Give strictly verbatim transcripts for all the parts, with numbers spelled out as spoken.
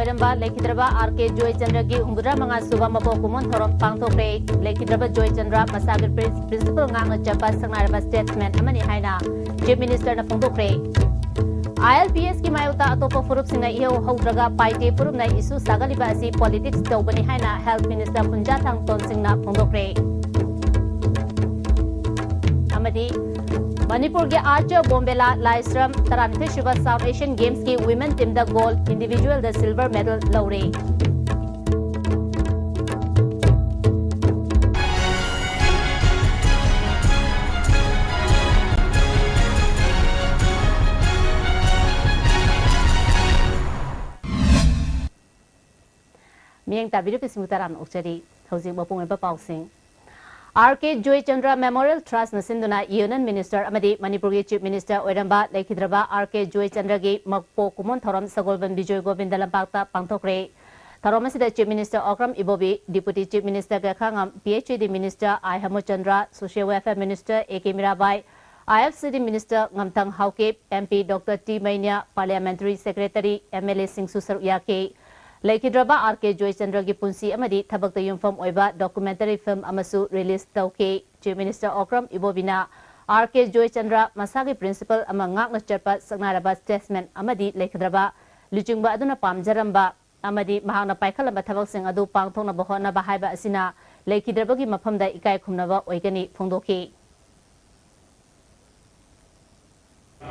ꯂꯩꯔꯝꯕ ꯂꯩꯈꯤꯗ꯭ꯔꯕ ꯑꯥꯔ ꯀꯦ ꯖꯣꯏꯆꯟꯗ꯭ꯔꯒꯤ ꯍꯨꯝꯐꯨꯇꯔꯥ ꯃꯉꯥ ꯁꯨꯕ ꯃꯄꯣꯛ ꯀꯨꯝꯑꯣꯟ ꯊꯧꯔꯝ ꯄꯥꯡꯊꯣꯛꯈ꯭ꯔꯦ꯫ ꯂꯩꯈꯤꯗ꯭ꯔꯕ ꯖꯣꯏꯆꯟꯗ꯭ꯔ ꯃꯁꯥꯒꯤ ꯄ꯭ꯔꯤꯟ-, ꯄ꯭ꯔꯤꯟꯁꯤꯄꯜ ꯉꯥꯛꯅ ꯆꯠꯄ ꯁꯛꯅꯥꯏꯔꯕ ꯁ꯭ꯇꯦꯠꯁꯃꯦꯟ ꯑꯃꯅꯤ ꯍꯥꯏꯅ ꯆꯤꯐ ꯃꯤꯅꯤꯁꯇꯔꯅ ꯐꯣꯡꯗꯣꯛꯈ꯭ꯔꯦ꯫ ꯑꯥꯏ ꯑꯦꯜ ꯄꯤ ꯑꯦꯁꯀꯤ ꯃꯥꯌꯣꯛꯇ ꯑꯇꯣꯞꯄ ꯐꯨꯔꯨꯞꯁꯤꯡꯅ ꯏꯍꯧ ꯍꯧꯗ꯭ꯔꯒ ꯄꯥꯏꯗꯦ ꯐꯨꯔꯨꯞꯅ ꯏꯁꯨ ꯁꯥꯒꯠꯂꯤꯕ ꯑꯁꯤ ꯄꯣꯂꯤꯇꯤꯛꯁ ꯇꯧꯕꯅꯤ ꯍꯥꯏꯅ ꯍꯦꯜꯊ ꯃꯤꯅꯤꯁꯇꯔ ꯄꯨꯟꯖꯥꯊꯥꯡ ꯇꯣꯟꯁꯤꯡꯅ ꯐꯣꯡꯗꯣꯛꯈ꯭ꯔꯦ꯫ ꯑꯃꯗꯤ ꯃꯅꯤꯄꯨꯔꯒꯤ ꯑꯥꯔꯆꯔ ꯕꯣꯝꯕꯦꯂꯥ ꯂꯥꯏꯁ꯭ꯔꯝ ꯇꯔꯥꯅꯤꯊꯣꯏ ꯁꯨꯕ ꯁꯥꯎꯊ ꯑꯦꯁꯤꯌꯟ ꯒꯦꯝꯁꯀꯤ ꯋꯤꯃꯦꯟ ꯇꯤꯝꯗ ꯒꯣꯜꯗ, ꯏꯟꯗꯤꯚꯤꯖꯨꯋꯦꯜꯗ ꯁꯤꯜꯚꯔ ꯃꯦꯗꯜ ꯂꯧꯔꯦ꯫ ꯃꯤꯠꯌꯦꯡ ꯇꯥꯕꯤꯔꯤꯕꯁꯤꯡꯕꯨ ꯇꯔꯥꯝꯅ ꯑꯣꯛꯆꯔꯤ꯫ ꯍꯧꯖꯤꯛ ꯃꯄꯨꯡ ꯑꯣꯏꯕ ꯄꯥꯎꯁꯤꯡ꯫ ꯑꯥꯔ ꯀꯦ ꯖꯣꯏꯆꯟꯗ꯭ꯔ ꯃꯦꯃꯣꯔꯤꯌꯦꯜ ꯇ꯭ꯔꯁꯅ ꯁꯤꯟꯗꯨꯅ ꯌꯨꯅꯤꯌꯟ ꯃꯤꯅꯤꯁꯇꯔ ꯑꯃꯗꯤ ꯃꯅꯤꯄꯨꯔꯒꯤ ꯆꯤꯐ ꯃꯤꯅꯤꯁꯇꯔ ꯑꯣꯏꯔꯝꯕ ꯂꯩꯈꯤꯗ꯭ꯔꯕ ꯑꯥꯔ ꯀꯦ ꯖꯣꯏꯆꯟꯗ꯭ꯔꯒꯤ ꯃꯄꯣꯛ ꯀꯨꯝꯑꯣꯟ ꯊꯧꯔꯝ ꯁꯒꯣꯜꯕꯟ ꯕꯤꯖꯣꯏ ꯒꯣꯕꯤꯟꯗ ꯂꯝꯄꯥꯛꯇ ꯄꯥꯡꯊꯣꯛꯈ꯭ꯔꯦ꯫ ꯊꯧꯔꯝ ꯑꯁꯤꯗ chief minister Okram Ibobi, deputy chief minister Gaikhangam, P H E D minister I Hemochandra, social welfare minister A K Mirabai, I F C D minister ꯉꯝꯊꯪ Haokip, M P doctor T Meinya, parliamentary secretary, M L ꯑꯦꯁꯤꯡꯁꯨ ꯁꯔꯨꯛ ꯌꯥꯈꯤ꯫ ꯂꯩꯈꯤꯗ꯭ꯔꯕ ꯑꯥꯔ ꯀꯦ ꯖꯣꯏꯆꯟꯗ꯭ꯔꯒꯤ ꯄꯨꯟꯁꯤ ꯑꯃꯗꯤ ꯊꯕꯛꯇ ꯌꯨꯝꯐꯝ ꯑꯣꯏꯕ ꯗꯣꯀꯨꯃꯦꯟꯇꯔꯤ ꯐꯤꯜꯝ ꯑꯃꯁꯨ ꯔꯤꯂꯤꯖ ꯇꯧꯈꯤ꯫ ꯆꯤꯐ ꯃꯤꯅꯤꯁꯇꯔ ꯑꯣꯀ꯭ꯔꯝ ꯏꯕꯣꯕꯤꯅ ꯑꯥꯔ ꯀꯦ ꯖꯣꯏꯆꯟꯗ꯭ꯔ ꯃꯁꯥꯒꯤ ꯄ꯭ꯔꯤꯟꯁꯤꯄꯜ ꯑꯃ ꯉꯥꯛꯅ ꯆꯠꯄ ꯁꯛꯅꯥꯏꯔꯕ ꯁ꯭ꯇꯦꯠꯁꯃꯦꯟ ꯑꯃꯗꯤ ꯂꯩꯈꯤꯗ꯭ꯔꯕ ꯂꯨꯆꯤꯡꯕ ꯑꯗꯨꯅ ꯄꯥꯝꯖꯔꯝꯕ ꯑꯃꯗꯤ ꯃꯍꯥꯛꯅ ꯄꯥꯏꯈꯠꯂꯝꯕ ꯊꯕꯛꯁꯤꯡ ꯑꯗꯨ ꯄꯥꯡꯊꯣꯛꯅꯕ ꯍꯣꯠꯅꯕ ꯍꯥꯏꯕ ꯑꯁꯤꯅ ꯂꯩꯈꯤꯗ꯭ꯔꯕꯒꯤ ꯃꯐꯝꯗ ꯏꯀꯥꯏ ꯈꯨꯝꯅꯕ ꯑꯣꯏꯒꯅꯤ ꯐꯣꯡꯗꯣꯛꯈꯤ꯫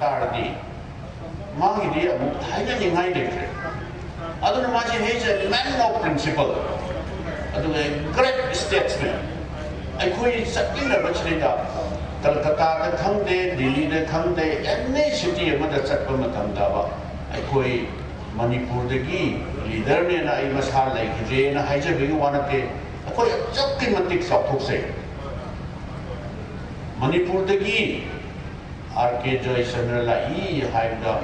ꯇꯥꯔꯗꯤ ꯃꯥꯒꯤꯗꯤ ꯑꯃꯨꯛ ꯍꯥꯏꯅꯅꯤꯡꯉꯥꯏ ꯂꯩꯇ꯭ꯔꯦ꯫ ꯑꯗꯨꯅ ꯃꯥꯁꯦ he is a man of principle, ꯑꯗꯨꯒ great statesman꯫ ꯑꯩꯈꯣꯏ ꯆꯠꯃꯤꯟꯅꯕꯁꯤꯗꯩꯗ ꯀꯜꯀꯇꯥꯗ ꯈꯪꯗꯦ, ꯗꯤꯜꯂꯤꯗ ꯈꯪꯗꯦ, ꯑꯦꯅꯤ ꯁꯤꯇꯤ ꯑꯃꯗ ꯆꯠꯄ ꯃꯇꯝꯗ ꯑꯩꯈꯣꯏ ꯃꯅꯤꯄꯨꯔꯗꯒꯤ ꯂꯤꯗꯔꯅꯦꯅ ꯑꯩ ꯃꯁꯥ ꯂꯩꯈꯤꯗ꯭ꯔꯦꯅ ꯍꯥꯏꯖꯕꯒꯤ ꯋꯥ ꯅꯠꯇꯦ꯫ ꯑꯩꯈꯣꯏ ꯑꯁꯨꯛꯀꯤ ꯃꯇꯤꯛ ꯆꯥꯎꯊꯣꯛꯆꯩ꯫ ꯃꯅꯤꯄꯨꯔꯗꯒꯤ ꯑꯥꯔ ꯀꯦ ꯖꯣꯏꯆꯟꯗ꯭ꯔ ꯂꯥꯛꯏ ꯍꯥꯏꯕꯗ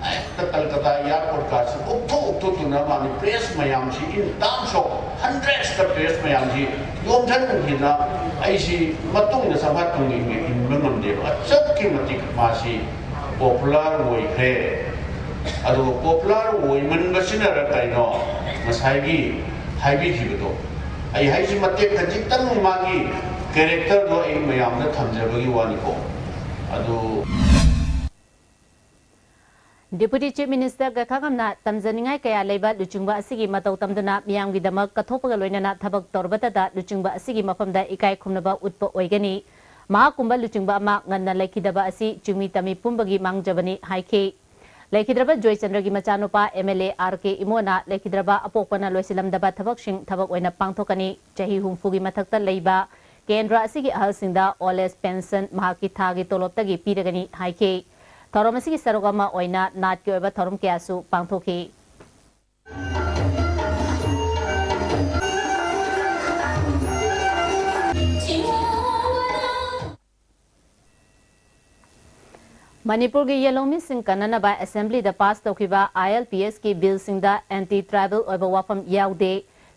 ꯍꯦꯛꯇ ꯀꯜꯀꯇꯥ ꯑꯦꯌꯥꯔꯄꯣꯔꯠꯀꯥꯁꯤ ꯎꯛꯊꯣꯛ ꯎꯛꯊꯣꯛꯇꯨꯅ ꯃꯥꯅꯤ ꯄ꯭ꯔꯦꯁ ꯃꯌꯥꯝꯁꯤ in terms of hundreds ꯇ ꯄ꯭ꯔꯦꯁ ꯃꯌꯥꯝꯁꯤ ꯌꯣꯝꯁꯤꯟꯈꯤꯗꯅ ꯑꯩꯁꯤ ꯃꯇꯨꯡꯗ ꯁꯝꯐꯥꯠ ꯇꯨꯡ ꯏꯟꯕ ꯉꯝꯗꯦꯕ꯫ ꯑꯁꯨꯛꯀꯤ ꯃꯇꯤꯛ ꯃꯥꯁꯤ ꯄꯣꯄꯨꯂꯔ ꯑꯣꯏꯈ꯭ꯔꯦ꯫ ꯑꯗꯨꯒ ꯄꯣꯄꯨꯂꯔ ꯑꯣꯏꯃꯟꯕꯁꯤꯅꯔ ꯀꯩꯅꯣ, ꯉꯁꯥꯏꯒꯤ ꯍꯥꯏꯕꯤꯈꯤꯕꯗꯣ, ꯑꯩ ꯍꯥꯏꯁꯤ ꯃꯇꯦꯛ ꯈꯖꯤꯛꯇꯪ ꯃꯥꯒꯤ ꯀꯦꯔꯦꯛꯇꯔꯗꯣ ꯑꯩ ꯃꯌꯥꯝꯗ ꯊꯝꯖꯕꯒꯤ ꯋꯥꯅꯤꯀꯣ꯫ ꯑꯗꯨ Deputy Chief Minister ꯒꯈꯥꯉꯝꯅ ꯇꯝꯖꯅꯤꯡꯉꯥꯏ ꯀꯌꯥ ꯂꯩꯕ ꯂꯨꯆꯤꯡꯕ ꯑꯁꯤꯒꯤ ꯃꯇꯧ ꯇꯝꯗꯨꯅ ꯃꯤꯌꯥꯝꯒꯤꯗꯃꯛ ꯀꯠꯊꯣꯛꯄꯒ ꯂꯣꯏꯅꯅ ꯊꯕꯛ ꯇꯧꯔꯕꯇꯗ ꯂꯨꯆꯤꯡꯕ ꯑꯁꯤꯒꯤ ꯃꯐꯝꯗ ꯏꯀꯥꯏ ꯈꯨꯝꯅꯕ ꯎꯠꯄ ꯑꯣꯏꯒꯅꯤ꯫ ꯃꯍꯥꯛꯀꯨꯝꯕ ꯂꯨꯆꯤꯡꯕ ꯑꯃ ꯉꯟꯅ ꯂꯩꯈꯤꯗꯕ ꯑꯁꯤ ꯆꯤꯡꯃꯤ ꯇꯝꯃꯤ ꯄꯨꯝꯕꯒꯤ ꯃꯥꯡꯖꯕꯅꯤ ꯍꯥꯏꯈꯤ꯫ ꯂꯩꯈꯤꯗ꯭ꯔꯕ ꯖꯣꯏꯆꯟꯗ꯭ꯔꯒꯤ ꯃꯆꯥꯅꯨꯄꯥ MLA RK ꯏꯃꯣꯅ ꯂꯩꯈꯤꯗ꯭ꯔꯕ ꯑꯄꯣꯛꯄꯅ ꯂꯣꯏꯁꯤꯜꯂꯝꯗꯕ ꯊꯕꯛꯁꯤꯡ ꯊꯕꯛ ꯑꯣꯏꯅ ꯄꯥꯡꯊꯣꯛꯀꯅꯤ꯫ ꯆꯍꯤ ꯍꯨꯝꯐꯨꯒꯤ ꯃꯊꯛꯇ ꯂꯩꯕ ꯀꯦꯟꯗ꯭ꯔ ꯑꯁꯤꯒꯤ ꯑꯍꯜꯁꯤꯡꯗ old age pension ꯃꯍꯥꯛꯀꯤ ꯊꯥꯒꯤ ꯇꯣꯂꯣꯞꯇꯒꯤ ꯄꯤꯔꯒꯅꯤ ꯍꯥꯏꯈꯤ꯫ ꯊꯧꯔꯝ ꯑꯁꯤꯒꯤ ꯁꯔꯨꯛ ꯑꯃ ꯑꯣꯏꯅ ꯅꯥꯠꯀꯤ ꯑꯣꯏꯕ ꯊꯧꯔꯝ ꯀꯌꯥꯁꯨ ꯄꯥꯡꯊꯣꯛꯈꯤ꯫ ꯃꯅꯤꯄꯨꯔꯒꯤ ꯌꯦꯜꯍꯧꯃꯤꯁꯤꯡ ꯀꯟꯅꯅꯕ ꯑꯦꯁꯦꯝꯕ꯭ꯂꯤꯗ ꯄꯥꯁ ꯇꯧꯈꯤꯕ ILPS ꯀꯤ ꯕꯤꯜꯁꯤꯡꯗ anti tribal ꯑꯣꯏꯕ ꯋꯥꯐꯝ ꯌꯥꯎꯗꯦ꯫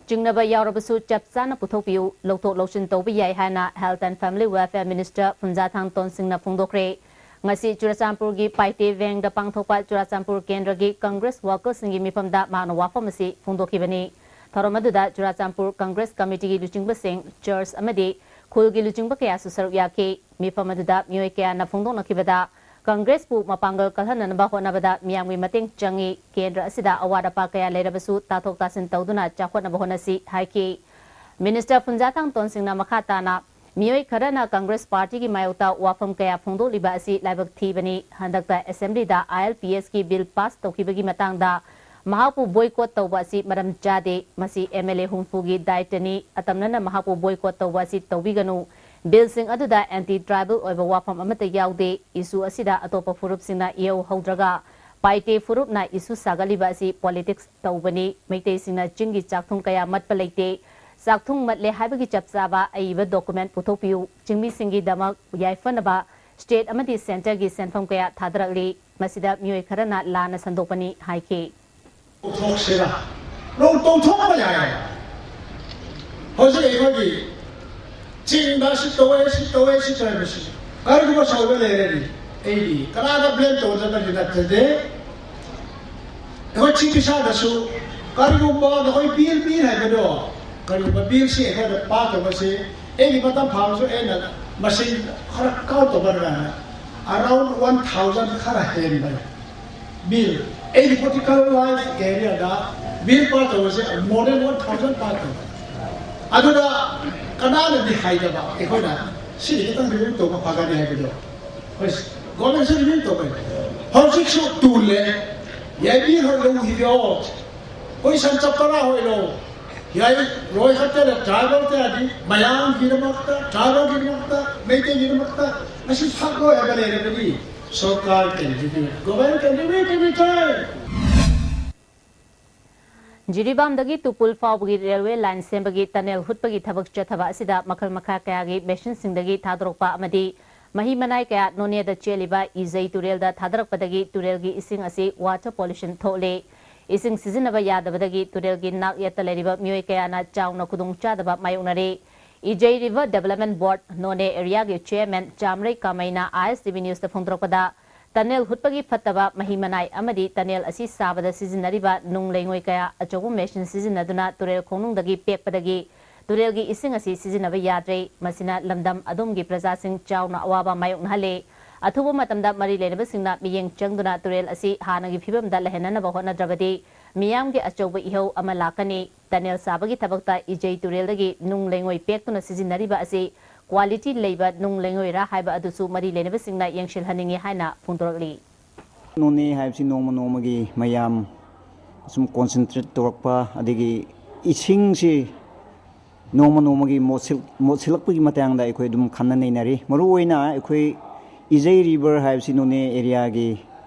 ꯆꯤꯡꯅꯕ ꯌꯥꯎꯔꯕꯁꯨ ꯆꯞ ꯆꯥꯅ ꯄꯨꯊꯣꯛꯄꯤꯌꯨ, ꯂꯧꯊꯣꯛ ꯂꯧꯁꯤꯟ ꯇꯧꯕ ꯌꯥꯏ ꯍꯥꯏꯅ Health and Family Welfare Minister ꯐꯨꯟꯖꯥꯊꯥꯡ ꯇꯣꯟꯁꯤꯡꯅ ꯐꯣꯡꯗꯣꯛꯈ꯭ꯔꯦ꯫ ꯉꯁꯤ ꯆꯨꯔꯆꯥꯟꯄꯨꯔꯒꯤ ꯄꯥꯏꯇꯦ ꯚꯦꯡꯗ ꯄꯥꯡꯊꯣꯛꯄ ꯆꯨꯔꯆꯥꯟꯄꯨꯔ ꯀꯦꯟꯗ꯭ꯔꯒꯤ Congress workers ꯁꯤꯡꯒꯤ ꯃꯤꯐꯝꯗ ꯃꯍꯥꯛꯅ ꯋꯥꯐꯝ ꯑꯁꯤ ꯐꯣꯡꯗꯣꯛꯈꯤꯕꯅꯤ꯫ ꯊꯧꯔꯝ ꯑꯗꯨꯗ ꯆꯨꯔꯆꯥꯟꯄꯨꯔ Congress Committee ꯒꯤ ꯂꯨꯆꯤꯡꯕꯁꯤꯡ, church ꯑꯃꯗꯤ ꯈꯨꯜꯒꯤ ꯂꯨꯆꯤꯡꯕ ꯀꯌꯥꯁꯨ ꯁꯔꯨꯛ ꯌꯥꯈꯤ꯫ ꯃꯤꯐꯝ ꯑꯗꯨꯗ ꯃꯤꯑꯣꯏ ꯀꯌꯥꯅ ꯐꯣꯡꯗꯣꯛꯅꯈꯤꯕꯗ Congress ꯄꯨ ꯃꯄꯥꯡꯒꯜ ꯀꯜꯍꯟꯅꯅꯕ ꯍꯣꯠꯅꯕꯗ ꯃꯤꯌꯥꯝꯒꯤ ꯃꯇꯦꯡ ꯆꯪꯏ꯫ ꯀꯦꯟꯗ꯭ꯔ ꯑꯁꯤꯗ ꯑꯋꯥꯠ ꯑꯄꯥ ꯀꯌꯥ ꯂꯩꯔꯕꯁꯨ ꯇꯥꯊꯣꯛ ꯇꯥꯁꯤꯟ ꯇꯧꯗꯨꯅ ꯆꯥꯎꯈꯠꯅꯕ ꯍꯣꯠꯅꯁꯤ ꯍꯥꯏꯈꯤ꯫ Minister ꯐꯨꯟꯖꯥꯊꯥꯡ ꯇꯣꯟꯁꯤꯡꯅ ꯃꯈꯥ ꯇꯥꯅ ꯃꯤꯑꯣꯏ ꯈꯔꯅ Congress Party ꯒꯤ ꯃꯥꯌꯣꯛꯇ ꯋꯥꯐꯝ ꯀꯌꯥ ꯐꯣꯡꯗꯣꯛꯂꯤꯕ ꯑꯁꯤ ꯂꯥꯏꯕꯛ ꯊꯤꯕꯅꯤ꯫ ꯍꯟꯗꯛꯇ ꯑꯦꯁꯦꯝꯕ꯭ꯂꯤꯗ ILPS ꯀꯤ ꯕꯤꯜ ꯄꯥꯁ ꯇꯧꯈꯤꯕꯒꯤ ꯃꯇꯥꯡꯗ ꯃꯍꯥꯛꯄꯨ boycott ꯇꯧꯕ ꯑꯁꯤ ꯃꯔꯝ ꯆꯥꯗꯦ꯫ ꯃꯁꯤ MLA ꯍꯨꯝꯐꯨꯒꯤ ꯗꯥꯏꯇꯅꯤ꯫ ꯑꯇꯝꯅꯅ ꯃꯍꯥꯛꯄꯨ boycott ꯇꯧꯕ ꯑꯁꯤ ꯇꯧꯕꯤꯒꯅꯨ꯫ ꯕꯤꯜꯁꯤꯡ ꯑꯗꯨꯗ anti tribal ꯑꯣꯏꯕ ꯋꯥꯐꯝ ꯑꯃꯠꯇ ꯌꯥꯎꯗꯦ꯫ Issue ꯑꯁꯤꯗ ꯑꯇꯣꯞꯄ ꯐꯨꯔꯨꯞꯁꯤꯡꯅ ꯏꯍꯧ ꯍꯧꯗ꯭ꯔꯒ ꯄꯥꯏꯇꯦ ꯐꯨꯔꯨꯞꯅ issue ꯁꯥꯒꯠꯂꯤꯕ ꯑꯁꯤ politics ꯇꯧꯕꯅꯤ꯫ ꯃꯩꯇꯩꯁꯤꯡꯅ ꯆꯤꯡꯒꯤ ꯆꯥꯛꯊꯨꯡ ꯀꯌꯥ ꯃꯠꯄ ꯂꯩꯇꯦ꯫ ꯆꯥꯛꯊꯨꯡ ꯃꯠꯂꯦ ꯍꯥꯏꯕꯒꯤ ꯆꯞ ꯆꯥꯕ ꯑꯏꯕ document ꯄꯨꯊꯣꯛꯄꯤꯌꯨ꯫ ꯆꯤꯡꯃꯤꯁꯤꯡꯒꯤꯗꯃꯛ ꯌꯥꯏꯐꯅꯕ state ꯑꯃꯗꯤ centre ꯒꯤ ꯁꯦꯟꯐꯝ ꯀꯌꯥ ꯊꯥꯗꯔꯛꯂꯤ꯫ ꯃꯁꯤꯗ ꯃꯤꯑꯣꯏ ꯈꯔꯅ ꯂꯥꯟꯅ ꯁꯟꯗꯣꯛꯄꯅꯤ ꯍꯥꯏꯈꯤ꯫ ꯇꯧꯊꯣꯛꯁꯤꯔꯥ? ꯂꯧ ꯇꯧꯊꯣꯛꯄ ꯌꯥꯏ꯫ ꯍꯧꯖꯤꯛ ꯑꯩꯈꯣꯏꯒꯤ ꯆꯤꯡꯗ ꯁꯤ ꯇꯧꯋꯦ, ꯁꯤ ꯇꯧꯋꯦ, ꯁꯤ ꯇꯧꯋꯦ, ꯁꯤ ꯀꯔꯤꯒꯨꯝꯕ ꯁꯥꯎꯕ ꯂꯩꯔꯗꯤ ꯑꯩꯗꯤ ꯀꯅꯥꯗ blame ꯇꯧꯖꯕꯗꯤ ꯅꯠꯇꯗꯦ꯫ ꯑꯩꯈꯣꯏ ꯆꯤꯐ ꯃꯤꯅꯤꯁꯇꯔꯗꯁꯨ ꯀꯔꯤꯒꯨꯝꯕ ꯅꯈꯣꯏ ꯕꯤꯜ ꯕꯤꯜ ꯍꯥꯏꯕꯗꯣ, ꯀꯔꯤꯒꯨꯝꯕ ꯕꯤꯜꯁꯤ ꯑꯩꯈꯣꯏꯅ ꯄꯥꯁ ꯇꯧꯕꯁꯤ, ꯑꯩꯒꯤ ꯃꯇꯝ ꯐꯪꯉꯁꯨ ꯑꯩꯅ ꯃꯁꯤꯡ ꯈꯔ ꯀꯥꯎꯟ ꯇꯧꯕꯅ ꯑꯔꯥꯎꯟ ꯋꯥꯟ ꯊꯥꯎꯖꯟ ꯈꯔ ꯍꯦꯟꯕꯅꯤ꯫ ꯕꯤꯜ ꯑꯩꯒꯤ ꯄꯣꯂꯤꯇꯤꯀꯦꯜ ꯂꯥꯏꯐ ꯀꯦꯔꯤꯌꯔꯗ ꯕꯤꯜ ꯄꯥꯁ ꯇꯧꯕꯁꯦ more than one thousand pass ꯇꯧꯕꯅꯤ꯫ ꯑꯗꯨꯗ ꯀꯅꯥꯅꯗꯤ ꯍꯥꯏꯗꯕ ꯑꯩꯈꯣꯏꯅ ꯁꯤꯗꯤ ꯈꯤꯇꯪ ꯔꯤꯃꯨꯚ ꯇꯧꯕ ꯐꯒꯅꯤ ꯍꯥꯏꯕꯗꯣ꯫ ꯍꯣꯏ, ꯒꯣꯔꯃꯦꯟꯁꯨ ꯔꯤꯃꯨꯚ ꯇꯧꯕꯅꯤ꯫ ꯍꯧꯖꯤꯛꯁꯨ ꯇꯨꯜꯂꯦ꯫ ꯌꯥꯏꯕꯤ ꯍꯣꯏ ꯂꯧꯈꯤꯕꯤꯌꯣ꯫ ꯀꯣꯏꯁꯟ ꯆꯞꯄꯔꯥ ꯍꯣꯏ ꯂꯧ꯫ ꯌꯥꯏ, ꯔꯣꯏ ꯈꯛꯇꯗ ꯇ꯭ꯔꯥꯏꯕꯦꯜ ꯀꯌꯥꯗꯤ ꯃꯌꯥꯝꯒꯤꯗꯃꯛꯇ, ꯇ꯭ꯔꯥꯏꯕꯦꯜꯒꯤꯗꯃꯛꯇ, ꯃꯩꯇꯩꯒꯤꯗꯃꯛꯇ ꯉꯁꯤ ꯐꯛꯂꯣꯏ ꯍꯥꯏꯕ ꯂꯩꯔꯕꯗꯤ ꯁꯔꯀꯥꯔ can do it, government can do it every time. ꯖꯤꯔꯤꯕꯥꯝꯗꯒꯤ ꯇꯨꯄꯨꯜ ꯐꯥꯎꯕꯒꯤ ꯔꯦꯜꯋꯦ ꯂꯥꯏꯟ ꯁꯦꯝꯕꯒꯤ ꯇꯅꯦꯜ ꯍꯨꯠꯄꯒꯤ ꯊꯕꯛ ꯆꯠꯊꯕ ꯑꯁꯤꯗ ꯃꯈꯜ ꯃꯈꯥ ꯀꯌꯥꯒꯤ ꯃꯦꯁꯤꯟꯁꯤꯡꯗꯒꯤ ꯊꯥꯗꯣꯔꯛꯄ ꯑꯃꯗꯤ ꯃꯍꯤ ꯃꯅꯥꯏ ꯀꯌꯥ ꯅꯣꯅꯦꯗ ꯆꯦꯜꯂꯤꯕ ꯏꯖꯩ ꯇꯨꯔꯦꯜꯗ ꯊꯥꯗꯔꯛꯄꯗꯒꯤ ꯇꯨꯔꯦꯜꯒꯤ ꯏꯁꯤꯡ ꯑꯁꯤ ꯋꯥꯇꯔ ꯄꯣꯂꯨꯁꯟ ꯊꯣꯛꯂꯦ꯫ ꯏꯁꯤꯡ ꯁꯤꯖꯤꯟꯅꯕ ꯌꯥꯗꯕꯗꯒꯤ ꯇꯨꯔꯦꯜꯒꯤ ꯅꯥꯛ ꯌꯦꯠꯇ ꯂꯩꯔꯤꯕ ꯃꯤꯑꯣꯏ ꯀꯌꯥꯅ ꯆꯥꯎꯅ ꯈꯨꯗꯣꯡꯆꯥꯗꯕ ꯃꯥꯌꯣꯛꯅꯔꯦ꯫ ꯏꯖꯩ ꯔꯤꯚꯔ ꯗꯦꯕꯂꯞꯃꯦꯟ ꯕꯣꯔꯗ ꯅꯣꯅꯦ ꯑꯦꯔꯤꯌꯥꯒꯤ ꯆꯦꯌꯔꯃꯦꯟ ꯆꯥꯝꯔꯩ ꯀꯥꯃꯩꯅ ꯑꯥꯏ ꯑꯦꯁ ꯇꯤ ꯚꯤ ꯅ꯭ꯌꯨꯁꯇ ꯐꯣꯡꯗꯣꯔꯛꯄꯗ, ꯇꯅꯦꯜ ꯍꯨꯠꯄꯒꯤ ꯐꯠꯇꯕ ꯃꯍꯤ ꯃꯅꯥꯏ ꯑꯃꯗꯤ ꯇꯅꯦꯜ ꯑꯁꯤ ꯁꯥꯕꯗ ꯁꯤꯖꯤꯟꯅꯔꯤꯕ ꯅꯨꯡ ꯂꯩꯉꯣꯏ ꯀꯌꯥ ꯑꯆꯧꯕ ꯃꯦꯁꯤꯟ ꯁꯤꯖꯤꯟꯅꯗꯨꯅ ꯇꯨꯔꯦꯜ ꯈꯣꯡꯅꯨꯡꯗꯒꯤ ꯄꯦꯛꯄꯗꯒꯤ ꯇꯨꯔꯦꯜꯒꯤ ꯏꯁꯤꯡ ꯑꯁꯤ ꯁꯤꯖꯤꯟꯅꯕ ꯌꯥꯗ꯭ꯔꯦ꯫ ꯃꯁꯤꯅ ꯂꯝꯗꯝ ꯑꯗꯣꯝꯒꯤ ꯄ꯭ꯔꯖꯥꯁꯤꯡ ꯆꯥꯎꯅ ꯑꯋꯥꯕ ꯃꯥꯌꯣꯛꯅꯍꯜꯂꯦ꯫ ꯑꯊꯨꯕ ꯃꯇꯝꯗ ꯃꯔꯤ ꯂꯩꯅꯕꯁꯤꯡꯅ ꯃꯤꯠꯌꯦꯡ ꯆꯪꯗꯨꯅ ꯇꯨꯔꯦꯜ ꯑꯁꯤ ꯍꯥꯟꯅꯒꯤ ꯐꯤꯕꯝꯗ ꯂꯩꯍꯟꯅꯅꯕ ꯍꯣꯠꯅꯗ꯭ꯔꯕꯗꯤ ꯃꯤꯌꯥꯝꯒꯤ ꯑꯆꯧꯕ ꯏꯍꯧ ꯑꯃ ꯂꯥꯛꯀꯅꯤ꯫ ꯇꯅꯦꯜ ꯁꯥꯕꯒꯤ ꯊꯕꯛꯇ ꯏꯖꯩ ꯇꯨꯔꯦꯜꯗꯒꯤ ꯅꯨꯡ ꯂꯩꯉꯣꯏ ꯄꯦꯛꯇꯨꯅ ꯁꯤꯖꯤꯟꯅꯔꯤꯕ ꯑꯁꯤ ꯀ꯭ꯋꯥꯂꯤꯇꯤ ꯂꯩꯕ ꯅꯨꯡ ꯂꯩꯉꯣꯏꯔꯥ ꯍꯥꯏꯕ ꯑꯗꯨꯁꯨ ꯃꯔꯤ ꯂꯩꯅꯕꯁꯤꯡꯅ ꯌꯦꯡꯁꯤꯜꯍꯟꯅꯤꯡꯏ ꯍꯥꯏꯅ ꯐꯣꯡꯗꯣꯔꯛꯂꯤ꯫ ꯅꯣꯅꯦ ꯍꯥꯏꯕꯁꯤ ꯅꯣꯡꯃ ꯅꯣꯡꯃꯒꯤ ꯃꯌꯥꯝ ꯁꯨꯝ ꯀꯣꯟꯁꯦꯟꯇ꯭ꯔꯦꯠ ꯇꯧꯔꯛꯄ, ꯑꯗꯒꯤ ꯏꯁꯤꯡꯁꯤ ꯅꯣꯡꯃ ꯅꯣꯡꯃꯒꯤ ꯃꯣꯠꯁꯤꯜ-, ꯃꯣꯠꯁꯤꯜꯂꯛꯄꯒꯤ ꯃꯇꯥꯡꯗ ꯑꯩꯈꯣꯏ ꯑꯗꯨꯝ ꯈꯟꯅ ꯅꯩꯅꯔꯤ꯫ ꯃꯔꯨꯑꯣꯏꯅ ꯑꯩꯈꯣꯏ ꯏꯖꯩ ꯔꯤꯚꯔ ꯍꯥꯏꯕꯁꯤ ꯅꯣꯅꯦ ꯑꯦꯔꯤꯌꯥꯒꯤ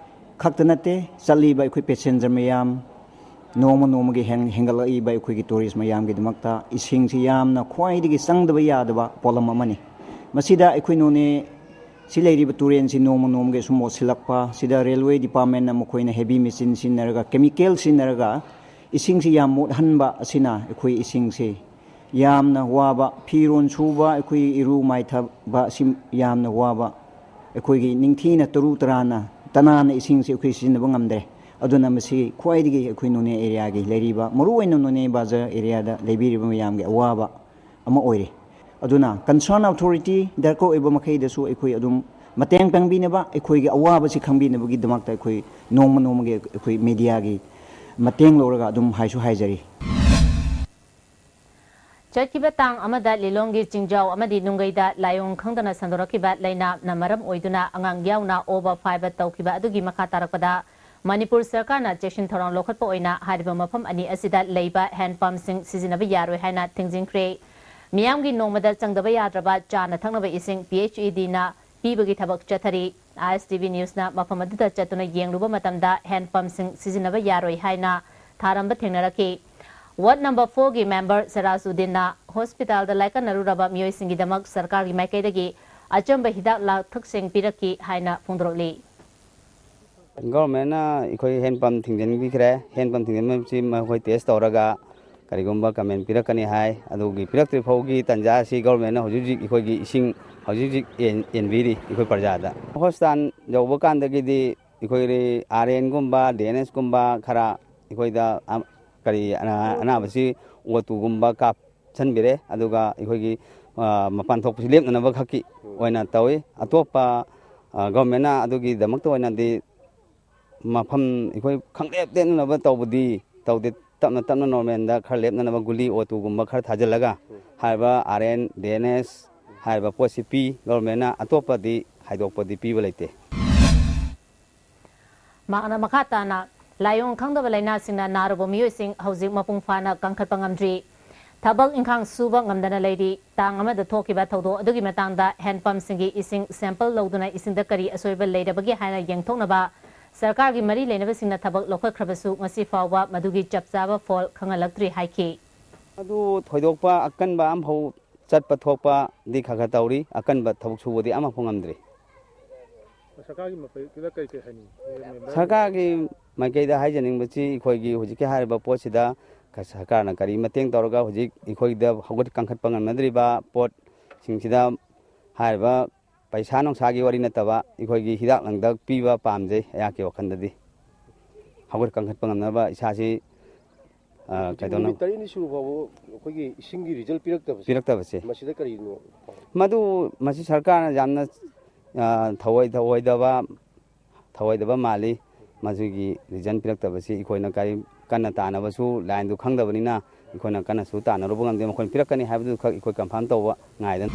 ꯈꯛꯇ ꯅꯠꯇꯦ, ꯆꯠꯂꯤꯕ ꯑꯩꯈꯣꯏ ꯄꯦꯁꯦꯟꯖꯔ ꯃꯌꯥꯝ, ꯅꯣꯡꯃ ꯅꯣꯡꯃꯒꯤ ꯍꯦꯟ-, ꯍꯦꯟꯒꯠꯂꯛꯏꯕ ꯑꯩꯈꯣꯏꯒꯤ ꯇꯨꯔꯤꯁ ꯃꯌꯥꯝꯒꯤꯗꯃꯛꯇ ꯏꯁꯤꯡꯁꯤ ꯌꯥꯝꯅ ꯈ꯭ꯋꯥꯏꯗꯒꯤ ꯆꯪꯗꯕ ꯌꯥꯗꯕ ꯄꯣꯠꯂꯝ ꯑꯃꯅꯤ꯫ ꯃꯁꯤꯗ ꯑꯩꯈꯣꯏ ꯅꯣꯅꯦ ꯁꯤ ꯂꯩꯔꯤꯕ ꯇꯨꯔꯦꯟꯁꯤ ꯅꯣꯡꯃ ꯅꯣꯡꯃꯒꯤ ꯁꯨꯝ ꯃꯣꯠꯁꯤꯜꯂꯛꯄ, ꯁꯤꯗ ꯔꯦꯜꯋꯦ ꯗꯤꯄꯥꯔꯠꯃꯦꯟꯅ ꯃꯈꯣꯏꯅ ꯍꯦꯚꯤ ꯃꯦꯆꯤꯟ ꯁꯤꯖꯤꯟꯅꯔꯒ, ꯀꯦꯃꯤꯀꯦꯜ ꯁꯤꯖꯤꯟꯅꯔꯒ ꯏꯁꯤꯡꯁꯤ ꯌꯥꯝ ꯃꯣꯠꯍꯟꯕ ꯑꯁꯤꯅ ꯑꯩꯈꯣꯏ ꯏꯁꯤꯡꯁꯤ ꯌꯥꯝꯅ ꯋꯥꯕ, ꯐꯤꯔꯣꯟ ꯁꯨꯕ, ꯑꯩꯈꯣꯏ ꯏꯔꯨ ꯃꯥꯏꯊꯕ ꯑꯁꯤ ꯌꯥꯝꯅ ꯋꯥꯕ, ꯑꯩꯈꯣꯏꯒꯤ ꯅꯤꯡꯊꯤꯅ ꯇꯔꯨ ꯇꯔꯥꯅ ꯇꯅꯥꯟꯅ ꯏꯁꯤꯡꯁꯤ ꯑꯩꯈꯣꯏ ꯁꯤꯖꯤꯟꯅꯕ ꯉꯝꯗ꯭ꯔꯦ꯫ ꯑꯗꯨꯅ ꯃꯁꯤ ꯈ꯭ꯋꯥꯏꯗꯒꯤ ꯑꯩꯈꯣꯏ ꯅꯣꯅꯦ ꯑꯦꯔꯤꯌꯥꯒꯤ ꯂꯩꯔꯤꯕ, ꯃꯔꯨꯑꯣꯏꯅ ꯅꯣꯅꯦ ꯕꯖꯥꯔ ꯑꯦꯔꯤꯌꯥꯗ ꯂꯩꯕꯤꯔꯤꯕ ꯃꯌꯥꯝꯒꯤ ꯑꯋꯥꯕ ꯑꯃ ꯑꯣꯏꯔꯦ꯫ ꯑꯗꯨꯅ concern authority ꯗꯔꯀꯥꯔ ꯑꯣꯏꯕ ꯃꯈꯩꯗꯁꯨ ꯑꯩꯈꯣꯏ ꯑꯗꯨꯝ ꯃꯇꯦꯡ ꯄꯥꯡꯕꯤꯅꯕ, ꯑꯩꯈꯣꯏꯒꯤ ꯑꯋꯥꯕꯁꯤ ꯈꯪꯕꯤꯅꯕꯒꯤꯗꯃꯛꯇ ꯑꯩꯈꯣꯏ ꯅꯣꯡꯃ ꯅꯣꯡꯃꯒꯤ ꯑꯩꯈꯣꯏ ꯃꯦꯗꯤꯌꯥꯒꯤ ꯃꯇꯦꯡ ꯂꯧꯔꯒ ꯑꯗꯨꯝ ꯍꯥꯏꯁꯨ ꯍꯥꯏꯖꯔꯤ꯫ ꯆꯠꯈꯤꯕ ꯇꯥꯡ ꯑꯃꯗ ꯂꯤꯂꯣꯡꯒꯤ ꯆꯤꯡꯖꯥꯎ ꯑꯃꯗꯤ ꯅꯨꯡꯒꯩꯗ ꯂꯥꯏꯑꯣꯡ ꯈꯪꯗꯅ ꯁꯟꯗꯣꯔꯛꯈꯤꯕ ꯂꯥꯏꯅꯥꯅ ꯃꯔꯝ ꯑꯣꯏꯗꯨꯅ ꯑꯉꯥꯡ ꯌꯥꯎꯅ ꯑꯣꯕ ꯐꯥꯏꯕ ꯇꯧꯈꯤꯕ ꯑꯗꯨꯒꯤ ꯃꯈꯥ ꯇꯥꯔꯛꯄꯗ ꯃꯅꯤꯄꯨꯔ ꯁꯔꯀꯥꯔꯅ ꯆꯦꯛꯁꯤꯟ ꯊꯧꯔꯥꯡ ꯂꯧꯈꯠꯄ ꯑꯣꯏꯅ ꯍꯥꯏꯔꯤꯕ ꯃꯐꯝ ꯑꯅꯤ ꯑꯁꯤꯗ ꯂꯩꯕ ꯍꯦꯟ ꯄꯝꯁꯤꯡ ꯁꯤꯖꯤꯟꯅꯕ ꯌꯥꯔꯣꯏ ꯍꯥꯏꯅ ꯊꯤꯡꯖꯤꯟꯈ꯭ꯔꯦ꯫ ꯃꯤꯌꯥꯝꯒꯤ ꯅꯣꯡꯃꯗ ꯆꯪꯗꯕ ꯌꯥꯗ꯭ꯔꯕ ꯆꯥꯅ ꯊꯛꯅꯕ ꯏꯁꯤꯡ ꯄꯤ ꯑꯩꯆ ꯏ ꯗꯤꯅ ꯄꯤꯕꯒꯤ ꯊꯕꯛ ꯆꯠꯊꯔꯤ꯫ ꯑꯥꯏ ꯑꯦꯁ ꯇꯤ ꯚꯤ ꯅ꯭ꯌꯨꯁꯅ ꯃꯐꯝ ꯑꯗꯨꯗ ꯆꯠꯇꯨꯅ ꯌꯦꯡꯂꯨꯕ ꯃꯇꯝꯗ ꯍꯦꯟ ꯄꯝꯁꯤꯡ ꯁꯤꯖꯤꯟꯅꯕ ꯌꯥꯔꯣꯏ ꯍꯥꯏꯅ ꯊꯥꯔꯝꯕ ꯊꯦꯡꯅꯔꯛꯈꯤ꯫ ꯋꯥꯔꯗ ꯅꯝꯕꯔ ꯐꯣꯔꯒꯤ ꯃꯦꯝꯕꯔ ꯁꯦꯔꯥꯖꯨꯗꯤꯟꯅ ꯍꯣꯁꯄꯤꯇꯥꯜꯗ ꯂꯥꯏꯀꯠꯅꯔꯨꯔꯕ ꯃꯤꯑꯣꯏꯁꯤꯡꯒꯤꯗꯃꯛ ꯁꯔꯀꯥꯔꯒꯤ ꯃꯥꯏꯀꯩꯗꯒꯤ ꯑꯆꯝꯕ ꯍꯤꯗꯥꯛ ꯂꯥꯡꯊꯛꯁꯤꯡ ꯄꯤꯔꯛꯈꯤ ꯍꯥꯏꯅ ꯐꯣꯡꯗꯣꯔꯛꯂꯤ꯫ ꯒꯣꯔꯃꯦꯟꯅ ꯑꯩꯈꯣꯏ ꯍꯦꯟ ꯄꯝ ꯊꯤꯡꯖꯤꯟꯕꯤꯈ꯭ꯔꯦ꯫ ꯍꯦꯟ ꯄꯝ ꯊꯤꯡꯖꯤꯟꯕꯁꯤ ꯃꯈꯣꯏ ꯇꯦꯁ ꯇꯧꯔꯒ ꯀꯔꯤꯒꯨꯝꯕ ꯀꯃꯦꯟ ꯄꯤꯔꯛꯀꯅꯤ ꯍꯥꯏ꯫ ꯑꯗꯨꯒꯤ ꯄꯤꯔꯛꯇ꯭ꯔꯤ ꯐꯥꯎꯒꯤ ꯇꯥꯟꯖꯥ ꯑꯁꯤ ꯒꯣꯔꯃꯦꯟꯅ ꯍꯧꯖꯤꯛ ꯍꯧꯖꯤꯛ ꯑꯩꯈꯣꯏꯒꯤ ꯏꯁꯤꯡ ꯍꯧꯖꯤꯛ ꯍꯧꯖꯤꯛ ꯌꯦꯟ-, ꯌꯦꯟꯕꯤꯔꯤ ꯑꯩꯈꯣꯏ ꯄ꯭ꯔꯖꯥꯗ꯫ ꯍꯣꯁꯄꯤꯇꯥꯜ ꯌꯧꯕ ꯀꯥꯟꯗꯒꯤꯗꯤ ꯑꯩꯈꯣꯏ ꯑꯥꯔ ꯑꯦꯟꯒꯨꯝꯕ, ꯗꯤ ꯑꯦꯟ ꯑꯦꯁꯀꯨꯝꯕ ꯈꯔ ꯑꯩꯈꯣꯏꯗ ꯑ-, ꯀꯔꯤ ꯑꯅꯥ-, ꯑꯅꯥꯕꯁꯤ ꯑꯣ ꯇꯨꯒꯨꯝꯕ ꯀꯥꯞꯁꯟꯕꯤꯔꯦ꯫ ꯑꯗꯨꯒ ꯑꯩꯈꯣꯏꯒꯤ, ꯑ, ꯃꯄꯥꯟ ꯊꯣꯛꯄꯁꯤ ꯂꯦꯞꯅꯅꯕ ꯈꯛꯀꯤ ꯑꯣꯏꯅ ꯇꯧꯏ꯫ ꯑꯇꯣꯞꯄ, ꯑ, ꯒꯣꯔꯃꯦꯟꯅ ꯑꯗꯨꯒꯤꯗꯃꯛꯇ ꯑꯣꯏꯅꯗꯤ ꯃꯐꯝ ꯑꯩꯈꯣꯏ ꯈꯪꯂꯦꯞ ꯂꯦꯞꯅꯅꯕ ꯇꯧꯕꯗꯤ ꯇꯧꯗꯦ꯫ ꯇꯞꯅ ꯇꯞꯅ ꯅꯣꯔꯃꯦꯜꯗ ꯈꯔ ꯂꯦꯞꯅꯅꯕ ꯒꯨꯂꯤ ꯑꯣ ꯇꯨꯒꯨꯝꯕ ꯈꯔ ꯊꯥꯖꯤꯜꯂꯒ ꯍꯥꯏꯔꯤꯕ ꯑꯥꯔ ꯑꯦꯟ, ꯗꯤ ꯑꯦꯟ ꯑꯦꯁ ꯍꯥꯏꯔꯤꯕ ꯄꯣꯠꯁꯤ ꯄꯤ꯫ ꯒꯣꯔꯃꯦꯟꯅ ꯑꯇꯣꯞꯄꯗꯤ ꯍꯥꯏꯗꯣꯛꯄꯗꯤ ꯄꯤꯕ ꯂꯩꯇꯦ꯫ ꯃꯍꯥꯛꯅ ꯃꯈꯥ ꯇꯥꯅ, ꯂꯥꯏꯑꯣꯡ ꯈꯪꯗꯕ ꯂꯥꯏꯅꯥꯁꯤꯡꯅ ꯅꯥꯔꯨꯕ ꯃꯤꯑꯣꯏꯁꯤꯡ ꯍꯧꯖꯤꯛ ꯃꯄꯨꯡ ꯐꯥꯅ ꯀꯟꯈꯠꯄ ꯉꯝꯗ꯭ꯔꯤ꯫ ꯊꯕꯛ ꯏꯪꯈꯥꯡ ꯁꯨꯕ ꯉꯝꯗꯅ ꯂꯩꯔꯤ꯫ ꯇꯥꯡ ꯑꯃꯗ ꯊꯣꯛꯈꯤꯕ ꯊꯧꯗꯣꯛ ꯑꯗꯨꯒꯤ ꯃꯇꯥꯡꯗ ꯍꯦꯟ ꯄꯝꯁꯤꯡꯒꯤ ꯏꯁꯤꯡ ꯁꯦꯝꯄꯜ ꯂꯧꯗꯨꯅ ꯏꯁꯤꯡꯗ ꯀꯔꯤ ꯑꯁꯣꯏꯕ ꯂꯩꯔꯕꯒꯦ ꯍꯥꯏꯅ ꯌꯦꯡꯊꯣꯛꯅꯕ ꯁꯔꯀꯥꯔꯒꯤ ꯃꯔꯤ ꯂꯩꯅꯕꯁꯤꯡꯅ ꯊꯕꯛ ꯂꯧꯈꯠꯈ꯭ꯔꯕꯁꯨ ꯉꯁꯤ ꯐꯥꯎꯕ ꯃꯗꯨꯒꯤ ꯆꯞ ꯆꯥꯕ ꯐꯣꯜ ꯈꯪꯍꯜꯂꯛꯇ꯭ꯔꯤ ꯍꯥꯏꯈꯤ꯫ ꯑꯗꯨ ꯊꯣꯏꯗꯣꯛꯄ ꯑꯀꯟꯕ ꯑꯃꯐꯥꯎ ꯆꯠꯄ ꯊꯣꯛꯄꯗꯤ ꯈꯔ ꯈꯔ ꯇꯧꯔꯤ, ꯑꯀꯟꯕ ꯊꯕꯛ ꯁꯨꯕꯗꯤ ꯑꯃꯐꯥꯎ ꯉꯝꯗ꯭ꯔꯤ꯫ ꯁꯔꯀꯥꯔꯒꯤ ꯃꯥꯏꯀꯩꯗ ꯀꯔꯤ ꯀꯔꯤ ꯍꯥꯏꯅꯤꯡꯉꯤ? ꯃꯦꯝꯕꯔ ꯁꯔꯀꯥꯔꯒꯤ ꯃꯥꯏꯀꯩꯗ ꯍꯥꯏꯖꯅꯤꯡꯕꯁꯤ, ꯑꯩꯈꯣꯏꯒꯤ ꯍꯧꯖꯤꯛꯀꯤ ꯍꯥꯏꯔꯤꯕ ꯄꯣꯠꯁꯤꯗ ꯈ-, ꯁꯔꯀꯥꯔꯅ ꯀꯔꯤ ꯃꯇꯦꯡ ꯇꯧꯔꯒ ꯍꯧꯖꯤꯛ ꯑꯩꯈꯣꯏꯗ ꯍꯧꯒꯠ ꯀꯥꯡꯈꯠꯄ ꯉꯝꯅꯗ꯭ꯔꯤꯕ ꯄꯣꯠꯁꯤꯡꯁꯤꯗ ꯍꯥꯏꯔꯤꯕ ꯄꯩꯁꯥ ꯅꯨꯡꯁꯥꯒꯤ ꯋꯥꯔꯤ ꯅꯠꯇꯕ, ꯑꯩꯈꯣꯏꯒꯤ ꯍꯤꯗꯥꯛ ꯂꯥꯡꯊꯛ ꯄꯤꯕ ꯄꯥꯝꯖꯩ ꯑꯩꯍꯥꯛꯀꯤ ꯋꯥꯈꯜꯗꯗꯤ꯫ ꯍꯧꯒꯠ ꯀꯥꯡꯈꯠꯄ ꯉꯝꯅꯕ ꯏꯁꯥꯁꯤ, ꯑ, ꯍꯧꯖꯤꯛ ꯀꯩꯗꯧꯅ- ꯅꯨꯃꯤꯠ ꯇꯔꯦꯠꯅꯤ ꯁꯨꯔ ꯐꯥꯎꯕ ꯑꯩꯈꯣꯏꯒꯤ ꯏꯁꯤꯡꯒꯤ ꯔꯤꯖꯜ ꯄꯤꯔꯛꯇꯕꯁꯦ, ꯄꯤꯔꯛꯇꯕꯁꯦ꯫ ꯃꯁꯤꯗ ꯀꯔꯤꯅꯣ? ꯃꯗꯨ, ꯃꯁꯤ ꯁꯔꯀꯥꯔꯅ ꯌꯥꯝꯅ, ꯑ, ꯊꯧꯑꯣꯏ-, ꯊꯧꯑꯣꯏꯗꯕ, ꯊꯧꯑꯣꯏꯗꯕ ꯃꯥꯜꯂꯤ꯫ ꯃꯁꯤꯒꯤ ꯔꯤꯖꯜ ꯄꯤꯔꯛꯇꯕꯁꯤ ꯑꯩꯈꯣꯏꯅ ꯀꯔꯤ ꯀꯟꯅ ꯇꯥꯟꯅꯕꯁꯨ ꯂꯥꯏꯟꯗꯨ ꯈꯪꯗꯕꯅꯤꯅ ꯑꯩꯈꯣꯏꯅ ꯀꯟꯅꯁꯨ ꯇꯥꯟꯅꯔꯨꯕ ꯉꯝꯗꯦ꯫ ꯃꯈꯣꯏꯅ ꯄꯤꯔꯛꯀꯅꯤ ꯍꯥꯏꯕꯗꯨ ꯈꯛ ꯑꯩꯈꯣꯏ ꯀꯟꯐꯥꯔꯝ ꯇꯧꯕ ꯉꯥꯏꯗꯅ꯫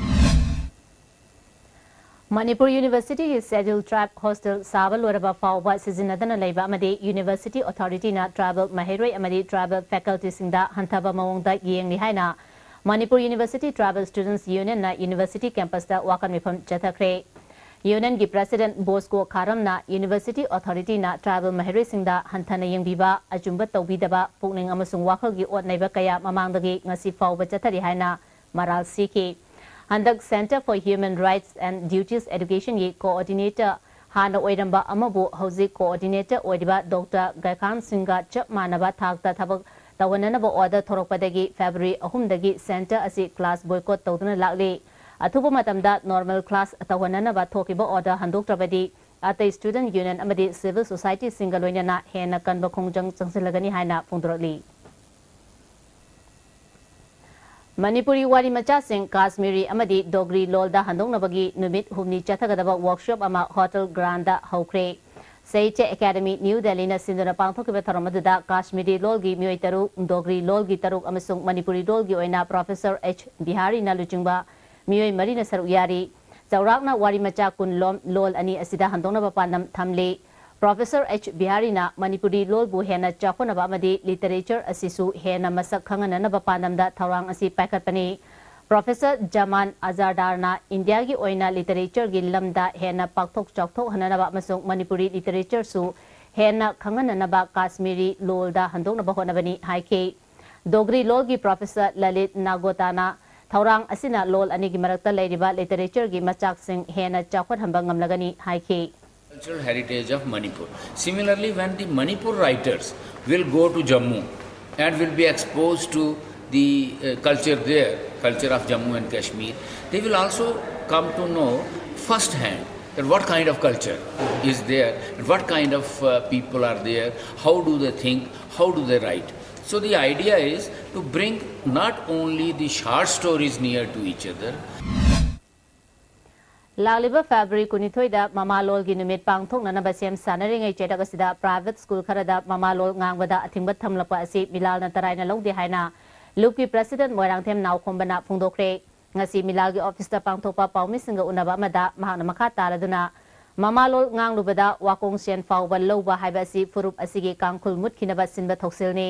ꯃꯅꯤꯄꯨꯔ ꯌꯨꯅꯤꯚꯔꯁꯤꯇꯤꯒꯤ Scheduled Tribe hostel ꯁꯥꯕ ꯂꯣꯏꯔꯕ ꯐꯥꯎꯕ ꯁꯤꯖꯤꯟꯅꯗꯅ ꯂꯩꯕ ꯑꯃꯗꯤ ꯌꯨꯅꯤꯚꯔꯁꯤꯇꯤ ꯑꯣꯊꯣꯔꯤꯇꯤꯅ ꯇ꯭ꯔꯥꯏꯕꯦꯜ ꯃꯍꯩꯔꯣꯏ ꯑꯃꯗꯤ ꯇ꯭ꯔꯥꯏꯕꯦꯜ ꯐꯦꯀꯜꯇꯤꯁꯤꯡꯗ ꯍꯟꯊꯕ ꯃꯑꯣꯡꯗ ꯌꯦꯡꯂꯤ ꯍꯥꯏꯅ ꯃꯅꯤꯄꯨꯔ ꯌꯨꯅꯤꯚꯔꯁꯤꯇꯤ ꯇ꯭ꯔꯥꯏꯕꯦꯜ ꯁ꯭ꯇꯨꯗꯦꯟꯠꯁ ꯌꯨꯅꯤꯌꯟꯅ ꯌꯨꯅꯤꯚꯔꯁꯤꯇꯤ ꯀꯦꯝꯄꯁꯇ ꯋꯥꯀꯠ ꯃꯤꯐꯝ ꯆꯠꯊꯈ꯭ꯔꯦ꯫ ꯌꯨꯅꯤꯌꯟꯒꯤ ꯄ꯭ꯔꯦꯁꯤꯗꯦꯟꯠ ꯕꯣꯁꯀꯣ ꯈꯥꯔꯝꯅ ꯌꯨꯅꯤꯚꯔꯁꯤꯇꯤ ꯑꯣꯊꯣꯔꯤꯇꯤꯅ ꯇ꯭ꯔꯥꯏꯕꯦꯜ ꯃꯍꯩꯔꯣꯏꯁꯤꯡꯗ ꯍꯟꯊꯅ ꯌꯦꯡꯕꯤꯕ, ꯑꯆꯨꯝꯕ ꯇꯧꯕꯤꯗꯕ, ꯄꯨꯛꯅꯤꯡ ꯑꯃꯁꯨꯡ ꯋꯥꯈꯜꯒꯤ ꯑꯣꯠ ꯅꯩꯕ ꯀꯌꯥ ꯃꯃꯥꯡꯗꯒꯤ ꯉꯁꯤ ꯐꯥꯎꯕ ꯆꯠꯊꯔꯤ ꯍꯥꯏꯅ ꯃꯔꯥꯜ ꯁꯤꯈꯤ꯫ ꯍꯟꯗꯛ Centre for Human Rights and Duties Educationꯒꯤ ꯀꯣꯑꯣꯔꯗꯤꯅꯦꯇꯔ ꯍꯥꯟꯅ ꯑꯣꯏꯔꯝꯕ ꯑꯃꯕꯨ ꯍꯧꯖꯤꯛ ꯀꯣꯑꯣꯔꯗꯤꯅꯦꯇꯔ ꯑꯣꯏꯔꯤꯕ ꯗꯣꯛꯇꯔ ꯒꯥꯏꯈꯥꯟ ꯁꯤꯡꯒ ꯆꯞ ꯃꯥꯟꯅꯕ ꯊꯥꯛꯇ ꯊꯕꯛ ꯇꯧꯍꯟꯅꯅꯕ ꯑꯣꯔꯗꯔ ꯊꯣꯔꯛꯄꯗꯒꯤ ꯐꯦꯕ꯭ꯔꯨꯋꯥꯔꯤ ꯑꯍꯨꯝꯗꯒꯤ ꯁꯦꯟꯇꯔ ꯑꯁꯤ ꯀ꯭ꯂꯥꯁ ꯕꯣꯏꯀꯣꯠ ꯇꯧꯗꯨꯅ ꯂꯥꯛꯂꯤ꯫ ꯑꯊꯨꯕ ꯃꯇꯝꯗ ꯅꯣꯔꯃꯦꯜ ꯀ꯭ꯂꯥꯁ ꯇꯧꯍꯟꯅꯅꯕ ꯊꯣꯛꯈꯤꯕ ꯑꯣꯔꯗꯔ ꯍꯟꯗꯣꯛꯇ꯭ꯔꯕꯗꯤ ꯑꯇꯩ ꯁ꯭ꯇꯨꯗꯦꯟꯠ ꯌꯨꯅꯤꯌꯟ ꯑꯃꯗꯤ ꯁꯤꯚꯤꯜ ꯁꯣꯁꯥꯏꯇꯤꯁꯤꯡꯒ ꯂꯣꯏꯅꯅ ꯍꯦꯟꯅ ꯀꯟꯕ ꯈꯣꯡꯖꯪ ꯆꯪꯁꯤꯜꯂꯒꯅꯤ ꯍꯥꯏꯅ ꯐꯣꯡꯗꯣꯔꯛꯂꯤ꯫ ꯃꯅꯤꯄꯨꯔꯤ ꯋꯥꯔꯤ ꯃꯆꯥꯁꯤꯡ ꯀꯥꯁꯃꯤꯔꯤ ꯑꯃꯗꯤ ꯗꯣꯒ꯭ꯔꯤ ꯂꯣꯜꯗ ꯍꯟꯗꯣꯛꯅꯕꯒꯤ ꯅꯨꯃꯤꯠ ꯍꯨꯝꯅꯤ ꯆꯠꯊꯒꯗꯕ ꯋꯥꯔꯛꯁꯣꯞ ꯑꯃ ꯍꯣꯇꯦꯜ ꯒ꯭ꯔꯥꯟꯗ ꯍꯧꯈ꯭ꯔꯦ꯫ ꯁꯥꯍꯤꯇ꯭ꯌ ꯑꯦꯀꯥꯗꯃꯤ ꯅ꯭ꯌꯨ ꯗꯦꯜꯂꯤꯅ ꯁꯤꯟꯗꯨꯅ ꯄꯥꯡꯊꯣꯛꯈꯤꯕ ꯊꯧꯔꯝ ꯑꯗꯨꯗ ꯀꯥꯁꯃꯤꯔꯤ ꯂꯣꯜꯒꯤ ꯃꯤꯑꯣꯏ ꯇꯔꯨꯛ, ꯗꯣꯒ꯭ꯔꯤ ꯂꯣꯜꯒꯤ ꯇꯔꯨꯛ ꯑꯃꯁꯨꯡ ꯃꯅꯤꯄꯨꯔꯤ ꯂꯣꯜꯒꯤ ꯑꯣꯏꯅ ꯄ꯭ꯔꯣꯐꯦꯁꯔ ꯑꯩꯆ ꯕꯤꯍꯥꯔꯤꯅ ꯂꯨꯆꯤꯡꯕ ꯃꯤꯑꯣꯏ ꯃꯔꯤꯅ ꯁꯔꯨꯛ ꯌꯥꯔꯤ꯫ ꯆꯥꯎꯔꯥꯛꯅ ꯋꯥꯔꯤ ꯃꯆꯥ ꯀꯨꯟ ꯂꯣꯝ ꯂꯣꯜ ꯑꯅꯤ ꯑꯁꯤꯗ ꯍꯟꯗꯣꯛꯅꯕ ꯄꯥꯟꯗꯝ ꯊꯝꯂꯤ꯫ ꯄ꯭ꯔꯣꯐꯦꯁꯔ ꯑꯩꯆ ꯕꯤꯍꯥꯔꯤꯅ ꯃꯅꯤꯄꯨꯔꯤ ꯂꯣꯜꯕꯨ ꯍꯦꯟꯅ ꯆꯥꯎꯈꯠꯅꯕ ꯑꯃꯗꯤ ꯂꯤꯇꯔꯦꯆꯔ ꯑꯁꯤꯁꯨ ꯍꯦꯟꯅ ꯃꯁꯛ ꯈꯪꯍꯟꯅꯅꯕ ꯄꯥꯟꯗꯝꯗ ꯊꯧꯔꯥꯡ ꯑꯁꯤ ꯄꯥꯏꯈꯠꯄꯅꯤ꯫ ꯄ꯭ꯔꯣꯐꯦꯁꯔ ꯖꯃꯥꯟ ꯑꯖꯥꯔꯗꯥꯔꯅ ꯏꯟꯗꯤꯌꯥꯒꯤ ꯑꯣꯏꯅ ꯂꯤꯇꯔꯦꯆꯔꯒꯤ ꯂꯝꯗ ꯍꯦꯟꯅ ꯄꯥꯛꯊꯣꯛ ꯆꯥꯎꯊꯣꯛꯍꯟꯅꯅꯕ ꯑꯃꯁꯨꯡ ꯃꯅꯤꯄꯨꯔꯤ ꯂꯤꯇꯔꯦꯆꯔꯁꯨ ꯍꯦꯟꯅ ꯈꯪꯍꯟꯅꯅꯕ ꯀꯥꯁꯃꯤꯔꯤ ꯂꯣꯜꯗ ꯍꯟꯗꯣꯛꯅꯕ ꯍꯣꯠꯅꯕꯅꯤ ꯍꯥꯏꯈꯤ꯫ ꯗꯣꯒ꯭ꯔꯤ ꯂꯣꯜꯒꯤ ꯄ꯭ꯔꯣꯐꯦꯁꯔ ꯂꯂꯤꯠ ꯅꯥꯒꯣꯇꯥꯅ ꯊꯧꯔꯥꯡ ꯑꯁꯤꯅ ꯂꯣꯜ ꯑꯅꯤꯒꯤ ꯃꯔꯛꯇ ꯂꯩꯔꯤꯕ ꯂꯤꯇꯔꯦꯆꯔꯒꯤ ꯃꯆꯥꯛꯁꯤꯡ ꯍꯦꯟꯅ ꯆꯥꯎꯈꯠꯍꯟꯕ ꯉꯝꯂꯒꯅꯤ ꯍꯥꯏꯈꯤ꯫ Cultural heritage of Manipur. Similarly, when the Manipur writers will go to Jammu and will be exposed to the uh, culture there, culture of Jammu and Kashmir, they will also come to know first hand That what kind of culture is there, and what kind of uh, people are there, how do they think, how do they write. So the idea is to bring not only the short stories near to each other, ꯂꯥꯛꯂꯤꯕ February ꯀꯨꯟꯅꯤꯊꯣꯏꯗ ꯃꯃꯥ ꯂꯣꯜꯒꯤ ꯅꯨꯃꯤꯠ ꯄꯥꯡꯊꯣꯛꯅꯅꯕ ꯁꯦꯝ ꯁꯥꯅꯔꯤꯉꯩ ꯆꯩꯔꯛ ꯑꯁꯤꯗ private school ꯈꯔꯗ ꯃꯃꯥ ꯂꯣꯜ ꯉꯥꯡꯕꯗ ꯑꯊꯤꯡꯕ ꯊꯝꯂꯛꯄ ꯑꯁꯤ ꯃꯤꯂꯥꯜꯅ ꯇꯔꯥꯏꯅ ꯂꯧꯗꯦ ꯍꯥꯏꯅ ꯂꯨꯞꯀꯤ president ꯃꯣꯏꯔꯥꯡꯊꯦꯝ ꯅꯥꯎꯈꯣꯝꯕꯅ ꯐꯣꯡꯗꯣꯛꯈ꯭ꯔꯦ꯫ ꯉꯁꯤ ꯃꯤꯂꯥꯜꯒꯤ officeꯇ ꯄꯥꯡꯊꯣꯛꯄ ꯄꯥꯎꯃꯤꯁꯤꯡꯒ ꯎꯅꯕ ꯑꯃꯗ ꯃꯍꯥꯛꯅ ꯃꯈꯥ ꯇꯥꯔꯗꯨꯅ, ꯃꯃꯥ ꯂꯣꯜ ꯉꯥꯡꯂꯨꯕꯗ ꯋꯥꯀꯣꯡ ꯁꯦꯟ ꯐꯥꯎꯕ ꯂꯧꯕ ꯍꯥꯏꯕ ꯑꯁꯤ ꯐꯨꯔꯨꯞ ꯑꯁꯤꯒꯤ ꯀꯥꯡꯈꯨꯜ ꯃꯨꯠꯈꯤꯅꯕ ꯁꯤꯟꯕ ꯊꯧꯁꯤꯜꯅꯤ꯫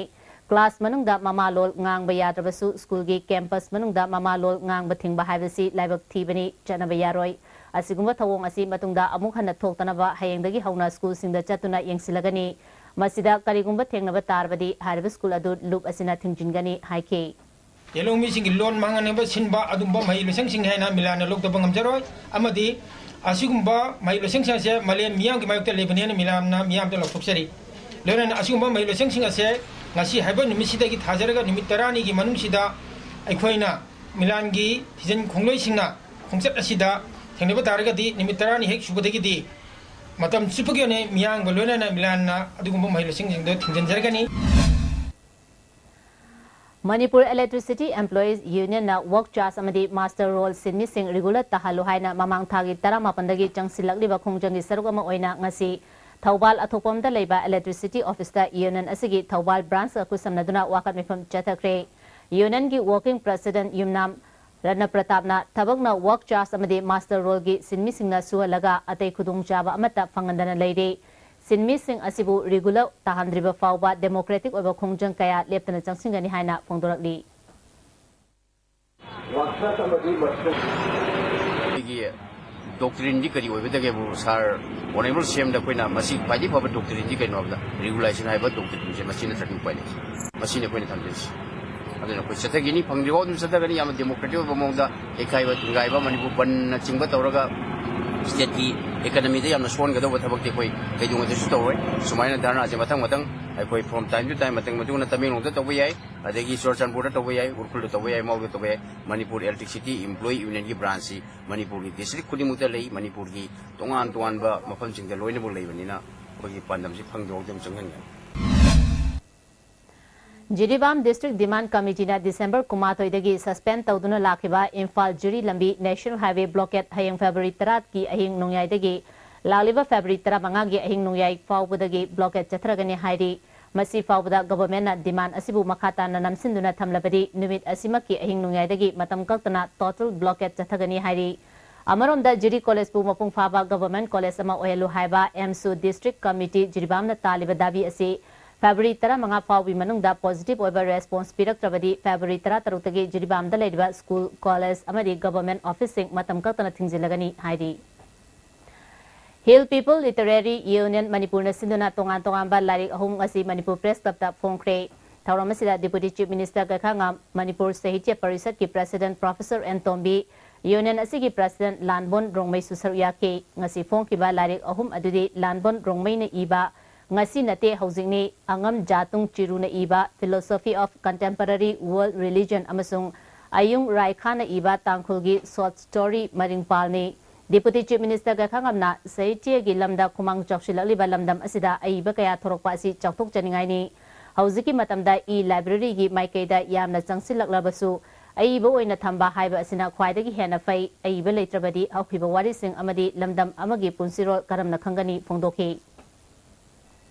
Class ꯃꯅꯨꯡꯗ ꯃꯃꯥ ꯂꯣꯜ ꯉꯥꯡꯕ ꯌꯥꯗ꯭ꯔꯕꯁꯨ schoolꯒꯤ campus ꯃꯅꯨꯡꯗ ꯃꯃꯥ ꯂꯣꯜ ꯉꯥꯡꯕ ꯊꯤꯡꯕ ꯍꯥꯏꯕꯁꯤ ꯂꯥꯏꯕꯛ ꯊꯤꯕꯅꯤ, ꯆꯠꯅꯕ ꯌꯥꯔꯣꯏ꯫ ꯑꯁꯤꯒꯨꯝꯕ ꯊꯧꯑꯣꯡ ꯑꯁꯤ ꯃꯇꯨꯡꯗ ꯑꯃꯨꯛ ꯍꯟꯅ ꯊꯣꯛꯇꯅꯕ ꯍꯌꯦꯡꯗꯒꯤ ꯍꯧꯅ schoolꯁꯤꯡꯗ ꯆꯠꯇꯨꯅ ꯌꯦꯡꯁꯤꯜꯂꯒꯅꯤ꯫ ꯃꯁꯤꯗ ꯀꯔꯤꯒꯨꯝꯕ ꯊꯦꯡꯅꯕ ꯇꯥꯔꯕꯗꯤ ꯍꯥꯏꯔꯤꯕ school ꯑꯗꯨ ꯂꯨꯞ ꯑꯁꯤꯅ ꯊꯤꯡꯖꯤꯟꯒꯅꯤ ꯍꯥꯏꯈꯤ꯫ ꯌꯦꯜꯍꯧꯃꯤꯁꯤꯡꯒꯤ ꯂꯣꯟ ꯃꯥꯡꯍꯟꯅꯕ ꯁꯤꯟꯕ ꯑꯗꯨꯒꯨꯝꯕ ꯃꯍꯩ ꯂꯣꯏꯁꯪꯁꯤꯡꯅꯤ ꯍꯥꯏꯅ ꯃꯤꯂꯥꯟꯅ ꯂꯧꯗꯕ ꯉꯝꯖꯔꯣꯏ꯫ ꯑꯃꯗꯤ ꯑꯁꯤꯒꯨꯝꯕ ꯃꯍꯩ ꯂꯣꯏꯁꯪꯁꯤꯡ ꯑꯁꯦ ꯃꯥꯂꯦꯝ ꯃꯤꯌꯥꯝꯒꯤ ꯃꯥꯌꯣꯛꯇ ꯂꯩꯕꯅꯦꯅ ꯃꯤꯂꯥꯟꯅ ꯃꯤꯌꯥꯝꯗ ꯂꯥꯎꯊꯣꯛꯆꯔꯤ꯫ ꯂꯣꯏꯅꯅ ꯑꯁꯤꯒꯨꯝꯕ ꯃꯍꯩ ꯂꯣꯏꯁꯪꯁꯤꯡ ꯑꯁꯦ ꯉꯁꯤ ꯍꯥꯏꯕ ꯅꯨꯃꯤꯠꯁꯤꯗꯒꯤ ꯊꯥꯖꯔꯒ ꯅꯨꯃꯤꯠ ꯇꯔꯥꯅꯤꯒꯤ ꯃꯅꯨꯡꯁꯤꯗ ꯑꯩꯈꯣꯏꯅ ꯃꯤꯂꯥꯟꯒꯤ ꯊꯤꯖꯤꯟ ꯈꯣꯡꯂꯣꯏꯁꯤꯡꯅ ꯈꯣꯡꯆꯠ ꯑꯁꯤꯗ ꯊꯦꯡꯅꯕ ꯇꯥꯔꯒꯗꯤ ꯅꯨꯃꯤꯠ ꯇꯔꯥꯅꯤ ꯍꯦꯛ ꯁꯨꯕꯗꯒꯤꯗꯤ ꯃꯇꯝ ꯆꯨꯞꯄꯒꯤ ꯑꯣꯏꯅ ꯃꯤꯌꯥꯝꯒ ꯂꯣꯏꯅꯅ ꯃꯤꯂꯥꯟꯅ ꯑꯗꯨꯒꯨꯝꯕ ꯃꯍꯩ ꯂꯣꯏꯁꯪꯁꯤꯡꯗꯣ ꯊꯤꯡꯖꯤꯟꯖꯔꯒꯅꯤ꯫ Manipur Electricity Employees Unionꯅ work charge ꯑꯃꯗꯤ muster roll ꯁꯤꯟꯃꯤꯁꯤꯡ regular ꯇꯥꯍꯜꯂꯨ ꯍꯥꯏꯅ ꯃꯃꯥꯡ ꯊꯥꯒꯤ ꯇꯔꯥꯃꯥꯄꯟꯗꯒꯤ ꯆꯪꯁꯤꯜꯂꯛꯂꯤꯕ ꯈꯣꯡꯖꯪꯒꯤ ꯁꯔꯨꯛ ꯑꯃ ꯑꯣꯏꯅ ꯉꯁꯤ ꯊꯧꯕꯥꯜ ꯑꯊꯣꯛꯄꯝꯗ ꯂꯩꯕ electricity officeꯇ union ꯑꯁꯤꯒꯤ ꯊꯧꯕꯥꯜ branchꯀ ꯈꯨꯠꯁꯝꯅꯗꯨꯅ ꯋꯥꯀꯠ ꯃꯤꯐꯝ ꯆꯠꯊꯈ꯭ꯔꯦ꯫ Unionꯒꯤ working president ꯌꯨꯝꯅꯥꯝ ꯔꯠꯅ ꯄ꯭ꯔꯇꯥꯞꯅ ꯊꯕꯛꯅ work charge ꯑꯃꯗꯤ muster rollꯒꯤ ꯁꯤꯟꯃꯤꯁꯤꯡꯅ ꯁꯨꯍꯜꯂꯒ ꯑꯇꯩ ꯈꯨꯗꯣꯡꯆꯥꯕ ꯑꯃꯠꯇ ꯐꯪꯍꯟꯗꯅ ꯂꯩꯔꯤ꯫ ꯁꯤꯟꯃꯤꯁꯤꯡ ꯑꯁꯤꯕꯨ regular ꯇꯥꯍꯟꯗ꯭ꯔꯤꯕ ꯐꯥꯎꯕ democratic ꯑꯣꯏꯕ ꯈꯣꯡꯖꯪ ꯀꯌꯥ ꯂꯦꯞꯇꯅ ꯆꯪꯁꯤꯟꯒꯅꯤ ꯍꯥꯏꯅ ꯐꯣꯡꯗꯣꯔꯛꯂꯤ꯫ ꯑꯩꯈꯣꯏꯒꯤ doctrineꯗꯤ ꯀꯔꯤ ꯑꯣꯏꯒꯗꯒꯦꯕꯨ, sir, honourable CMꯗ ꯑꯩꯈꯣꯏꯅ ꯃꯁꯤ ꯈ꯭ꯋꯥꯏꯗꯒꯤ ꯐꯕ doctrineꯗꯤ ꯀꯩꯅꯣ ꯍꯥꯏꯕꯗ regulation ꯍꯥꯏꯕ doctrineꯁꯦ, ꯃꯁꯤ ꯅꯠꯇ꯭ꯔꯗꯤ ꯎꯄꯥꯏ ꯂꯩꯇꯦ꯫ ꯃꯁꯤꯅꯤ ꯑꯩꯈꯣꯏꯅ ꯊꯝꯖꯔꯤꯁꯤ꯫ ꯑꯗꯨꯅ ꯑꯩꯈꯣꯏ ꯆꯠꯊꯈꯤꯅꯤ, ꯐꯪꯗ꯭ꯔꯤꯐꯥꯎ ꯑꯗꯨꯝ ꯆꯠꯊꯒꯅꯤ꯫ ꯌꯥꯝꯅ democratic ꯑꯣꯏꯕ ꯃꯑꯣꯡꯗ ꯌꯩꯈꯥꯏꯕ ꯊꯤꯡꯒꯥꯏꯕ, ꯃꯅꯤꯄꯨꯔ ꯕꯟꯅꯆꯤꯡꯕ ꯇꯧꯔꯒ ꯁ꯭ꯇꯦꯠꯀꯤ ꯏꯀꯅꯃꯤꯗ ꯌꯥꯝꯅ ꯁꯣꯟꯒꯗꯧꯕ ꯊꯕꯛꯇꯤ ꯑꯩꯈꯣꯏ ꯀꯩꯗꯧꯉꯩꯗꯁꯨ ꯇꯧꯔꯣꯏ꯫ ꯁꯨꯃꯥꯏꯅ ꯙꯔꯅꯥꯁꯦ ꯃꯊꯪ ꯃꯊꯪ ꯑꯩꯈꯣꯏ from time to time, ꯃꯇꯝ ꯃꯇꯨꯡ ꯏꯟꯅ ꯇꯃꯦꯡꯂꯣꯡꯗ ꯇꯧꯕ ꯌꯥꯏ, ꯑꯗꯒꯤ ꯆꯨꯔꯆꯥꯟꯄꯨꯔꯗ ꯇꯧꯕ ꯌꯥꯏ, ꯎꯈ꯭ꯔꯨꯜꯗ ꯇꯧꯕ ꯌꯥꯏ, ꯃꯥꯎꯗ ꯇꯧꯕ ꯌꯥꯏ꯫ ꯃꯅꯤꯄꯨꯔ Electricity Employee Unionꯒꯤ branchꯁꯤ ꯃꯅꯤꯄꯨꯔꯒꯤ district ꯈꯨꯗꯤꯡꯃꯛꯇ ꯂꯩ, ꯃꯅꯤꯄꯨꯔꯒꯤ ꯇꯣꯉꯥꯟ ꯇꯣꯉꯥꯟꯕ ꯃꯐꯝꯁꯤꯡꯗ ꯂꯣꯏꯅꯃꯛ ꯂꯩꯕꯅꯤꯅ ꯑꯩꯈꯣꯏꯒꯤ ꯄꯥꯟꯗꯝꯁꯤ ꯐꯪꯗ꯭ꯔꯤꯐꯥꯎꯗꯤ ꯑꯗꯨꯝ ꯆꯪꯍꯟꯒꯅꯤ꯫ Jiribam District Demand Committeeꯅ December ꯀꯨꯟꯃꯥꯊꯣꯏꯗꯒꯤ suspend ꯇꯧꯗꯨꯅ ꯂꯥꯛꯈꯤꯕ ꯏꯝꯐꯥꯜ ꯖꯤꯔꯤ ꯂꯝꯕꯤ National Highway blockade ꯍꯌꯦꯡ February ꯇꯔꯥꯒꯤ ꯑꯍꯤꯡ ꯅꯣꯡꯌꯥꯏꯗꯒꯤ ꯂꯥꯛꯂꯤꯕ February ꯇꯔꯥꯃꯉꯥꯒꯤ ꯑꯍꯤꯡ ꯅꯣꯡꯌꯥꯏ ꯐꯥꯎꯕꯗꯒꯤ blockade ꯆꯠꯊꯔꯒꯅꯤ ꯍꯥꯏꯔꯤ꯫ ꯃꯁꯤ ꯐꯥꯎꯕꯗ governmentꯅ demand ꯑꯁꯤꯕꯨ ꯃꯈꯥ ꯇꯥꯅ ꯅꯝꯁꯤꯟꯗꯨꯅ ꯊꯝꯂꯕꯗꯤ ꯅꯨꯃꯤꯠ ꯑꯁꯤꯃꯛꯀꯤ ꯑꯍꯤꯡ ꯅꯣꯡꯌꯥꯏꯗꯒꯤ ꯃꯇꯝ ꯀꯛꯇꯅ total blockade ꯆꯠꯊꯒꯅꯤ ꯍꯥꯏꯔꯤ꯫ ꯑꯃꯔꯣꯝꯗ ꯖꯤꯔꯤ ꯀꯣꯂꯦꯖꯄꯨ ꯃꯄꯨꯡ ꯐꯥꯕ government college ꯑꯃ ꯑꯣꯏꯍꯜꯂꯨ ꯍꯥꯏꯕ ꯑꯦꯝꯁꯨ District Committee ꯖꯤꯔꯤꯕꯥꯝꯅ ꯇꯥꯜꯂꯤꯕ ꯗꯥꯕꯤ ꯑꯁꯤ February ꯇꯔꯥꯃꯉꯥ ꯐꯥꯎꯕꯒꯤ ꯃꯅꯨꯡꯗ positive ꯑꯣꯏꯕ response ꯄꯤꯔꯛꯇ꯭ꯔꯕꯗꯤ February ꯇꯔꯥꯇꯔꯨꯛꯇꯒꯤ ꯖꯤꯔꯤꯕꯥꯝꯗ ꯂꯩꯔꯤꯕ school, college ꯑꯃꯗꯤ government officeꯁꯤꯡ ꯃꯇꯝ ꯀꯛꯇꯅ ꯊꯤꯡꯖꯤꯜꯂꯒꯅꯤ ꯍꯥꯏꯔꯤ꯫ Hill People Literary Union ꯃꯅꯤꯄꯨꯔꯅ ꯁꯤꯟꯗꯨꯅ ꯇꯣꯉꯥꯟ ꯇꯣꯉꯥꯟꯕ ꯂꯥꯏꯔꯤꯛ ꯑꯍꯨꯝ ꯉꯁꯤ ꯃꯅꯤꯄꯨꯔ Press Clubꯇ ꯐꯣꯡꯈ꯭ꯔꯦ꯫ ꯊꯧꯔꯝ ꯑꯁꯤꯗ Deputy Chief Minister Gaikhangam, Manipur Sahitya ꯄꯔꯤꯁꯠꯀꯤ President Professor N Tombi, Union ꯑꯁꯤꯒꯤ President ꯂꯥꯟꯕꯣꯟ ꯔꯣꯡꯃꯩꯁꯨ ꯁꯔꯨꯛ ꯌꯥꯈꯤ꯫ ꯉꯁꯤ ꯐꯣꯡꯈꯤꯕ ꯂꯥꯏꯔꯤꯛ ꯑꯍꯨꯝ ꯑꯗꯨꯗꯤ ꯂꯥꯟꯕꯣꯟ ꯔꯣꯡꯃꯩꯅ ꯏꯕ ꯉꯁꯤ ꯅꯠꯇꯦ ꯍꯧꯖꯤꯛꯅꯤ, ꯑꯉꯝ ꯖꯥꯇꯨꯡ ꯆꯤꯔꯨꯅ ꯏꯕ Philosophy of Contemporary World Religion ꯑꯃꯁꯨꯡ ꯑꯌꯨꯡ ꯔꯥꯏꯈꯥꯅ ꯏꯕ ꯇꯥꯡꯈꯨꯜꯒꯤ short story ꯃꯔꯤꯡꯄꯥꯜꯅꯤ꯫ Deputy Chief Minister ꯒꯩꯈꯥꯉꯝꯅ ꯁꯥꯍꯤꯇ꯭ꯌꯒꯤ ꯂꯝꯗ ꯈꯨꯃꯥꯡ ꯆꯥꯎꯁꯤꯜꯂꯛꯂꯤꯕ ꯂꯝꯗꯝ ꯑꯁꯤꯗ ꯑꯏꯕ ꯀꯌꯥ ꯊꯣꯔꯛꯄ ꯑꯁꯤ ꯆꯥꯎꯊꯣꯛꯆꯅꯤꯡꯉꯥꯏꯅꯤ꯫ ꯍꯧꯖꯤꯛꯀꯤ ꯃꯇꯝꯗ e-libraryꯒꯤ ꯃꯥꯏꯀꯩꯗ ꯌꯥꯝꯅ ꯆꯪꯁꯤꯜꯂꯛꯂꯕꯁꯨ ꯑꯏꯕ ꯑꯣꯏꯅ ꯊꯝꯕ ꯍꯥꯏꯕ ꯑꯁꯤꯅ ꯈ꯭ꯋꯥꯏꯗꯒꯤ ꯍꯦꯟꯅ ꯐꯩ꯫ ꯑꯏꯕ ꯂꯩꯇ꯭ꯔꯕꯗꯤ ꯍꯧꯈꯤꯕ ꯋꯥꯔꯤꯁꯤꯡ ꯑꯃꯗꯤ ꯂꯝꯗꯝ ꯑꯃꯒꯤ ꯄꯨꯟꯁꯤꯔꯣꯜ ꯀꯔꯝꯅ ꯈꯪꯒꯅꯤ ꯐꯣꯡꯗꯣꯛꯈꯤ꯫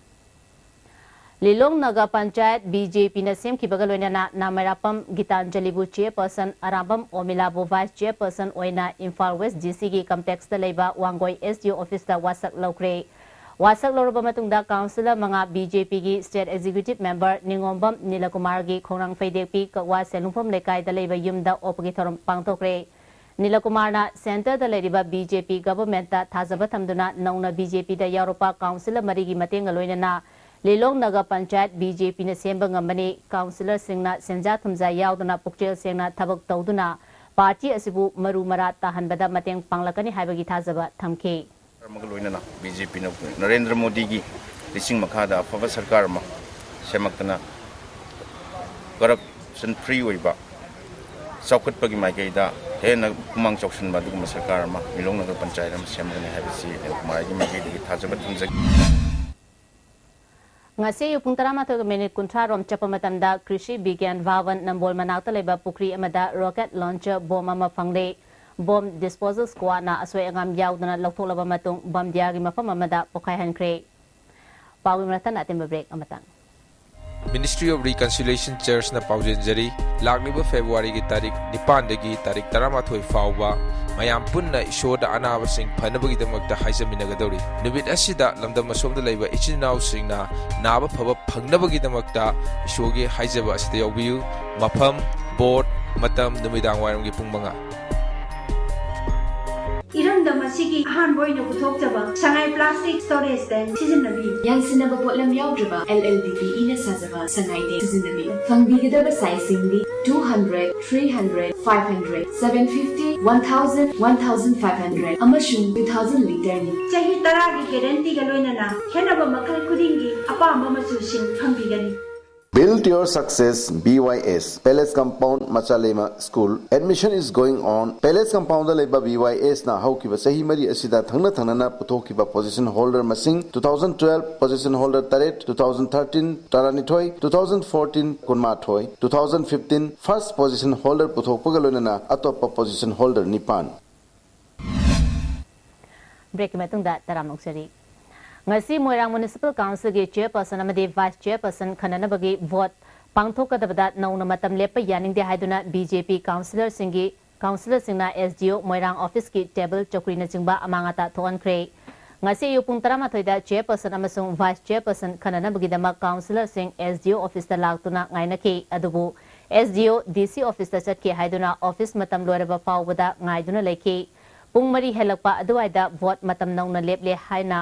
ꯂꯤꯂꯣꯡ ꯅꯒꯔ ꯄꯟꯆꯥꯌꯠ BJPꯅ ꯁꯦꯝꯈꯤꯕꯒ ꯂꯣꯏꯅꯅ ꯅꯥꯃꯩꯔꯥꯄꯝ ꯒꯤꯇꯥꯟꯖꯂꯤꯕꯨ chairperson, ꯑꯔꯥꯝꯕꯝ ꯑꯣꯃꯤꯂꯥꯕꯨ vice chairperson ꯑꯣꯏꯅ ꯏꯝꯐꯥꯜ West DCꯒꯤ complexꯇ ꯂꯩꯕ ꯋꯥꯡꯒꯣꯏ SDO officeꯇ ꯋꯥꯁꯛ ꯂꯧꯈ꯭ꯔꯦ꯫ ꯋꯥꯁꯛ ꯂꯧꯔꯕ ꯃꯇꯨꯡꯗ councillor ꯃꯉꯥ BJPꯒꯤ state executive member ꯅꯤꯉꯣꯝꯕꯝ ꯅꯤꯂꯀꯨꯃꯥꯔꯒꯤ ꯈꯣꯡꯅꯥꯡ ꯐꯩꯗꯦꯛꯄꯤ ꯀꯛꯋꯥ ꯁꯦꯜꯍꯨꯝꯐꯝ ꯂꯩꯀꯥꯏꯗ ꯂꯩꯕ ꯌꯨꯝꯗ ꯑꯣꯛꯄꯒꯤ ꯊꯧꯔꯝ ꯄꯥꯡꯊꯣꯛꯈ꯭ꯔꯦ꯫ ꯅꯤꯂꯀꯨꯃꯥꯔꯅ centreꯗ ꯂꯩꯔꯤꯕ BJP governmentꯇ ꯊꯥꯖꯕ ꯊꯝꯗꯨꯅ ꯅꯧꯅ BJPꯗ ꯌꯥꯎꯔꯛꯄ councillor ꯃꯔꯤꯒꯤ ꯃꯇꯦꯡꯒ ꯂꯣꯏꯅꯅ ꯂꯤꯂꯣꯡ ꯅꯒꯔ ꯄꯟꯆꯥꯌꯠ BJPꯅ ꯁꯦꯝꯕ ꯉꯝꯕꯅꯤ꯫ Councillorꯁꯤꯡꯅ ꯁꯦꯟꯖꯥ ꯊꯨꯝꯖꯥ ꯌꯥꯎꯗꯅ ꯄꯨꯛꯆꯦꯜ ꯁꯦꯡꯅ ꯊꯕꯛ ꯇꯧꯗꯨꯅ ꯄꯥꯔꯇꯤ ꯑꯁꯤꯕꯨ ꯃꯔꯨ ꯃꯔꯥ ꯇꯥꯍꯟꯕꯗ ꯃꯇꯦꯡ ꯄꯥꯡꯂꯛꯀꯅꯤ ꯍꯥꯏꯕꯒꯤ ꯊꯥꯖꯕ ꯊꯝꯈꯤ꯫ ꯑꯃꯒ ꯂꯣꯏꯅꯅ ꯕꯤ ꯖꯦ ꯄꯤꯅ ꯅꯔꯦꯟꯗ꯭ꯔ ꯃꯣꯗꯤꯒꯤ ꯂꯤꯆꯤꯡ ꯃꯈꯥꯗ ꯑꯐꯕ ꯁꯔꯀꯥꯔ ꯑꯃ ꯁꯦꯝꯃꯛꯇꯅ ꯀꯔꯞꯁꯟ ꯐ꯭ꯔꯤ ꯑꯣꯏꯕ ꯆꯥꯎꯈꯠꯄꯒꯤ ꯃꯥꯏꯀꯩꯗ ꯍꯦꯟꯅ ꯈꯨꯃꯥꯡ ꯆꯥꯎꯁꯤꯟꯕ ꯑꯗꯨꯒꯨꯝꯕ ꯁꯔꯀꯥꯔ ꯑꯃ ꯃꯤꯂꯣꯡ ꯅꯒꯔ ꯄꯟꯆꯥꯌꯠ ꯑꯃ ꯁꯦꯝꯒꯅꯤ ꯍꯥꯏꯕꯁꯤ ꯅꯤꯜ ꯀꯨꯃꯥꯔꯒꯤ ꯃꯥꯏꯀꯩꯗꯒꯤ ꯊꯥꯖꯕ ꯊꯝꯖꯒꯦ꯫ ꯉꯁꯤ ꯑꯌꯨꯛ ꯄꯨꯡ ꯇꯔꯥꯃꯥꯊꯣꯏꯒ ꯃꯤꯅꯤꯠ ꯀꯨꯟꯊ꯭ꯔꯥ ꯔꯣꯝ ꯆꯠꯄ ꯃꯇꯝꯗ ꯀ꯭ꯔꯤꯁꯤ ꯕꯤꯒ꯭ꯌꯥꯟ ꯚꯥꯋꯟ ꯅꯝꯕꯣꯜ ꯃꯅꯥꯛꯇ ꯂꯩꯕ ꯄꯨꯈ꯭ꯔꯤ ꯑꯃꯗ ꯔꯣꯀꯦꯠ ꯂꯣꯟꯆꯔ ꯕꯣꯝ ꯑꯃ ꯐꯪꯂꯦ꯫ ꯕꯣꯝ ꯗꯤꯁꯄꯣꯖꯦꯜ ꯁ꯭ꯀ꯭ꯋꯥꯗꯅ ꯑꯁꯣꯏ ꯑꯉꯥꯝ ꯌꯥꯎꯗꯅ ꯂꯧꯊꯣꯛꯂꯕ ꯃꯇꯨꯡ ꯕꯝꯗꯤꯌꯥꯒꯤ ꯃꯐꯝ ꯑꯃꯗ ꯄꯣꯈꯥꯏꯍꯟꯈ꯭ꯔꯦ꯫ ꯄꯥꯎꯒꯤ ꯃꯔꯛ ꯊꯠꯅ ꯑꯇꯦꯟꯕ ꯕ꯭ꯔꯦꯛ ꯑꯃꯇꯪ꯫ Ministry of Reconciliation Churchꯅ ꯄꯥꯎꯖꯦꯟꯖꯔꯤ꯫ ꯂꯥꯛꯂꯤꯕ ꯐꯦꯕ꯭ꯔꯨꯋꯥꯔꯤꯒꯤ ꯇꯥꯔꯤꯛ ꯅꯤꯄꯥꯟꯗꯒꯤ ꯇꯥꯔꯤꯛ ꯇꯔꯥꯃꯥꯊꯣꯏ ꯐꯥꯎꯕ ꯃꯌꯥꯝ ꯄꯨꯟꯅ ꯏꯁꯣꯔꯗ ꯑꯅꯥꯕꯁꯤꯡ ꯐꯅꯕꯒꯤꯗꯃꯛꯇ ꯍꯥꯏꯖꯃꯤꯟꯅꯒꯗꯧꯔꯤ꯫ ꯅꯨꯃꯤꯠ ꯑꯁꯤꯗ ꯂꯝꯗꯝ ꯑꯁꯣꯝꯗ ꯂꯩꯕ ꯏꯆꯤꯟ ꯏꯅꯥꯎꯁꯤꯡꯅ ꯅꯥꯕ ꯐꯕ ꯐꯪꯅꯕꯒꯤꯗꯃꯛꯇ ꯏꯁꯣꯔꯒꯤ ꯍꯥꯏꯖꯕ ꯑꯁꯤꯗ ꯌꯥꯎꯕꯤꯌꯨ꯫ ꯃꯐꯝ, ꯕꯣꯔꯗ, ꯃꯇꯝ, ꯅꯨꯃꯤꯗꯥꯡ ꯋꯥꯏꯔꯝꯒꯤ ꯄꯨꯡ ꯃꯉꯥ꯫ ꯏꯔꯝꯗꯝ ꯑꯁꯤꯒꯤ ꯑꯍꯥꯟꯕ ꯑꯣꯏꯅ ꯄꯨꯊꯣꯛꯆꯕ ꯁꯉꯥꯏ ꯄ꯭ꯂꯥꯁꯇꯤꯛ ꯁ꯭ꯇꯣꯔꯦꯖ ꯇꯦꯡ ꯁꯤꯖꯤꯟꯅꯕꯤꯌꯨ꯫ ꯌꯥꯟꯁꯤꯟꯅꯕ ꯄꯣꯠꯂꯝ ꯌꯥꯎꯗ꯭ꯔꯕ L L D P ꯏꯅ ꯁꯥꯖꯕ ꯁꯉꯥꯏ ꯇꯦꯡ ꯁꯤꯖꯤꯟꯅꯕꯤꯌꯨ꯫ ꯐꯪꯕꯤꯒꯗꯕ ꯁꯥꯏꯖꯁꯤꯡꯗꯤ two hundred, three hundred, five hundred, seven fifty, one thousand, one thousand five hundred ꯑꯃꯁꯨꯡ two thousand ꯂꯤꯇꯔꯅꯤ꯫ ꯆꯍꯤ ꯇꯔꯥꯒꯤ ꯒꯦꯔꯦꯟꯇꯤꯒ ꯂꯣꯏꯅꯅ ꯈꯦꯠꯅꯕ ꯃꯈꯜ ꯈꯨꯗꯤꯡꯒꯤ ꯑꯄꯥꯝꯕ ꯃꯆꯨꯁꯤꯡ ꯐꯪꯕꯤꯒꯅꯤ꯫ Build your success, B Y S, Palace Compound, Machalema School. Admission is going on. Palace Compoundꯗ ꯂꯩꯕ B Y Sꯅ ꯍꯧꯈꯤꯕ ꯆꯍꯤ ꯃꯔꯤ ꯑꯁꯤꯗ ꯊꯪꯅ ꯊꯪꯅꯅ ꯄꯨꯊꯣꯛꯈꯤꯕ position holder ꯃꯁꯤꯡ, two thousand twelve position holder ꯇꯔꯦꯠ, two thousand thirteen ꯇꯔꯥꯅꯤꯊꯣꯏ, two thousand fourteen ꯀꯨꯟꯃꯥꯊꯣꯏ, two thousand fifteen first position holder ꯄꯨꯊꯣꯛꯄꯒ ꯂꯣꯏꯅꯅ ꯑꯇꯣꯞꯄ position holder ꯅꯤꯄꯥꯟ꯫ ꯕ꯭ꯔꯦꯛꯀꯤ ꯃꯇꯨꯡꯗ ꯇꯔꯥꯝꯅ ꯑꯣꯛꯆꯔꯤ꯫ ꯉꯁꯤ ꯃꯣꯏꯔꯥꯡ ꯃ꯭ꯌꯨꯅꯤꯁꯤꯄꯥꯜ ꯀꯥꯎꯟꯁꯤꯜꯒꯤ ꯆꯦꯌꯔꯄꯔꯁꯟ ꯑꯃꯗꯤ ꯚꯥꯏꯁ ꯆꯦꯌꯔꯄꯔꯁꯟ ꯈꯟꯅꯅꯕꯒꯤ ꯚꯣꯠ ꯄꯥꯡꯊꯣꯛꯀꯗꯕꯗ ꯅꯧꯅ ꯃꯇꯝ ꯂꯦꯞꯄ ꯌꯥꯅꯤꯡꯗꯦ ꯍꯥꯏꯗꯨꯅ B J P ꯀꯥꯎꯟꯁꯤꯜꯁꯤꯡꯅ S D O ꯃꯣꯏꯔꯥꯡ ꯑꯣꯐꯤꯁꯀꯤ ꯇꯦꯕꯜ, ꯆꯧꯀ꯭ꯔꯤꯅꯆꯤꯡꯕ ꯑꯃꯥꯡ ꯑꯇꯥ ꯊꯣꯛꯍꯟꯈ꯭ꯔꯦ꯫ ꯉꯁꯤ ꯑꯌꯨꯛ ꯄꯨꯡ ꯇꯔꯥꯃꯥꯊꯣꯏꯗ ꯆꯦꯌꯔꯄꯔꯁꯟ ꯑꯃꯁꯨꯡ ꯚꯥꯏꯁ ꯆꯦꯌꯔꯄꯔꯁꯟ ꯈꯟꯅꯅꯕꯒꯤꯗꯃꯛ ꯀꯥꯎꯟꯁꯤꯜꯁꯤꯡ S D O ꯑꯣꯐꯤꯁꯇ ꯂꯥꯛꯇꯨꯅ ꯉꯥꯏꯅꯈꯤ꯫ ꯑꯗꯨꯕꯨ S D O D C ꯑꯣꯐꯤꯁꯇ ꯆꯠꯈꯤ ꯍꯥꯏꯗꯨꯅ ꯑꯣꯐꯤꯁ ꯃꯇꯝ ꯂꯣꯏꯔꯕ ꯐꯥꯎꯕꯗ ꯉꯥꯏꯗꯨꯅ ꯂꯩꯈꯤ꯫ ꯄꯨꯡ ꯃꯔꯤ ꯍꯦꯜꯂꯛꯄ ꯑꯗꯨꯋꯥꯏꯗ ꯚꯣꯠ ꯃꯇꯝ ꯅꯧꯅ ꯂꯦꯞꯂꯦ ꯍꯥꯏꯅ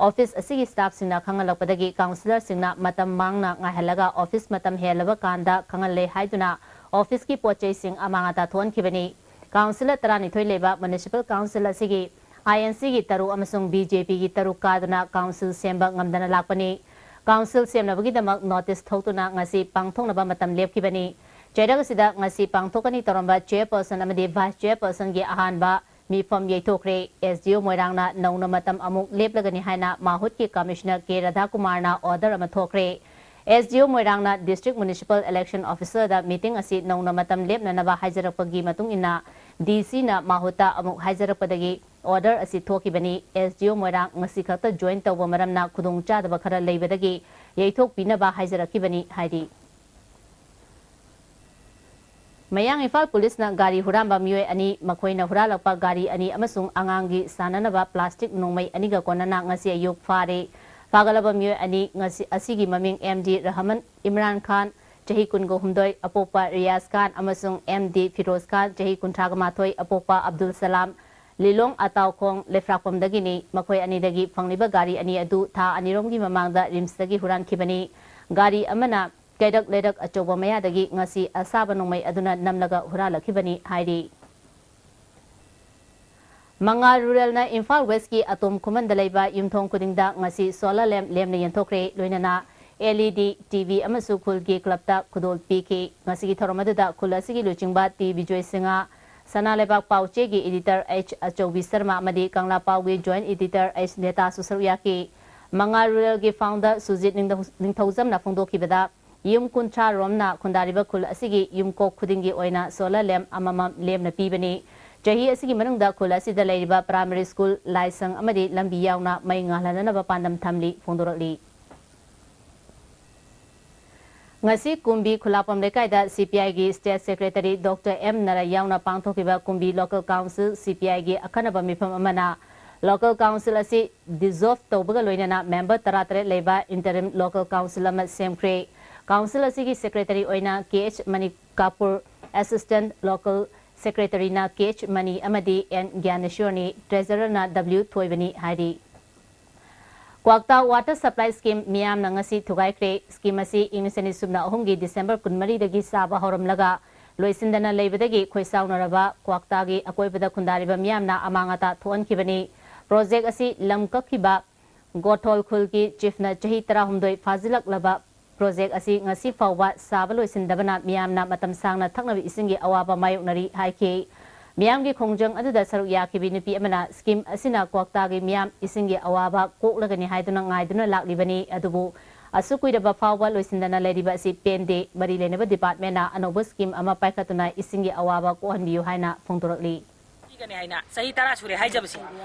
ꯑꯣꯐꯤꯁ ꯑꯁꯤꯒꯤ ꯁ꯭ꯇꯥꯐꯁꯤꯡꯅ ꯈꯪꯍꯜꯂꯛꯄꯗꯒꯤ ꯀꯥꯎꯟꯁꯤꯜꯁꯤꯡꯅ ꯃꯇꯝ ꯃꯥꯡꯅ ꯉꯥꯏꯍꯜꯂꯒ ꯑꯣꯐꯤꯁ ꯃꯇꯝ ꯍꯦꯜꯂꯕ ꯀꯥꯟꯗ ꯈꯪꯍꯜꯂꯦ ꯍꯥꯏꯗꯨꯅ ꯑꯣꯐꯤꯁꯀꯤ ꯄꯣꯠ ꯆꯩꯁꯤꯡ ꯑꯃꯥꯡ ꯑꯇꯥ ꯊꯣꯛꯍꯟꯈꯤꯕꯅꯤ꯫ Councillor ꯇꯔꯥꯅꯤꯊꯣꯏ ꯂꯩꯕ Municipal Council ꯑꯁꯤꯒꯤ INC ꯒꯤ ꯇꯔꯨꯛ ꯑꯃꯁꯨꯡ BJP ꯒꯤ ꯇꯔꯨꯛ ꯀꯥꯗꯨꯅ Council ꯁꯦꯝꯕ ꯉꯝꯗꯅ ꯂꯥꯛꯄꯅꯤ꯫ Council ꯁꯦꯝꯅꯕꯒꯤꯗꯃꯛ notice ꯊꯣꯛꯇꯨꯅ ꯉꯁꯤ ꯄꯥꯡꯊꯣꯛꯅꯕ ꯃꯇꯝ ꯂꯦꯞꯈꯤꯕꯅꯤ꯫ ꯆꯩꯔꯛ ꯑꯁꯤꯗ ꯉꯁꯤ ꯄꯥꯡꯊꯣꯛꯀꯅꯤ ꯇꯧꯔꯝꯕ Chairperson ꯑꯃꯗꯤ Vice Chairperson ꯒꯤ ꯑꯍꯥꯟꯕ ꯃꯤꯐꯝ ꯌꯩꯊꯣꯛꯈ꯭ꯔꯦ꯫ SDO ꯃꯣꯏꯔꯥꯡꯅ ꯅꯧꯅ ꯃꯇꯝ ꯑꯃꯨꯛ ꯂꯦꯞꯂꯒꯅꯤ ꯍꯥꯏꯅ ꯃꯥꯍꯨꯠꯀꯤ Commissioner ꯀꯦ ꯔꯥꯙꯥꯀꯨꯃꯥꯔꯅ order ꯑꯃ ꯊꯣꯛꯈ꯭ꯔꯦ꯫ SDO ꯃꯣꯏꯔꯥꯡꯅ District Municipal Election Officer ꯗ meeting ꯑꯁꯤ ꯅꯧꯅ ꯃꯇꯝ ꯂꯦꯞꯅꯅꯕ ꯍꯥꯏꯖꯔꯛꯄꯒꯤ ꯃꯇꯨꯡ ꯏꯟꯅ DC ꯅ ꯃꯥꯍꯨꯠꯇ ꯑꯃꯨꯛ ꯍꯥꯏꯖꯔꯛꯄꯗꯒꯤ order ꯑꯁꯤ ꯊꯣꯛꯈꯤꯕꯅꯤ꯫ SDO ꯃꯣꯏꯔꯥꯡ ꯉꯁꯤ ꯈꯛꯇ join ꯇꯧꯕ ꯃꯔꯝꯅ ꯈꯨꯗꯣꯡꯆꯥꯗꯕ ꯈꯔ ꯂꯩꯕꯗꯒꯤ ꯌꯩꯊꯣꯛꯄꯤꯅꯕ ꯍꯥꯏꯖꯔꯛꯈꯤꯕꯅꯤ ꯍꯥꯏꯔꯤ꯫ ꯃꯌꯥꯡ ꯏꯝꯐꯥꯜ ꯄꯨꯂꯤꯁꯅ ꯒꯥꯔꯤ ꯍꯨꯔꯥꯟꯕ ꯃꯤꯑꯣꯏ ꯑꯅꯤ, ꯃꯈꯣꯏꯅ ꯍꯨꯔꯥꯜꯂꯛꯄ ꯒꯥꯔꯤ ꯑꯅꯤ ꯑꯃꯁꯨꯡ ꯑꯉꯥꯡꯒꯤ ꯁꯥꯟꯅꯅꯕ plastic ꯅꯣꯡꯃꯩ ꯑꯅꯤꯒ ꯀꯣꯟꯅꯅ ꯉꯁꯤ ꯑꯌꯨꯛ ꯐꯥꯔꯦ꯫ ꯐꯥꯒꯠꯂꯕ ꯃꯤꯑꯣꯏ ꯑꯅꯤ ꯉꯁꯤ, ꯑꯁꯤꯒꯤ ꯃꯃꯤꯡ MD ꯔꯍꯃꯟ ꯏꯝꯔꯥꯟ ꯈꯥꯟ, ꯆꯍꯤ ꯀꯨꯟꯒ ꯍꯨꯝꯗꯣꯏ, ꯑꯄꯣꯛꯄ ꯔꯤꯌꯥꯖ ꯈꯥꯟ, ꯑꯃꯁꯨꯡ MD ꯐꯤꯔꯣꯖ ꯈꯥꯟ, ꯆꯍꯤ ꯀꯨꯟꯊ꯭ꯔꯥꯒ ꯃꯥꯊꯣꯏ, ꯑꯄꯣꯛꯄ ꯑꯕꯗꯨꯜ ꯁꯂꯥꯝ, ꯂꯤꯂꯣꯡ ꯑꯇꯥꯎꯈꯣꯡ ꯂꯩꯐ꯭ꯔꯥꯛꯄꯝꯗꯒꯤꯅꯤ꯫ ꯃꯈꯣꯏ ꯑꯅꯤꯗꯒꯤ ꯐꯪꯂꯤꯕ ꯒꯥꯔꯤ ꯑꯅꯤ ꯑꯗꯨ ꯊꯥ ꯑꯅꯤꯔꯣꯝꯒꯤ ꯃꯃꯥꯡꯗ RIMS ꯇꯒꯤ ꯍꯨꯔꯥꯟꯈꯤꯕꯅꯤ꯫ ꯒꯥꯔꯤ ꯑꯃꯅ ꯀꯩꯔꯛ ꯂꯩꯔꯛ ꯑꯆꯧꯕ ꯃꯌꯥꯗꯒꯤ ꯉꯁꯤ ꯑꯁꯥꯕ ꯅꯣꯡꯃꯩ ꯑꯗꯨꯅ ꯅꯝꯂꯒ ꯍꯨꯔꯥꯜꯂꯛꯈꯤꯕꯅꯤ ꯍꯥꯏꯔꯤ꯫ ꯃꯉꯥꯜ Rural ꯅ ꯏꯝꯐꯥꯜ West ꯀꯤ ꯑꯇꯣꯝ ꯈꯨꯃꯟꯗ ꯂꯩꯕ ꯌꯨꯝꯊꯣꯡ ꯈꯨꯗꯤꯡꯗ ꯉꯁꯤ solar lamp ꯂꯦꯝꯅ ꯌꯦꯟꯊꯣꯛꯈ꯭ꯔꯦ, ꯂꯣꯏꯅꯅ LED, TV ꯑꯃꯁꯨ ꯈꯨꯜꯒꯤ club ꯇ ꯈꯨꯗꯣꯜ ꯄꯤꯈꯤ꯫ ꯉꯁꯤꯒꯤ ꯊꯧꯔꯝ ꯑꯗꯨꯗ ꯈꯨꯜ ꯑꯁꯤꯒꯤ ꯂꯨꯆꯤꯡꯕ ꯇꯤ ꯕꯤꯖꯣꯏ ꯁꯤꯡꯍ, ꯁꯅꯥ ꯂꯩꯕꯥꯛ ꯄꯥꯎꯆꯦꯒꯤ editor H ꯑꯆꯧꯕꯤ ꯁꯔꯃ ꯑꯃꯗꯤ ꯀꯪꯂꯥ ꯄꯥꯎꯒꯤ joint editor H ꯅꯦꯇꯥꯁꯨ ꯁꯔꯨꯛ ꯌꯥꯈꯤ꯫ ꯃꯉꯥꯜ Rural ꯒꯤ founder ꯁꯨꯖꯤꯠ ꯅꯤꯡꯊꯧ-, ꯅꯤꯡꯊꯧꯖꯝꯅ ꯐꯣꯡꯗꯣꯛꯈꯤꯕꯗ, ꯌꯨꯝ ꯀꯨꯟꯊ꯭ꯔꯥ ꯔꯣꯝꯅ ꯈꯨꯟꯗꯥꯔꯤꯕ ꯈꯨꯜ ꯑꯁꯤꯒꯤ ꯌꯨꯝꯀꯣꯛ ꯈꯨꯗꯤꯡꯒꯤ ꯑꯣꯏꯅ solar lamp ꯑꯃꯃꯝ ꯂꯦꯝꯅ ꯄꯤꯕꯅꯤ꯫ ꯆꯍꯤ ꯑꯁꯤꯒꯤ ꯃꯅꯨꯡꯗ ꯈꯨꯜ ꯑꯁꯤꯗ ꯂꯩꯔꯤꯕ primary school, ꯂꯥꯏꯁꯪ ꯑꯃꯗꯤ ꯂꯝꯕꯤ ꯌꯥꯎꯅ ꯃꯩ ꯉꯥꯜꯍꯟꯅꯅꯕ ꯄꯥꯟꯗꯝ ꯊꯝꯂꯤ ꯐꯣꯡꯗꯣꯔꯛꯂꯤ꯫ ꯉꯁꯤ ꯀꯨꯝꯕꯤ ꯈꯨꯂꯥꯛꯄꯝ ꯂꯩꯀꯥꯏꯗ CPI ꯒꯤ state secretary Doctor M ꯅꯔꯥ ꯌꯥꯎꯅ ꯄꯥꯡꯊꯣꯛꯈꯤꯕ ꯀꯨꯝꯕꯤ local council CPI ꯒꯤ ꯑꯈꯟꯅꯕ ꯃꯤꯐꯝ ꯑꯃꯅ local council ꯑꯁꯤ dissolve ꯇꯧꯕꯒ ꯂꯣꯏꯅꯅ member ꯇꯔꯥꯇꯔꯦꯠ ꯂꯩꯕ interim local council ꯑꯃ ꯁꯦꯝꯈ꯭ꯔꯦ꯫ Council ꯑꯁꯤꯒꯤ secretary ꯑꯣꯏꯅ K H Mani Kapur, assistant local secretary ꯅ K H ꯃꯅꯤ ꯑꯃꯗꯤ N ꯒ꯭ꯌꯥꯅꯦꯁꯣꯔꯅꯤ, treasurer ꯅ W ꯊꯣꯏꯕꯅꯤ ꯍꯥꯏꯔꯤ꯫ ꯀ꯭ꯋꯥꯛꯇꯥ water supply scheme ꯃꯤꯌꯥꯝꯅ ꯉꯁꯤ ꯊꯨꯒꯥꯏꯈ꯭ꯔꯦ꯫ Scheme ꯑꯁꯤ ꯏꯪ ꯂꯤꯁꯤꯡ ꯑꯅꯤ ꯁꯨꯞꯅ ꯑꯍꯨꯝꯒꯤ December ꯀꯨꯟꯃꯔꯤꯗꯒꯤ ꯆꯥꯕ ꯍꯧꯔꯝꯂꯒ ꯂꯣꯏꯁꯤꯟꯗꯅ ꯂꯩꯕꯗꯒꯤ ꯈꯣꯏꯁꯥꯎꯅꯔꯕ ꯀ꯭ꯋꯥꯛꯇꯥꯒꯤ ꯑꯀꯣꯏꯕꯗ ꯈꯨꯟꯗꯥꯔꯤꯕ ꯃꯤꯌꯥꯝꯅ ꯑꯃꯥꯡ ꯑꯇꯥ ꯊꯣꯛꯍꯟꯈꯤꯕꯅꯤ꯫ ꯄ꯭ꯔꯣꯖꯦꯛ ꯑꯁꯤ ꯂꯝ ꯀꯛꯈꯤꯕ ꯒꯣꯊꯣꯜ ꯈꯨꯜꯒꯤ ꯆꯤꯐꯅ ꯆꯍꯤ ꯇꯔꯥꯍꯨꯝꯗꯣꯏ ꯐꯥꯖꯤꯜꯂꯛꯂꯕ ꯄ꯭ꯔꯣꯖꯦꯛ ꯑꯁꯤ ꯉꯁꯤ ꯐꯥꯎꯕ ꯁꯥꯕ ꯂꯣꯏꯁꯤꯟꯗꯕꯅ ꯃꯤꯌꯥꯝꯅ ꯃꯇꯝ ꯁꯥꯡꯅ ꯊꯛꯅꯕ ꯏꯁꯤꯡꯒꯤ ꯑꯋꯥꯕ ꯃꯥꯌꯣꯛꯅꯔꯤ ꯍꯥꯏꯈꯤ꯫ ꯃꯤꯌꯥꯝꯒꯤ ꯈꯣꯡꯖꯪ ꯑꯗꯨꯗ ꯁꯔꯨꯛ ꯌꯥꯈꯤꯕꯤ ꯅꯨꯄꯤ ꯑꯃꯅ ꯁ꯭ꯀꯤꯝ ꯑꯁꯤꯅ ꯀ꯭ꯋꯥꯛꯇꯥꯒꯤ ꯃꯤꯌꯥꯝ ꯏꯁꯤꯡꯒꯤ ꯑꯋꯥꯕ ꯀꯣꯛꯂꯒꯅꯤ ꯍꯥꯏꯗꯨꯅ ꯉꯥꯏꯗꯨꯅ ꯂꯥꯛꯂꯤꯕꯅꯤ, ꯑꯗꯨꯕꯨ ꯑꯁꯨꯛ ꯀꯨꯏꯔꯕ ꯐꯥꯎꯕ ꯂꯣꯏꯁꯤꯟꯗꯅ ꯂꯩꯔꯤꯕ ꯑꯁꯤ ꯄꯦꯟꯗꯦ꯫ ꯃꯔꯤ ꯂꯩꯅꯕ ꯗꯤꯄꯥꯔꯠꯃꯦꯟꯅ ꯑꯅꯧꯕ ꯁ꯭ꯀꯤꯝ ꯑꯃ ꯄꯥꯏꯈꯠꯇꯨꯅ ꯏꯁꯤꯡꯒꯤ ꯑꯋꯥꯕ ꯀꯣꯛꯍꯟꯕꯤꯌꯨ ꯍꯥꯏꯅ ꯐꯣꯡꯗꯣꯔꯛꯂꯤ꯫ ꯄꯤꯒꯅꯤ ꯍꯥꯏꯅ ꯆꯍꯤ ꯇꯔꯥ ꯁꯨꯔꯦ ꯍꯥꯏꯖꯕꯁꯦ꯫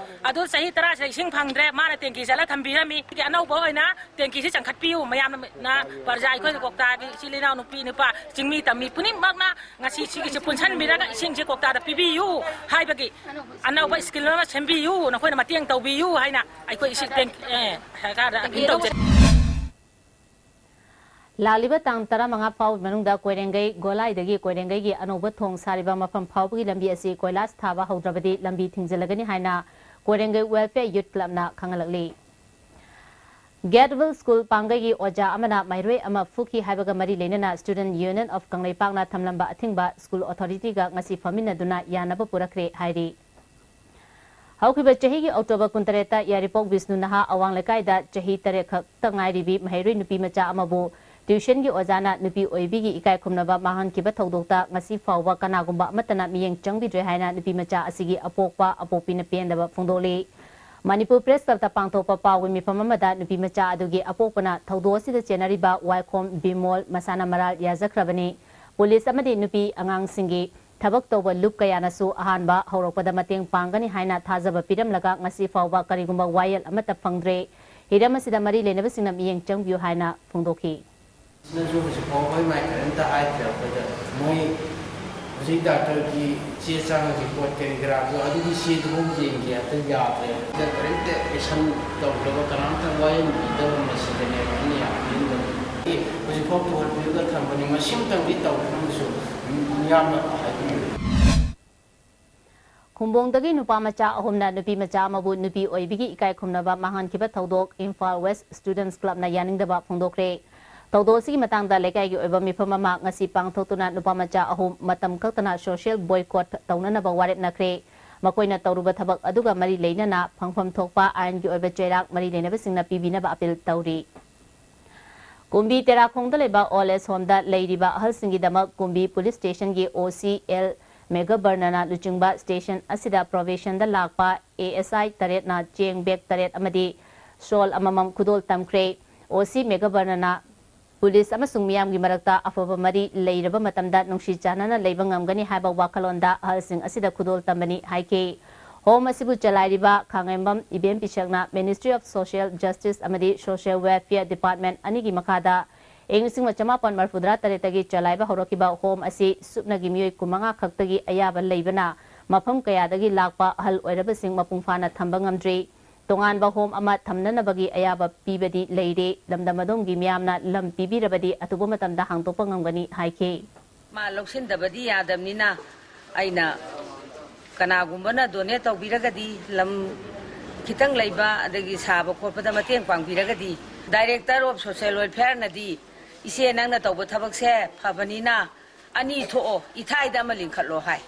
ꯑꯗꯨ ꯆꯍꯤ ꯇꯔꯥꯁꯤꯗ ꯏꯁꯤꯡ ꯐꯪꯗ꯭ꯔꯦ, ꯃꯥꯅ ꯇꯦꯡꯀꯤ ꯆꯠꯂ ꯊꯝꯕꯤꯔꯝꯃꯤ꯫ ꯑꯅꯧꯕ ꯑꯣꯏꯅ ꯇꯦꯡꯀꯤꯁꯤ ꯆꯪꯈꯠꯄꯤꯌꯨ꯫ ꯃꯌꯥꯝꯅ, ꯄ꯭ꯔꯖꯥ, ꯑꯩꯈꯣꯏ ꯀ꯭ꯋꯥꯛꯇꯥꯒꯤ ꯏꯆꯤꯜ ꯏꯅꯥꯎ ꯅꯨꯄꯤ ꯅꯨꯄꯥ ꯆꯤꯡꯃꯤ ꯇꯝꯃꯤ ꯄꯨꯝꯅꯃꯛꯅ ꯉꯁꯤ ꯁꯤꯒꯤꯁꯦ ꯄꯨꯟꯁꯤꯟꯕꯤꯔꯒ ꯏꯁꯤꯡꯁꯦ ꯀ꯭ꯋꯥꯛꯇꯥꯗ ꯄꯤꯕꯤꯌꯨ ꯍꯥꯏꯕꯒꯤ ꯑꯅꯧꯕ ꯁ꯭ꯀꯤꯝ ꯑꯃ ꯁꯦꯝꯕꯤꯌꯨ, ꯅꯈꯣꯏꯅ ꯃꯇꯦꯡ ꯇꯧꯕꯤꯌꯨ ꯍꯥꯏꯅ ꯑꯩꯈꯣꯏ ꯏꯁꯤꯡ ꯇꯦꯡ-, ꯑꯦ, ꯁꯔꯀꯥꯔꯗ ꯑꯄꯤꯜ ꯇꯧꯖꯔꯤ꯫ ꯂꯥꯛꯂꯤꯕ ꯇꯥꯡ ꯇꯔꯥꯃꯉꯥ ꯐꯥꯎꯕꯒꯤ ꯃꯅꯨꯡꯗ ꯀꯣꯏꯔꯦꯡꯒꯩ ꯒꯣꯂꯥꯏꯗꯒꯤ ꯀꯣꯏꯔꯦꯡꯒꯩꯒꯤ ꯑꯅꯧꯕ ꯊꯣꯡ ꯁꯥꯔꯤꯕ ꯃꯐꯝ ꯐꯥꯎꯕꯒꯤ ꯂꯝꯕꯤ ꯑꯁꯤ ꯀꯣꯏꯂꯥꯁ ꯊꯥꯕ ꯍꯧꯗ꯭ꯔꯕꯗꯤ ꯂꯝꯕꯤ ꯊꯤꯡꯖꯤꯜꯂꯒꯅꯤ ꯍꯥꯏꯅ ꯀꯣꯏꯔꯦꯡꯒꯩ ꯋꯦꯜꯐꯤꯌꯔ ꯌꯨꯠ ꯀ꯭ꯂꯕꯅ ꯈꯪꯍꯜꯂꯛꯂꯤ꯫ ꯒꯦꯠꯋꯦꯜ ꯁ꯭ꯀꯨꯜ ꯄꯥꯡꯒꯩꯒꯤ ꯑꯣꯖꯥ ꯑꯃꯅ ꯃꯩꯔꯣꯏ ꯑꯃ ꯐꯨꯈꯤ ꯍꯥꯏꯕꯒ ꯃꯔꯤ ꯂꯩꯅꯅ Student Union of ꯀꯪꯂꯩꯄꯥꯛꯅ ꯊꯝꯂꯝꯕ ꯑꯊꯤꯡꯕ ꯁ꯭ꯀꯨꯜ ꯑꯣꯊꯣꯔꯤꯇꯤꯒ ꯉꯁꯤ ꯐꯝꯃꯤꯟꯅꯗꯨꯅ ꯌꯥꯅꯕ ꯄꯨꯔꯛꯈ꯭ꯔꯦ ꯍꯥꯏꯔꯤ꯫ ꯍꯧꯈꯤꯕ ꯆꯍꯤꯒꯤ ꯑꯣꯛꯇꯣꯕꯔ ꯀꯨꯟꯇꯔꯦꯠꯇ ꯌꯥꯏꯔꯤꯄꯣꯛ ꯕꯤꯁꯅꯨ ꯅꯍꯥ ꯑꯋꯥꯡ ꯂꯩꯀꯥꯏꯗ ꯆꯍꯤ ꯇꯔꯦꯠ ꯈꯛꯇ ꯉꯥꯏꯔꯤꯕꯤ ꯃꯍꯩꯔꯣꯏ ꯅꯨꯄꯤ ꯃꯆꯥ ꯑꯃꯕꯨ ꯇ꯭ꯌꯨꯁꯟꯒꯤ ꯑꯣꯖꯥꯅ ꯅꯨꯄꯤ ꯑꯣꯏꯕꯤꯒꯤ ꯏꯀꯥꯏ ꯈꯨꯝꯅꯕ ꯃꯥꯡꯍꯟꯈꯤꯕ ꯊꯧꯗꯣꯛꯇ ꯉꯁꯤ ꯐꯥꯎꯕ ꯀꯅꯥꯒꯨꯝꯕ ꯑꯃꯠꯇꯅ ꯃꯤꯠꯌꯦꯡ ꯆꯪꯕꯤꯗ꯭ꯔꯦ ꯍꯥꯏꯅ ꯅꯨꯄꯤ ꯃꯆꯥ ꯑꯁꯤꯒꯤ ꯑꯄꯣꯛꯄ ꯑꯄꯣꯛꯄꯤꯅ ꯄꯦꯟꯗꯕ ꯐꯣꯡꯗꯣꯛꯂꯤ꯫ ꯃꯅꯤꯄꯨꯔ ꯄ꯭ꯔꯦꯁ ꯀ꯭ꯂꯕꯇ ꯄꯥꯡꯊꯣꯛꯄ ꯄꯥꯎꯒꯤ ꯃꯤꯐꯝ ꯑꯃꯗ ꯅꯨꯄꯤ ꯃꯆꯥ ꯑꯗꯨꯒꯤ ꯑꯄꯣꯛꯄꯅ ꯊꯧꯗꯣꯛ ꯑꯁꯤꯗ ꯆꯦꯟꯅꯔꯤꯕ ꯋꯥꯏꯈꯣꯝ ꯕꯤꯃꯣꯜ ꯃꯁꯥꯅ ꯃꯔꯥꯜ ꯌꯥꯖꯈ꯭ꯔꯕꯅꯤ꯫ ꯄꯨꯂꯤꯁ ꯑꯃꯗꯤ ꯅꯨꯄꯤ ꯑꯉꯥꯡꯁꯤꯡꯒꯤ ꯊꯕꯛ ꯇꯧꯕ ꯂꯨꯞ ꯀꯌꯥꯅꯁꯨ ꯑꯍꯥꯟꯕ ꯍꯧꯔꯛꯄꯗ ꯃꯇꯦꯡ ꯄꯥꯡꯒꯅꯤ ꯍꯥꯏꯅ ꯊꯥꯖꯕ ꯄꯤꯔꯝꯂꯒ ꯉꯁꯤ ꯐꯥꯎꯕ ꯀꯔꯤꯒꯨꯝꯕ ꯋꯥꯌꯦꯜ ꯑꯃꯠꯇ ꯐꯪꯗ꯭ꯔꯦ꯫ ꯍꯤꯔꯝ ꯑꯁꯤꯗ ꯃꯔꯤ ꯂꯩꯅꯕꯁꯤꯡꯅ ꯃꯤꯠꯌꯦꯡ ꯆꯪꯕꯤꯌꯨ ꯍꯥꯏꯅ ꯐꯣꯡꯗꯣꯛꯈꯤ꯫ ꯁꯤꯅꯁꯨ ꯍꯧꯖꯤꯛ ꯐꯥꯎꯕ ꯃꯥꯏ ꯀꯔꯤꯝꯇ ꯍꯥꯏꯗ꯭ꯔꯦ ꯑꯩꯈꯣꯏꯗ꯫ ꯃꯣꯏ ꯍꯧꯖꯤꯛ ꯗꯥꯛꯇꯔꯒꯤ ꯆꯦ ꯆꯥꯡꯒꯤ ꯄꯣꯠ ꯀꯔꯤ ꯀꯔꯥꯗꯣ ꯑꯗꯨꯒꯤ ꯆꯦꯗꯨꯐꯥꯎ ꯌꯦꯡꯒꯦ ꯍꯥꯏꯕꯗ ꯌꯥꯗ꯭ꯔꯦ꯫ ꯁꯤꯗ ꯀꯔꯤꯝꯇ action ꯇꯧꯗ꯭ꯔꯕ, ꯀꯅꯥꯝꯇ ꯋꯥꯌꯦꯜꯕꯤꯗꯕ ꯃꯁꯤꯗꯅꯦꯕ ꯑꯩꯅ ꯌꯥꯝ ꯄꯦꯟꯗꯕ꯫ ꯍꯧꯖꯤꯛꯐꯥꯎ ꯇꯨꯍꯟꯕꯤꯔꯒ ꯊꯝꯕꯅꯤ, ꯃꯁꯤꯃꯇꯪꯗꯤ ꯇꯧꯕꯤꯔꯝꯃꯁꯨ ꯃꯤꯌꯥꯝꯅ ꯍꯥꯏꯕꯤꯌꯨ꯫ ꯈꯨꯝꯕꯣꯡꯗꯒꯤ ꯅꯨꯄꯥ ꯃꯆꯥ ꯑꯍꯨꯝꯅ ꯅꯨꯄꯤ ꯃꯆꯥ ꯑꯃꯕꯨ ꯅꯨꯄꯤ ꯑꯣꯏꯕꯤꯒꯤ ꯏꯀꯥꯏ ꯈꯨꯝꯅꯕ ꯃꯥꯡꯍꯟꯈꯤꯕ ꯊꯧꯗꯣꯛ ꯏꯝꯐꯥꯜ ꯋꯦꯁ ꯁ꯭ꯇꯨꯗꯦꯟꯠꯁ ꯀ꯭ꯂꯕꯅ ꯌꯥꯅꯤꯡꯗꯕ ꯐꯣꯡꯗꯣꯛꯈ꯭ꯔꯦ꯫ ꯊꯧꯗꯣꯛ ꯑꯁꯤꯒꯤ ꯃꯇꯥꯡꯗ ꯂꯩꯀꯥꯏꯒꯤ ꯑꯣꯏꯕ ꯃꯤꯐꯝ ꯑꯃ ꯉꯁꯤ ꯄꯥꯡꯊꯣꯛꯇꯨꯅ ꯅꯨꯄꯥ ꯃꯆꯥ ꯑꯍꯨꯝ ꯃꯇꯝ ꯀꯛꯇꯅ social boycott ꯇꯧꯅꯅꯕ ꯋꯥꯔꯦꯞꯅꯈ꯭ꯔꯦ꯫ ꯃꯈꯣꯏꯅ ꯇꯧꯔꯨꯕ ꯊꯕꯛ ꯑꯗꯨꯒ ꯃꯔꯤ ꯂꯩꯅꯅ ꯐꯪꯐꯝ ꯊꯣꯛꯄ ꯑꯥꯏꯟꯒꯤ ꯑꯣꯏꯕ ꯆꯩꯔꯥꯛ ꯃꯔꯤ ꯂꯩꯅꯕꯁꯤꯡꯅ ꯄꯤꯕꯤꯅꯕ ꯑꯄꯤꯜ ꯇꯧꯔꯤ꯫ ꯀꯨꯝꯕꯤ ꯇꯦꯔꯥꯈꯣꯡꯗ ꯂꯩꯕ old age homeꯗ ꯂꯩꯔꯤꯕ ꯑꯍꯜꯁꯤꯡꯒꯤꯗꯃꯛ ꯀꯨꯝꯕꯤ police stationꯒꯤ O C L ꯃꯦꯘꯕꯔꯅꯅ ꯂꯨꯆꯤꯡꯕ station ꯑꯁꯤꯗ probationꯗ ꯂꯥꯛꯄ A S I ꯇꯔꯦꯠꯅ ꯆꯦꯡ bag ꯇꯔꯦꯠ ꯑꯃꯗꯤ shawl ꯑꯃꯃꯝ ꯈꯨꯗꯣꯜ ꯇꯝꯈ꯭ꯔꯦ꯫ O C ꯃꯦꯘꯕꯔꯅꯅ police ꯑꯃꯁꯨꯡ ꯃꯤꯌꯥꯝꯒꯤ ꯃꯔꯛꯇ ꯑꯐꯕ ꯃꯔꯤ ꯂꯩꯔꯕ ꯃꯇꯝꯗ ꯅꯨꯡꯁꯤ ꯆꯥꯟꯅꯅ ꯂꯩꯕ ꯉꯝꯒꯅꯤ ꯍꯥꯏꯕ ꯋꯥꯈꯜꯂꯣꯟꯗ ꯑꯍꯜꯁꯤꯡ ꯑꯁꯤꯗ ꯈꯨꯗꯣꯜ ꯇꯝꯕꯅꯤ ꯍꯥꯏꯈꯤ꯫ Home ꯑꯁꯤꯕꯨ ꯆꯂꯥꯏꯔꯤꯕ ꯈꯥꯡꯉꯦꯝꯕꯝ ꯏꯕꯦꯝ ꯄꯤꯁꯛꯅ Ministry of Social Justice ꯑꯃꯗꯤ Social Welfare Department ꯑꯅꯤꯒꯤ ꯃꯈꯥꯗ ꯏꯪ ꯂꯤꯁꯤꯡ ꯑꯃ ꯆꯃꯥꯄꯟ ꯃꯔꯤꯐꯨꯇꯔꯥ ꯇꯔꯦꯠꯇꯒꯤ ꯆꯂꯥꯏꯕ ꯍꯧꯔꯛꯈꯤꯕ home ꯑꯁꯤ ꯁꯨꯞꯅꯒꯤ ꯃꯤꯑꯣꯏ ꯀꯨꯟꯃꯉꯥ ꯈꯛꯇꯒꯤ ꯑꯌꯥꯕ ꯂꯩꯕꯅ ꯃꯐꯝ ꯀꯌꯥꯗꯒꯤ ꯂꯥꯛꯄ ꯑꯍꯜ ꯑꯣꯏꯔꯕꯁꯤꯡ ꯃꯄꯨꯡ ꯐꯥꯅ ꯊꯝꯕ ꯉꯝꯗ꯭ꯔꯤ꯫ ꯇꯣꯉꯥꯟꯕ home ꯑꯃ ꯊꯝꯅꯅꯕꯒꯤ ꯑꯌꯥꯕ ꯄꯤꯕꯗꯤ ꯂꯩꯔꯦ꯫ ꯂꯝꯗꯝ ꯑꯗꯣꯝꯒꯤ ꯃꯤꯌꯥꯝꯅ ꯂꯝ ꯄꯤꯕꯤꯔꯕꯗꯤ ꯑꯊꯨꯕ ꯃꯇꯝꯗ ꯍꯥꯡꯗꯣꯛꯄ ꯉꯝꯒꯅꯤ ꯍꯥꯏꯈꯤ꯫ ꯃꯥ ꯂꯧꯁꯤꯟꯗꯕꯗꯤ ꯌꯥꯗꯕꯅꯤꯅ ꯑꯩꯅ ꯀꯅꯥꯒꯨꯝꯕꯅ donate ꯇꯧꯕꯤꯔꯒꯗꯤ ꯂꯝ ꯈꯤꯇꯪ ꯂꯩꯕ ꯑꯗꯒꯤ ꯁꯥꯕ ꯈꯣꯠꯄꯗ ꯃꯇꯦꯡ ꯄꯥꯡꯕꯤꯔꯒꯗꯤ Director of Social Welfareꯅꯗꯤ "ꯏꯆꯦ, ꯅꯪꯅ ꯇꯧꯕ ꯊꯕꯛꯁꯦ ꯐꯕꯅꯤꯅ ꯑꯅꯤ ꯊꯣꯛꯑꯣ, ꯏꯊꯥꯏꯗ ꯑꯃ ꯂꯤꯡꯈꯠꯂꯣ" ꯍꯥꯏ꯫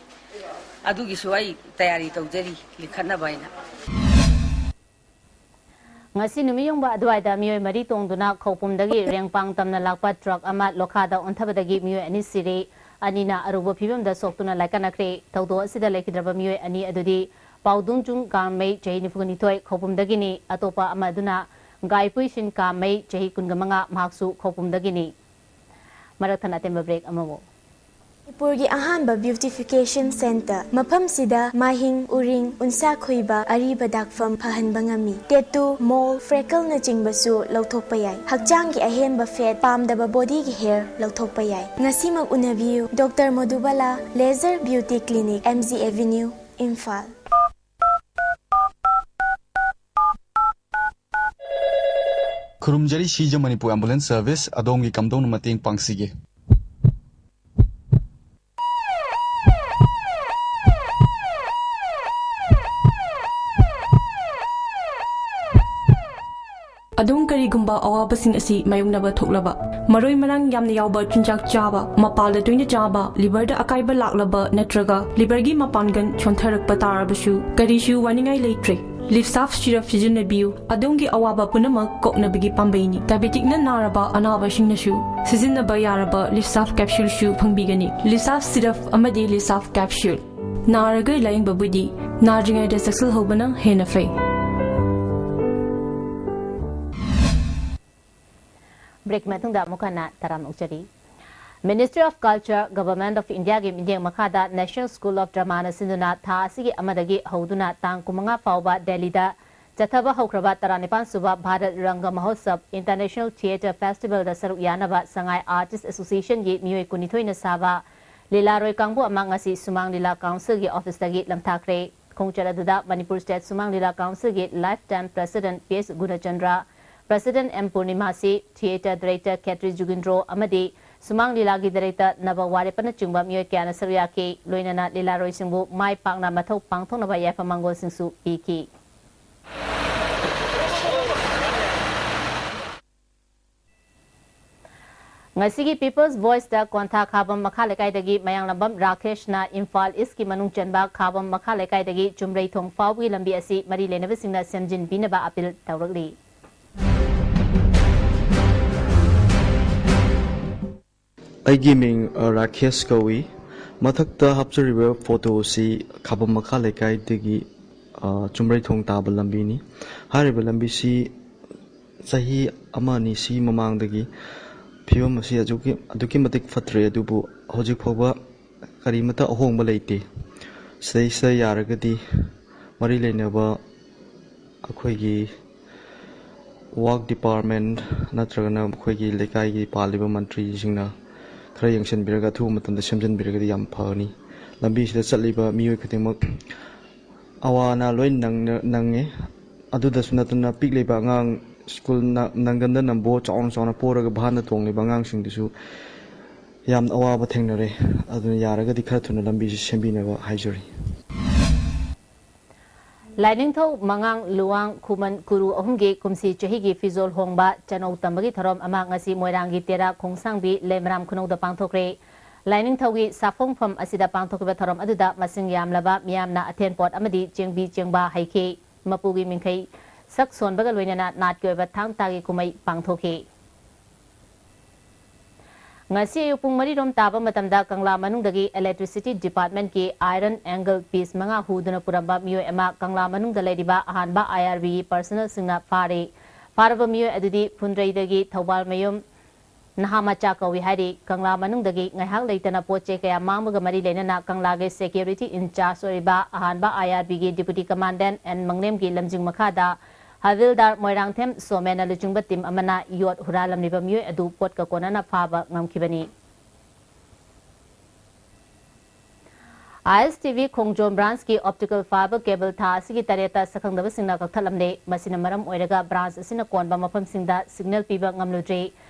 ꯑꯗꯨꯒꯤꯁꯨ ꯑꯩ ꯇꯌꯥꯔꯤ ꯇꯧꯖꯔꯤ ꯂꯤꯡꯈꯠꯅꯕ ꯍꯥꯏꯅ꯫ ꯉꯁꯤ ꯅꯨꯃꯤꯠ ꯌꯨꯡꯕ ꯑꯗꯨꯋꯥꯏꯗ ꯃꯤꯑꯣꯏ ꯃꯔꯤ ꯇꯣꯡꯗꯨꯅ ꯈꯧꯄꯨꯝꯗꯒꯤ ꯔꯦꯡꯄꯥꯡ ꯇꯝꯅ ꯂꯥꯛꯄ truck ꯑꯃ ꯂꯣꯈꯥꯗ ꯑꯣꯟꯊꯕꯗꯒꯤ ꯃꯤꯑꯣꯏ ꯑꯅꯤ ꯁꯤꯔꯦ, ꯑꯅꯤꯅ ꯑꯔꯨꯕ ꯐꯤꯕꯝꯗ ꯁꯣꯛꯇꯨꯅ ꯂꯥꯏꯀꯠꯅꯈ꯭ꯔꯦ꯫ ꯊꯧꯗꯣꯛ ꯑꯁꯤꯗ ꯂꯩꯈꯤꯗ꯭ꯔꯕ ꯃꯤꯑꯣꯏ ꯑꯅꯤ ꯑꯗꯨꯗꯤ ꯄꯥꯎꯗꯨꯡꯆꯨꯡ ꯀꯥꯃꯩ, ꯆꯍꯤ ꯅꯤꯐꯨꯅꯤꯊꯣꯏ, ꯈꯧꯄꯨꯝꯗꯒꯤꯅꯤ꯫ ꯑꯇꯣꯞꯄ ꯑꯃ ꯑꯗꯨꯅ ꯒꯥꯏꯄꯨꯏꯁꯤꯟ ꯀꯥꯃꯩ, ꯆꯍꯤ ꯀꯨꯟꯃꯉꯥ, ꯃꯍꯥꯛꯁꯨ ꯈꯧꯄꯨꯝꯗꯒꯤꯅꯤ꯫ ꯃꯔꯛ ꯊꯠꯅ ꯑꯇꯦꯟꯕ break ꯑꯃꯃꯨꯛ꯫ ꯃꯅꯤꯄꯨꯔꯒꯤ ꯑꯍꯥꯟꯕ beautification centre꯫ ꯃꯐꯝꯁꯤꯗ ꯃꯥꯏꯍꯤꯡ, ꯎꯔꯤꯡ, ꯎꯟꯁꯥ ꯈꯨꯏꯕ, ꯑꯔꯤꯕ ꯗꯥꯛꯐꯝ ꯐꯍꯟꯕ ꯉꯝꯃꯤ꯫ Tattoo, mole, freckleꯅꯆꯤꯡꯕꯁꯨ ꯂꯧꯊꯣꯛꯄ ꯌꯥꯏ꯫ ꯍꯛꯆꯥꯡꯒꯤ ꯑꯍꯦꯟꯕ fat, ꯄꯥꯝꯗꯕ bodyꯒꯤ hair ꯂꯧꯊꯣꯛꯄ ꯌꯥꯏ꯫ ꯉꯁꯤꯃꯛ ꯎꯅꯕꯤꯌꯨ, Doctor ꯃꯣꯗꯨꯕꯥꯂꯥ, Laser Beauty Clinic, M G Avenue, Imphal. ꯈꯨꯔꯨꯝꯖꯔꯤ ꯁꯤꯖ ꯃꯅꯤꯄꯨꯔ Ambulance Service, ꯑꯗꯣꯝꯒꯤ ꯀꯝꯗꯧꯅ ꯃꯇꯦꯡ ꯄꯥꯡꯁꯤꯒꯦ? ꯑꯗꯣꯝ ꯀꯔꯤꯒꯨꯝꯕ ꯑꯋꯥꯕꯁꯤꯡ ꯑꯁꯤ ꯃꯥꯌꯣꯛꯅꯕ ꯊꯣꯛꯂꯕ, ꯃꯔꯣꯏ ꯃꯔꯥꯡ ꯌꯥꯝꯅ ꯌꯥꯎꯕ ꯆꯤꯟꯖꯥꯛ ꯆꯥꯕ, ꯃꯄꯥꯜꯗ ꯇꯣꯏꯅ ꯆꯥꯕ, ꯂꯤꯚꯔꯗ ꯑꯀꯥꯏꯕ ꯂꯥꯛꯂꯕ ꯅꯠꯇ꯭ꯔꯒ ꯂꯤꯚꯔꯒꯤ ꯃꯄꯥꯡꯒꯜ ꯁꯣꯟꯊꯔꯛꯄ ꯇꯥꯔꯕꯁꯨ, ꯀꯔꯤꯁꯨ ꯋꯥꯅꯤꯡꯉꯥꯏ ꯂꯩꯇ꯭ꯔꯦ꯫ ꯂꯤꯞꯁꯥꯐ ꯁꯤꯔꯞ ꯁꯤꯖꯤꯟꯅꯕꯤꯌꯨ, ꯑꯗꯣꯝꯒꯤ ꯑꯋꯥꯕ ꯄꯨꯝꯅꯃꯛ ꯀꯣꯛꯅꯕꯒꯤ ꯄꯥꯝꯕꯩꯅꯤ꯫ ꯗꯥꯏꯕꯦꯇꯤꯛꯅ ꯅꯥꯔꯕ ꯑꯅꯥꯕꯁꯤꯡꯅꯁꯨ ꯁꯤꯖꯤꯟꯅꯕ ꯌꯥꯔꯕ ꯂꯤꯞꯁꯥꯐ ꯀꯦꯞꯁꯨꯜꯁꯨ ꯐꯪꯕꯤꯒꯅꯤ꯫ ꯂꯤꯞꯁꯥꯐ ꯁꯤꯔꯞ ꯑꯃꯗꯤ ꯂꯤꯞꯁꯥꯐ ꯀꯦꯞꯁꯨꯜ꯫ ꯅꯥꯔꯒ ꯂꯥꯌꯦꯡꯕꯕꯨꯗꯤ ꯅꯥꯗ꯭ꯔꯤꯉꯩꯗ ꯆꯦꯛꯁꯤꯜꯍꯧꯕꯅ ꯍꯦꯟꯅ ꯐꯩ꯫ ꯕ꯭ꯔꯦꯛꯀꯤ ꯃꯇꯨꯡꯗ ꯑꯃꯨꯛ ꯍꯟꯅ ꯇꯔꯥꯝꯅ ꯑꯣꯛꯆꯔꯤ꯫ Ministry of Culture, Government of Indiaꯒꯤ ꯃꯤꯠꯌꯦꯡ ꯃꯈꯥꯗ National School of Dramaꯅ ꯁꯤꯟꯗꯨꯅ ꯊꯥ ꯑꯁꯤꯒꯤ ꯑꯃꯗꯒꯤ ꯍꯧꯗꯨꯅ ꯇꯥꯡ ꯀꯨꯟꯃꯉꯥ ꯐꯥꯎꯕ ꯗꯦꯜꯂꯤꯗ ꯆꯠꯊꯕ ꯍꯧꯈ꯭ꯔꯕ ꯇꯔꯥꯅꯤꯄꯥꯟ ꯁꯨꯕ ꯚꯥꯔꯠ ꯔꯪꯒ ꯃꯍꯣꯠꯁꯕ International Theatre Festivalꯗ ꯁꯔꯨꯛ ꯌꯥꯅꯕ ꯁꯉꯥꯏ Artist Associationꯒꯤ ꯃꯤꯑꯣꯏ ꯀꯨꯟꯅꯤꯊꯣꯏꯅ ꯁꯥꯕ ꯂꯤꯂꯥꯔꯣꯏ ꯀꯥꯡꯕꯨ ꯑꯃ ꯉꯁꯤ ꯁꯨꯃꯥꯡ ꯂꯤꯂꯥ Councilꯒꯤ officeꯇꯒꯤ ꯂꯝꯊꯥꯈ꯭ꯔꯦ꯫ ꯈꯣꯡꯆꯠ ꯑꯗꯨꯗ ꯃꯅꯤꯄꯨꯔ State ꯁꯨꯃꯥꯡ ꯂꯤꯂꯥ Councilꯒꯤ Lifetime President P H ꯒꯨꯅꯆꯟꯗ꯭ꯔ, President M ꯄꯨꯔꯅꯤꯃꯥꯁꯤ, Theatre Director ꯈꯦꯇ꯭ꯔꯤ ꯖꯨꯒꯤꯟꯗ꯭ꯔꯣ ꯑꯃꯗꯤ ꯁꯨꯃꯥꯡ ꯂꯤꯂꯥꯒꯤ Director ꯅꯕ ꯋꯥꯔꯦꯞꯄꯅꯆꯤꯡꯕ ꯃꯤꯑꯣꯏ ꯀꯌꯥꯅ ꯁꯔꯨꯛ ꯌꯥꯈꯤ꯫ ꯂꯣꯏꯅꯅ ꯂꯤꯂꯥꯔꯣꯏꯁꯤꯡꯕꯨ ꯃꯥꯏ ꯄꯥꯛꯅ ꯃꯊꯧ ꯄꯥꯡꯊꯣꯛꯅꯕ ꯌꯥꯏꯐ ꯃꯪꯒꯣꯜꯁꯤꯡꯁꯨ ꯄꯤꯈꯤ꯫ ꯉꯁꯤꯒꯤ People's Voiceꯇ ꯀ꯭ꯋꯥꯟꯊꯥ ꯈꯥꯕꯝ ꯃꯈꯥ ꯂꯩꯀꯥꯏꯗꯒꯤ ꯃꯌꯥꯡꯂꯝꯕꯝ ꯔꯥꯀꯦꯁꯅ ꯏꯝꯐꯥꯜ Eastꯀꯤ ꯃꯅꯨꯡ ꯆꯟꯕ ꯈꯥꯕꯝ ꯃꯈꯥ ꯂꯩꯀꯥꯏꯗꯒꯤ ꯆꯨꯝꯔꯩꯊꯣꯡ ꯐꯥꯎꯕꯒꯤ ꯂꯝꯕꯤ ꯑꯁꯤ ꯃꯔꯤ ꯂꯩꯅꯕꯁꯤꯡꯅ ꯁꯦꯝꯖꯤꯟꯕꯤꯅꯕ appeal ꯇꯧꯔꯛꯂꯤ꯫ ꯑꯩꯒꯤ ꯃꯤꯡ, ꯑ, ꯔꯥꯀꯦꯁ ꯀꯧꯏ꯫ ꯃꯊꯛꯇ ꯍꯥꯞꯆꯔꯤꯕ photo ꯑꯁꯤ ꯈꯥꯕꯝ ꯃꯈꯥ ꯂꯩꯀꯥꯏꯗꯒꯤ, ꯑ, ꯆꯨꯝꯔꯩꯊꯣꯡ ꯇꯥꯕ ꯂꯝꯕꯤꯅꯤ꯫ ꯍꯥꯏꯔꯤꯕ ꯂꯝꯕꯤꯁꯤ ꯆꯍꯤ ꯑꯃ ꯑꯅꯤꯁꯤ ꯃꯃꯥꯡꯗꯒꯤ ꯐꯤꯕꯝ ꯑꯁꯤ ꯑꯗꯨꯛꯀꯤ, ꯑꯗꯨꯛꯀꯤ ꯃꯇꯤꯛ ꯐꯠꯇ꯭ꯔꯦ, ꯑꯗꯨꯕꯨ ꯍꯧꯖꯤꯛ ꯐꯥꯎꯕ ꯀꯔꯤꯃꯠꯇ ꯑꯍꯣꯡꯕ ꯂꯩꯇꯦ꯫ ꯁꯤꯗꯩꯁꯤꯗ ꯌꯥꯔꯒꯗꯤ ꯃꯔꯤ ꯂꯩꯅꯕ ꯑꯩꯈꯣꯏꯒꯤ work department ꯅꯠꯇ꯭ꯔꯒꯅ ꯑꯩꯈꯣꯏꯒꯤ ꯂꯩꯀꯥꯏꯒꯤ ꯄꯥꯜꯂꯤꯕ ꯃꯟꯇ꯭ꯔꯤꯁꯤꯡꯅ ꯈꯔ ꯌꯦꯡꯁꯤꯟꯕꯤꯔꯒ ꯑꯊꯨꯕ ꯃꯇꯝꯗ ꯁꯦꯝꯖꯤꯟꯕꯤꯔꯒꯗꯤ ꯌꯥꯝ ꯐꯒꯅꯤ꯫ ꯂꯝꯕꯤꯁꯤꯗ ꯆꯠꯂꯤꯕ ꯃꯤꯑꯣꯏ ꯈꯨꯗꯤꯡꯃꯛ ꯑꯋꯥ ꯑꯅꯥ ꯂꯣꯏ ꯅꯪꯅ-, ꯅꯪꯉꯦ꯫ ꯑꯗꯨꯗꯁꯨ ꯅꯠꯇꯅ ꯄꯤꯛꯂꯤꯕ ꯑꯉꯥꯡ ꯁ꯭ꯀꯨꯜ ꯅ-, ꯅꯪꯒꯟꯗ ꯅꯝꯕꯣ ꯆꯥꯎꯅ ꯆꯥꯎꯅ ꯄꯣꯔꯒ ꯚꯥꯟꯗ ꯇꯣꯡꯂꯤꯕ ꯑꯉꯥꯡꯁꯤꯡꯗꯨꯁꯨ ꯌꯥꯝꯅ ꯑꯋꯥꯕ ꯊꯦꯡꯅꯔꯦ꯫ ꯑꯗꯨꯅ ꯌꯥꯔꯒꯗꯤ ꯈꯔ ꯊꯨꯅ ꯂꯝꯕꯤꯁꯤ ꯁꯦꯝꯕꯤꯅꯕ ꯍꯥꯏꯖꯔꯤ꯫ ꯂꯥꯏꯅꯤꯡꯊꯧ ꯃꯉꯥꯡ ꯂꯨꯋꯥꯡ ꯈꯨꯃꯟ ꯀꯨꯔꯨ ꯑꯍꯨꯝꯒꯤ ꯀꯨꯝꯁꯤ ꯆꯍꯤꯒꯤ ꯐꯤꯖꯣꯜ ꯍꯣꯡꯕ ꯆꯅꯧ ꯇꯝꯕꯒꯤ ꯊꯧꯔꯝ ꯑꯃ ꯉꯁꯤ ꯃꯣꯏꯔꯥꯡꯒꯤ ꯇꯦꯔꯥ ꯈꯣꯡꯁꯥꯡꯕꯤ ꯂꯩꯃꯔꯥꯝ ꯈꯨꯅꯧꯗ ꯄꯥꯡꯊꯣꯛꯈ꯭ꯔꯦ꯫ ꯂꯥꯏꯅꯤꯡꯊꯧꯒꯤ ꯁꯥꯐꯣꯡꯐꯝ ꯑꯁꯤꯗ ꯄꯥꯡꯊꯣꯛꯈꯤꯕ ꯊꯧꯔꯝ ꯑꯗꯨꯗ ꯃꯁꯤꯡ ꯌꯥꯝꯂꯕ ꯃꯤꯌꯥꯝꯅ ꯑꯊꯦꯟ ꯄꯣꯠ ꯑꯃꯗꯤ ꯆꯦꯡꯕꯤ ꯆꯦꯡꯕꯥ ꯍꯩꯈꯤ꯫ ꯃꯄꯨꯒꯤ ꯃꯤꯡꯈꯩ ꯁꯛ ꯁꯣꯟꯕꯒ ꯂꯣꯏꯅꯅ ꯅꯥꯠꯀꯤ ꯑꯣꯏꯕ ꯊꯥꯡ ꯇꯥꯒꯤ ꯀꯨꯝꯍꯩ ꯄꯥꯡꯊꯣꯛꯈꯤ꯫ ꯉꯁꯤ ꯑꯌꯨꯛ ꯄꯨꯡ ꯃꯔꯤ ꯔꯣꯝ ꯇꯥꯕ ꯃꯇꯝꯗ ꯀꯪꯂꯥ ꯃꯅꯨꯡꯗꯒꯤ Electricity Department ꯀꯤ iron angle piece ꯃꯉꯥ ꯍꯨꯗꯨꯅ ꯄꯨꯔꯝꯕ ꯃꯤꯑꯣꯏ ꯑꯃ ꯀꯪꯂꯥ ꯃꯅꯨꯡꯗ ꯂꯩꯔꯤꯕ ꯑꯍꯥꯟꯕ I R B ꯒꯤ personnel ꯁꯤꯡꯅ ꯐꯥꯔꯦ꯫ ꯐꯥꯔꯕ ꯃꯤꯑꯣꯏ ꯑꯗꯨꯗꯤ ꯐꯨꯟꯗ꯭ꯔꯩꯗꯒꯤ ꯊꯧꯕꯥꯜꯃꯌꯨꯝ ꯅꯍꯥ ꯃꯆꯥ ꯀꯧꯏ ꯍꯥꯏꯔꯤ꯫ ꯀꯪꯂꯥ ꯃꯅꯨꯡꯗꯒꯤ ꯉꯥꯏꯍꯥꯛ ꯂꯩꯇꯅ ꯄꯣꯠ ꯆꯩ ꯀꯌꯥ ꯃꯥꯡꯕꯒ ꯃꯔꯤ ꯂꯩꯅꯅ ꯀꯪꯂꯥꯒꯤ security in charge ꯑꯣꯏꯔꯤꯕ ꯑꯍꯥꯟꯕ I R B ꯒꯤ Deputy Commandant N ꯃꯪꯂꯦꯝꯒꯤ ꯂꯝꯖꯤꯡ ꯃꯈꯥꯗ ꯍꯕꯤꯜꯗꯥꯔ ꯃꯣꯏꯔꯥꯡꯊꯦꯝ ꯁꯣꯃꯦꯟꯅ ꯂꯨꯆꯤꯡꯕ team ꯑꯃꯅ ꯌꯣꯠ ꯍꯨꯔꯥꯜꯂꯝꯂꯤꯕ ꯃꯤꯑꯣꯏ ꯑꯗꯨ ꯄꯣꯠꯀ ꯀꯣꯟꯅꯅ ꯐꯥꯕ ꯉꯝꯈꯤꯕꯅꯤ꯫ I S T V Khongjom branch ꯀꯤ optical fiber cable ꯊꯥ ꯑꯁꯤꯒꯤ ꯇꯔꯦꯠꯇ ꯁꯛꯈꯪꯗꯕꯁꯤꯡꯅ ꯀꯛꯊꯠꯂꯝꯂꯦ꯫ ꯃꯁꯤꯅ ꯃꯔꯝ ꯑꯣꯏꯔꯒ branch ꯑꯁꯤꯅ ꯀꯣꯟꯕ ꯃꯐꯝꯁꯤꯡꯗ signal ꯄꯤꯕ ꯉꯝꯂꯨꯗ꯭ꯔꯦ꯫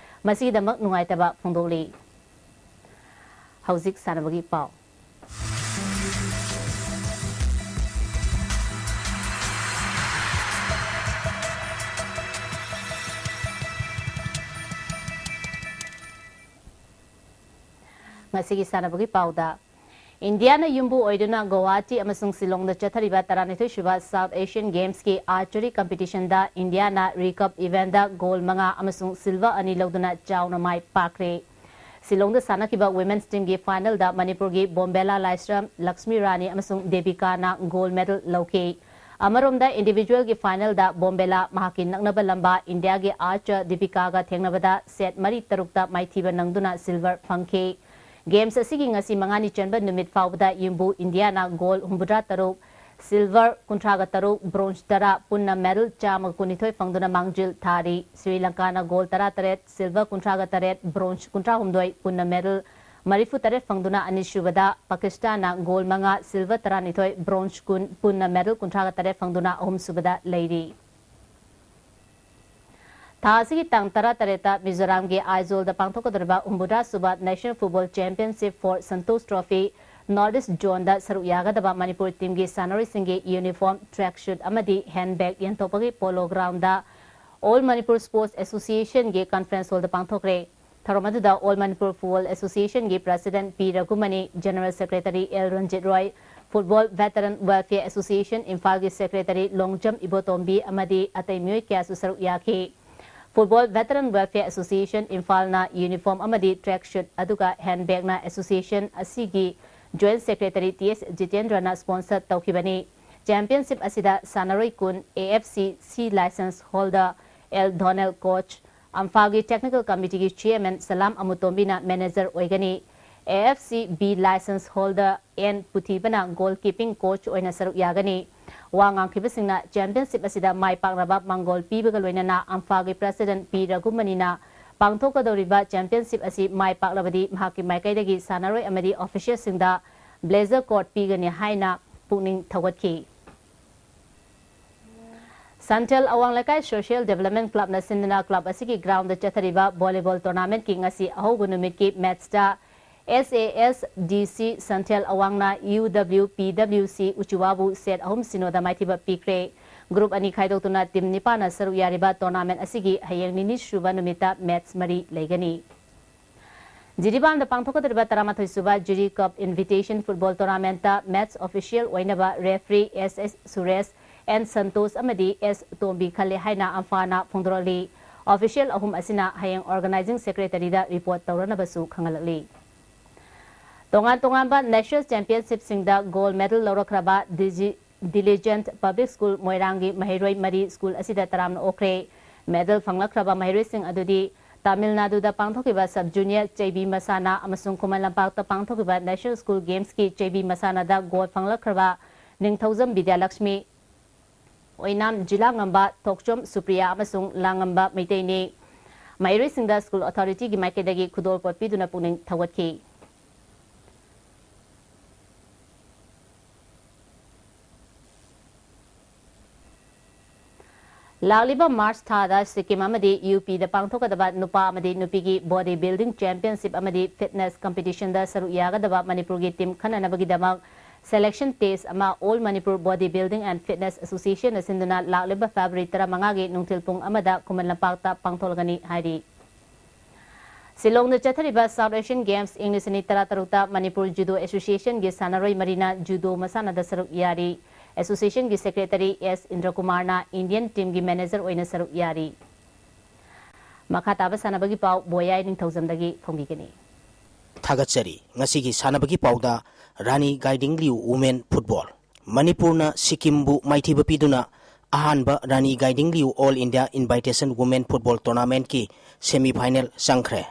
ꯃꯁꯤꯒꯤꯗꯃꯛ ꯅꯨꯡꯉꯥꯏꯇꯕ ꯐꯣꯡꯗꯣꯛꯂꯤ꯫ ꯍꯧꯖꯤꯛ ꯁꯥꯟꯅꯕꯒꯤ ꯄꯥꯎ꯫ ꯉꯁꯤꯒꯤ ꯁꯥꯟꯅꯕꯒꯤ ꯄꯥꯎꯗ, ꯏꯟꯗꯤꯌꯥꯅ ꯌꯨꯝꯕꯨ ꯑꯣꯏꯗꯨꯅ ꯒꯧꯍꯥꯇꯤ ꯑꯃꯁꯨꯡ ꯁꯤꯂꯣꯡꯗ ꯆꯠꯊꯔꯤꯕ ꯇꯔꯥꯅꯤꯊꯣꯏ ꯁꯨꯕ South Asian Games ꯀꯤ archery competition ꯗ ꯏꯟꯗꯤꯌꯥꯅ recurve event ꯗ gold ꯃꯉꯥ ꯑꯃꯁꯨꯡ silver ꯑꯅꯤ ꯂꯧꯗꯨꯅ ꯆꯥꯎꯅ ꯃꯥꯏ ꯄꯥꯛꯈ꯭ꯔꯦ꯫ ꯁꯤꯂꯣꯡꯗ ꯁꯥꯟꯅꯈꯤꯕ women's team ꯒꯤ final ꯗ ꯃꯅꯤꯄꯨꯔꯒꯤ ꯕꯣꯝꯕꯦꯂꯥ ꯂꯥꯏꯁ꯭ꯔꯝ, ꯂꯛꯁꯃꯤ ꯔꯥꯅꯤ ꯑꯃꯁꯨꯡ ꯗꯦꯕꯤꯀꯥꯅ gold medal ꯂꯧꯈꯤ꯫ ꯑꯃꯔꯣꯝꯗ individual ꯒꯤ final ꯗ ꯕꯣꯝꯕꯦꯂꯥ ꯃꯍꯥꯛꯀꯤ ꯅꯛꯅꯕ ꯂꯝꯕꯥ ꯏꯟꯗꯤꯌꯥꯒꯤ archer ꯗꯤꯄꯤꯀꯥꯒ ꯊꯦꯡꯅꯕꯗ set ꯃꯔꯤ ꯇꯔꯨꯛꯇ ꯃꯥꯏꯊꯤꯕ ꯅꯪꯗꯨꯅ silver ꯐꯪꯈꯤ꯫ Games ꯑꯁꯤꯒꯤ ꯉꯁꯤ ꯃꯉꯥꯅꯤ ꯆꯟꯕ ꯅꯨꯃꯤꯠ ꯐꯥꯎꯕꯗ ꯌꯨꯝꯕꯨ ꯏꯟꯗꯤꯌꯥꯅ gold ꯍꯨꯝꯐꯨꯇꯔꯥ ꯇꯔꯨꯛ, silver ꯀꯨꯟꯊ꯭ꯔꯥꯒ ꯇꯔꯨꯛ, bronze ꯇꯔꯥ, ꯄꯨꯟꯅ medal ꯆꯥꯝꯃꯒ ꯀꯨꯟꯅꯤꯊꯣꯏ ꯐꯪꯗꯨꯅ ꯃꯥꯡꯖꯤꯜ ꯊꯥꯔꯤ꯫ ꯁ꯭ꯔꯤ ꯂꯪꯀꯥꯅ gold ꯇꯔꯥꯇꯔꯦꯠ, silver ꯀꯨꯟꯊ꯭ꯔꯥꯒ ꯇꯔꯦꯠ, bronze ꯀꯨꯟꯊ꯭ꯔꯥꯍꯨꯝꯗꯣꯏ, ꯄꯨꯟꯅ medal ꯃꯔꯤꯐꯨꯇꯔꯦꯠ ꯐꯪꯗꯨꯅ ꯑꯅꯤꯁꯨꯕꯗ, ꯄꯥꯀꯤꯁꯇꯥꯟꯅ gold ꯃꯉꯥ, silver ꯇꯔꯥꯅꯤꯊꯣꯏ, bronze ꯀꯨꯟ, ꯄꯨꯟꯅ medal ꯀꯨꯟꯊ꯭ꯔꯥꯒ ꯇꯔꯦꯠ ꯐꯪꯗꯨꯅ ꯑꯍꯨꯝꯁꯨꯕꯗ ꯂꯩꯔꯤ꯫ ꯊꯥ ꯑꯁꯤꯒꯤ ꯇꯥꯡ ꯇꯔꯥꯇꯔꯦꯠꯇ ꯃꯤꯖꯣꯔꯥꯝꯒꯤ ꯑꯥꯏꯖꯣꯜꯗ ꯄꯥꯡꯊꯣꯛꯀꯗꯧꯔꯤꯕ ꯍꯨꯝꯐꯨꯇꯔꯥ ꯁꯨꯕ National Football Championship for Santosh Trophy North East Zone ꯗ ꯁꯔꯨꯛ ꯌꯥꯒꯗꯕ ꯃꯅꯤꯄꯨꯔ team ꯒꯤ ꯁꯥꯟꯅꯔꯣꯏꯁꯤꯡꯒꯤ uniform, track suit ꯑꯃꯗꯤ hand bag ꯌꯦꯟꯊꯣꯛꯄꯒꯤ Polo Ground ꯗ All Manipur Sports Association ꯒꯤ conference hall ꯗ ꯄꯥꯡꯊꯣꯛꯈ꯭ꯔꯦ꯫ ꯊꯧꯔꯝ ꯑꯗꯨꯗ All Manipur Football Association ꯒꯤ President P Raghumani, General Secretary L Ranjit Roy, Football Veteran Welfare Association ꯏꯝꯐꯥꯜꯒꯤ Secretary Longjam Ibotombi ꯑꯃꯗꯤ ꯑꯇꯩ ꯃꯤꯑꯣꯏ ꯀꯌꯥꯁꯨ ꯁꯔꯨꯛ ꯌꯥꯈꯤ꯫ Football Veteran Welfare Association ꯏꯝꯐꯥꯜꯅ uniform ꯑꯃꯗꯤ track suit ꯑꯗꯨꯒ hand bag ꯅ association ꯑꯁꯤꯒꯤ Joint Secretary ꯇꯤ ꯑꯦꯁ ꯖꯤꯇꯦꯟꯗ꯭ꯔꯅ sponsor ꯇꯧꯈꯤꯕꯅꯤ꯫ Championship ꯑꯁꯤꯗ ꯁꯥꯟꯅꯔꯣꯏ ꯀꯨꯟ, A F C C license holder L Dhonel, coach, ꯑꯝꯐꯥꯒꯤ Technical Committee ꯒꯤ Chairman ꯁꯂꯥꯝ ꯑꯃꯨꯇꯣꯝꯕꯤꯅ manager ꯑꯣꯏꯒꯅꯤ꯫ A F C B license holder N ꯄꯨꯊꯤꯕꯅ goal keeping coach ꯑꯣꯏꯅ ꯁꯔꯨꯛ ꯌꯥꯒꯅꯤ꯫ ꯋꯥ ꯉꯥꯡꯈꯤꯕꯁꯤꯡꯅ championship ꯑꯁꯤꯗ ꯃꯥꯏ ꯄꯥꯛꯅꯕ ꯃꯥꯡꯒꯣꯜ ꯄꯤꯕꯒ ꯂꯣꯏꯅꯅ ꯑꯝꯐꯥꯒꯤ President ꯄꯤ ꯔꯘꯨꯃꯅꯤꯅ ꯄꯥꯡꯊꯣꯛꯀꯗꯧꯔꯤꯕ championship ꯑꯁꯤ ꯃꯥꯏ ꯄꯥꯛꯂꯕꯗꯤ ꯃꯍꯥꯛꯀꯤ ꯃꯥꯏꯀꯩꯗꯒꯤ ꯁꯥꯟꯅꯔꯣꯏ ꯑꯃꯗꯤ officialꯁꯤꯡꯗ blazer coat ꯄꯤꯒꯅꯤ ꯍꯥꯏꯅ ꯄꯨꯛꯅꯤꯡ ꯊꯧꯒꯠꯈꯤ꯫ ꯁꯟꯊꯦꯜ ꯑꯋꯥꯡ ꯂꯩꯀꯥꯏ Social Development Clubꯅ ꯁꯤꯟꯗꯨꯅ club ꯑꯁꯤꯒꯤ groundꯗ ꯆꯠꯊꯔꯤꯕ volleyball tournamentꯀꯤ ꯉꯁꯤ ꯑꯍꯧꯕ ꯅꯨꯃꯤꯠꯀꯤ matchꯇ S A S D C ꯁꯟꯊꯦꯜ ꯑꯋꯥꯡꯅ U W P W C ꯎꯆꯤꯋꯥꯕꯨ set ꯑꯍꯨꯝ ꯁꯤꯅꯣꯗ ꯃꯥꯏꯊꯤꯕ ꯄꯤꯈ꯭ꯔꯦ꯫ Group ꯑꯅꯤ ꯈꯥꯏꯗꯣꯛꯇꯨꯅ team ꯅꯤꯄꯥꯟꯅ ꯁꯔꯨꯛ ꯌꯥꯔꯤꯕ tournament ꯑꯁꯤꯒꯤ ꯍꯌꯦꯡ ꯅꯤꯅꯤ ꯁꯨꯕ ꯅꯨꯃꯤꯠꯇ match ꯃꯔꯤ ꯂꯩꯒꯅꯤ꯫ ꯖꯤꯔꯤꯕꯥꯝꯗ ꯄꯥꯡꯊꯣꯛꯀꯗꯧꯔꯤꯕ ꯇꯔꯥꯃꯥꯊꯣꯏ ꯁꯨꯕ Jury Cup Invitation Football Tournamentꯇ match official ꯑꯣꯏꯅꯕ referee S S Suresh, N Santosh ꯑꯃꯗꯤ S ꯇꯣꯝꯕꯤ ꯈꯜꯂꯦ ꯍꯥꯏꯅ ꯑꯝꯐꯥꯅ ꯐꯣꯡꯗꯣꯔꯛꯂꯤ꯫ Official ꯑꯍꯨꯝ ꯑꯁꯤꯅ ꯍꯌꯦꯡ organizing secretaryꯗ report ꯇꯧꯔꯅꯕꯁꯨ ꯈꯪꯍꯜꯂꯛꯂꯤ꯫ ꯇꯣꯉꯥꯟ ꯇꯣꯉꯥꯟꯕ national championshipꯁꯤꯡꯗ gold medal ꯂꯧꯔꯛꯈ꯭ꯔꯕ ꯗꯤꯖꯤ-, Diligent Public School ꯃꯣꯏꯔꯥꯡꯒꯤ ꯃꯍꯩꯔꯣꯏ ꯃꯔꯤ school ꯑꯁꯤꯗ ꯇꯔꯥꯝꯅ ꯑꯣꯛꯈ꯭ꯔꯦ꯫ Medal ꯐꯪꯂꯛꯈ꯭ꯔꯕ ꯃꯍꯩꯔꯣꯏꯁꯤꯡ ꯑꯗꯨꯗꯤ ꯇꯥꯃꯤꯜ ꯅꯥꯗꯨꯗ ꯄꯥꯡꯊꯣꯛꯈꯤꯕ sub junior ꯆꯩꯕꯤ ꯃꯁꯥꯟꯅ ꯑꯃꯁꯨꯡ ꯈꯨꯃꯟ ꯂꯝꯄꯥꯛꯇ ꯄꯥꯡꯊꯣꯛꯈꯤꯕ National School Gamesꯀꯤ ꯆꯩꯕꯤ ꯃꯁꯥꯟꯅꯗ gold ꯐꯪꯂꯛꯈ꯭ꯔꯕ ꯅꯤꯡꯊꯧꯖꯝ ꯕꯤꯗ꯭ꯌꯥꯂꯛꯁꯃꯤ, ꯑꯣꯏꯅꯥꯝ ꯖꯤꯂꯥ ꯉꯝꯕ ꯊꯣꯛꯆꯣꯝ ꯁꯨꯄ꯭ꯔꯤꯌꯥ ꯑꯃꯁꯨꯡ ꯂꯥꯡꯉꯝꯕ ꯃꯩꯇꯩꯅꯤ꯫ ꯃꯍꯩꯔꯣꯏꯁꯤꯡꯗ school authorityꯒꯤ ꯃꯥꯏꯀꯩꯗꯒꯤ ꯈꯨꯗꯣꯜꯄꯣꯠ ꯄꯤꯗꯨꯅ ꯄꯨꯛꯅꯤꯡ ꯊꯧꯒꯠꯈꯤ꯫ ꯂꯥꯛꯂꯤꯕ ꯃꯥꯔꯆ ꯊꯥꯗ ꯁꯤꯛꯀꯤꯝ ꯑꯃꯗꯤ ꯌꯨ ꯄꯤꯗ ꯄꯥꯡꯊꯣꯛꯀꯗꯕ ꯅꯨꯄꯥ ꯑꯃꯗꯤ ꯅꯨꯄꯤꯒꯤ ꯕꯣꯗꯤ ꯕꯤꯜꯗꯤꯡ ꯆꯦꯝꯄꯤꯌꯟꯁꯤꯞ ꯑꯃꯗꯤ ꯐꯤꯠꯅꯦꯁ ꯀꯝꯄꯤꯇꯤꯁꯟꯗ ꯁꯔꯨꯛ ꯌꯥꯒꯗꯕ ꯃꯅꯤꯄꯨꯔꯒꯤ ꯇꯤꯝ ꯈꯟꯅꯅꯕꯒꯤꯗꯃꯛ ꯁꯦꯂꯦꯛꯁꯟ ꯇꯦꯁ ꯑꯃ All Manipur Body Building and Fitness Association ꯅ ꯁꯤꯟꯗꯨꯅ ꯂꯥꯛꯂꯤꯕ ꯐꯦꯕ꯭ꯔꯨꯋꯥꯔꯤ ꯇꯔꯥꯃꯉꯥꯒꯤ ꯅꯨꯡꯊꯤꯜ ꯄꯨꯡ ꯑꯃꯗ ꯈꯨꯃꯟ ꯂꯝꯄꯥꯛꯇ ꯄꯥꯡꯊꯣꯛꯂꯒꯅꯤ ꯍꯥꯏꯔꯤ꯫ ꯁꯤꯂꯣꯡꯗ ꯆꯠꯊꯔꯤꯕ ꯁꯥꯎꯠ ꯑꯦꯁꯤꯌꯟ ꯒꯦꯝꯁ ꯏꯪ ꯂꯤꯁꯤꯡ ꯑꯅꯤ ꯇꯔꯥꯇꯔꯨꯛꯇ ꯃꯅꯤꯄꯨꯔ ꯖꯨꯗꯣ ꯑꯦꯁꯣꯁꯤꯌꯦꯁꯟꯒꯤ ꯁꯥꯟꯅꯔꯣꯏ ꯃꯔꯤꯅ ꯖꯨꯗꯣ ꯃꯁꯥꯟꯅꯗ ꯁꯔꯨꯛ ꯌꯥꯔꯤ꯫ ꯑꯦꯁꯣꯁꯤꯌꯦꯁꯟꯒꯤ ꯁꯦꯀ꯭ꯔꯦꯇꯔꯤ ꯑꯦꯁ ꯏꯟꯗ꯭ꯔꯀꯨꯃꯥꯔꯅ ꯏꯟꯗꯤꯌꯟ ꯇꯤꯝꯒꯤ ꯃꯦꯅꯦꯖꯔ ꯑꯣꯏꯅ ꯁꯔꯨꯛ ꯌꯥꯔꯤ꯫ ꯃꯈꯥ ꯇꯥꯕ ꯁꯥꯟꯅꯕꯒꯤ ꯄꯥꯎ ꯕꯣꯌꯥꯏ ꯅꯤꯡꯊꯧꯖꯝꯗꯒꯤ ꯐꯣꯡꯕꯤꯒꯅꯤ꯫ ꯊꯥꯒꯠꯆꯔꯤ꯫ ꯉꯁꯤꯒꯤ ꯁꯥꯟꯅꯕꯒꯤ ꯄꯥꯎꯗ ꯔꯥꯅꯤ ꯒꯥꯏꯗꯤꯡ ꯂꯤꯌꯨ ꯋꯨꯃꯦꯟ ꯐꯨꯠꯕꯣꯜ꯫ ꯃꯅꯤꯄꯨꯔꯅ ꯁꯤꯛꯀꯤꯝꯕꯨ ꯃꯥꯏꯊꯤꯕ ꯄꯤꯗꯨꯅ ꯑꯍꯥꯟꯕ Rani Gaidinliu all India invitation women football ꯇꯣꯔꯅꯥꯃꯦꯟꯠꯀꯤ ꯁꯦꯃꯤ ꯐꯥꯏꯅꯦꯜ ꯆꯪꯈ꯭ꯔꯦ꯫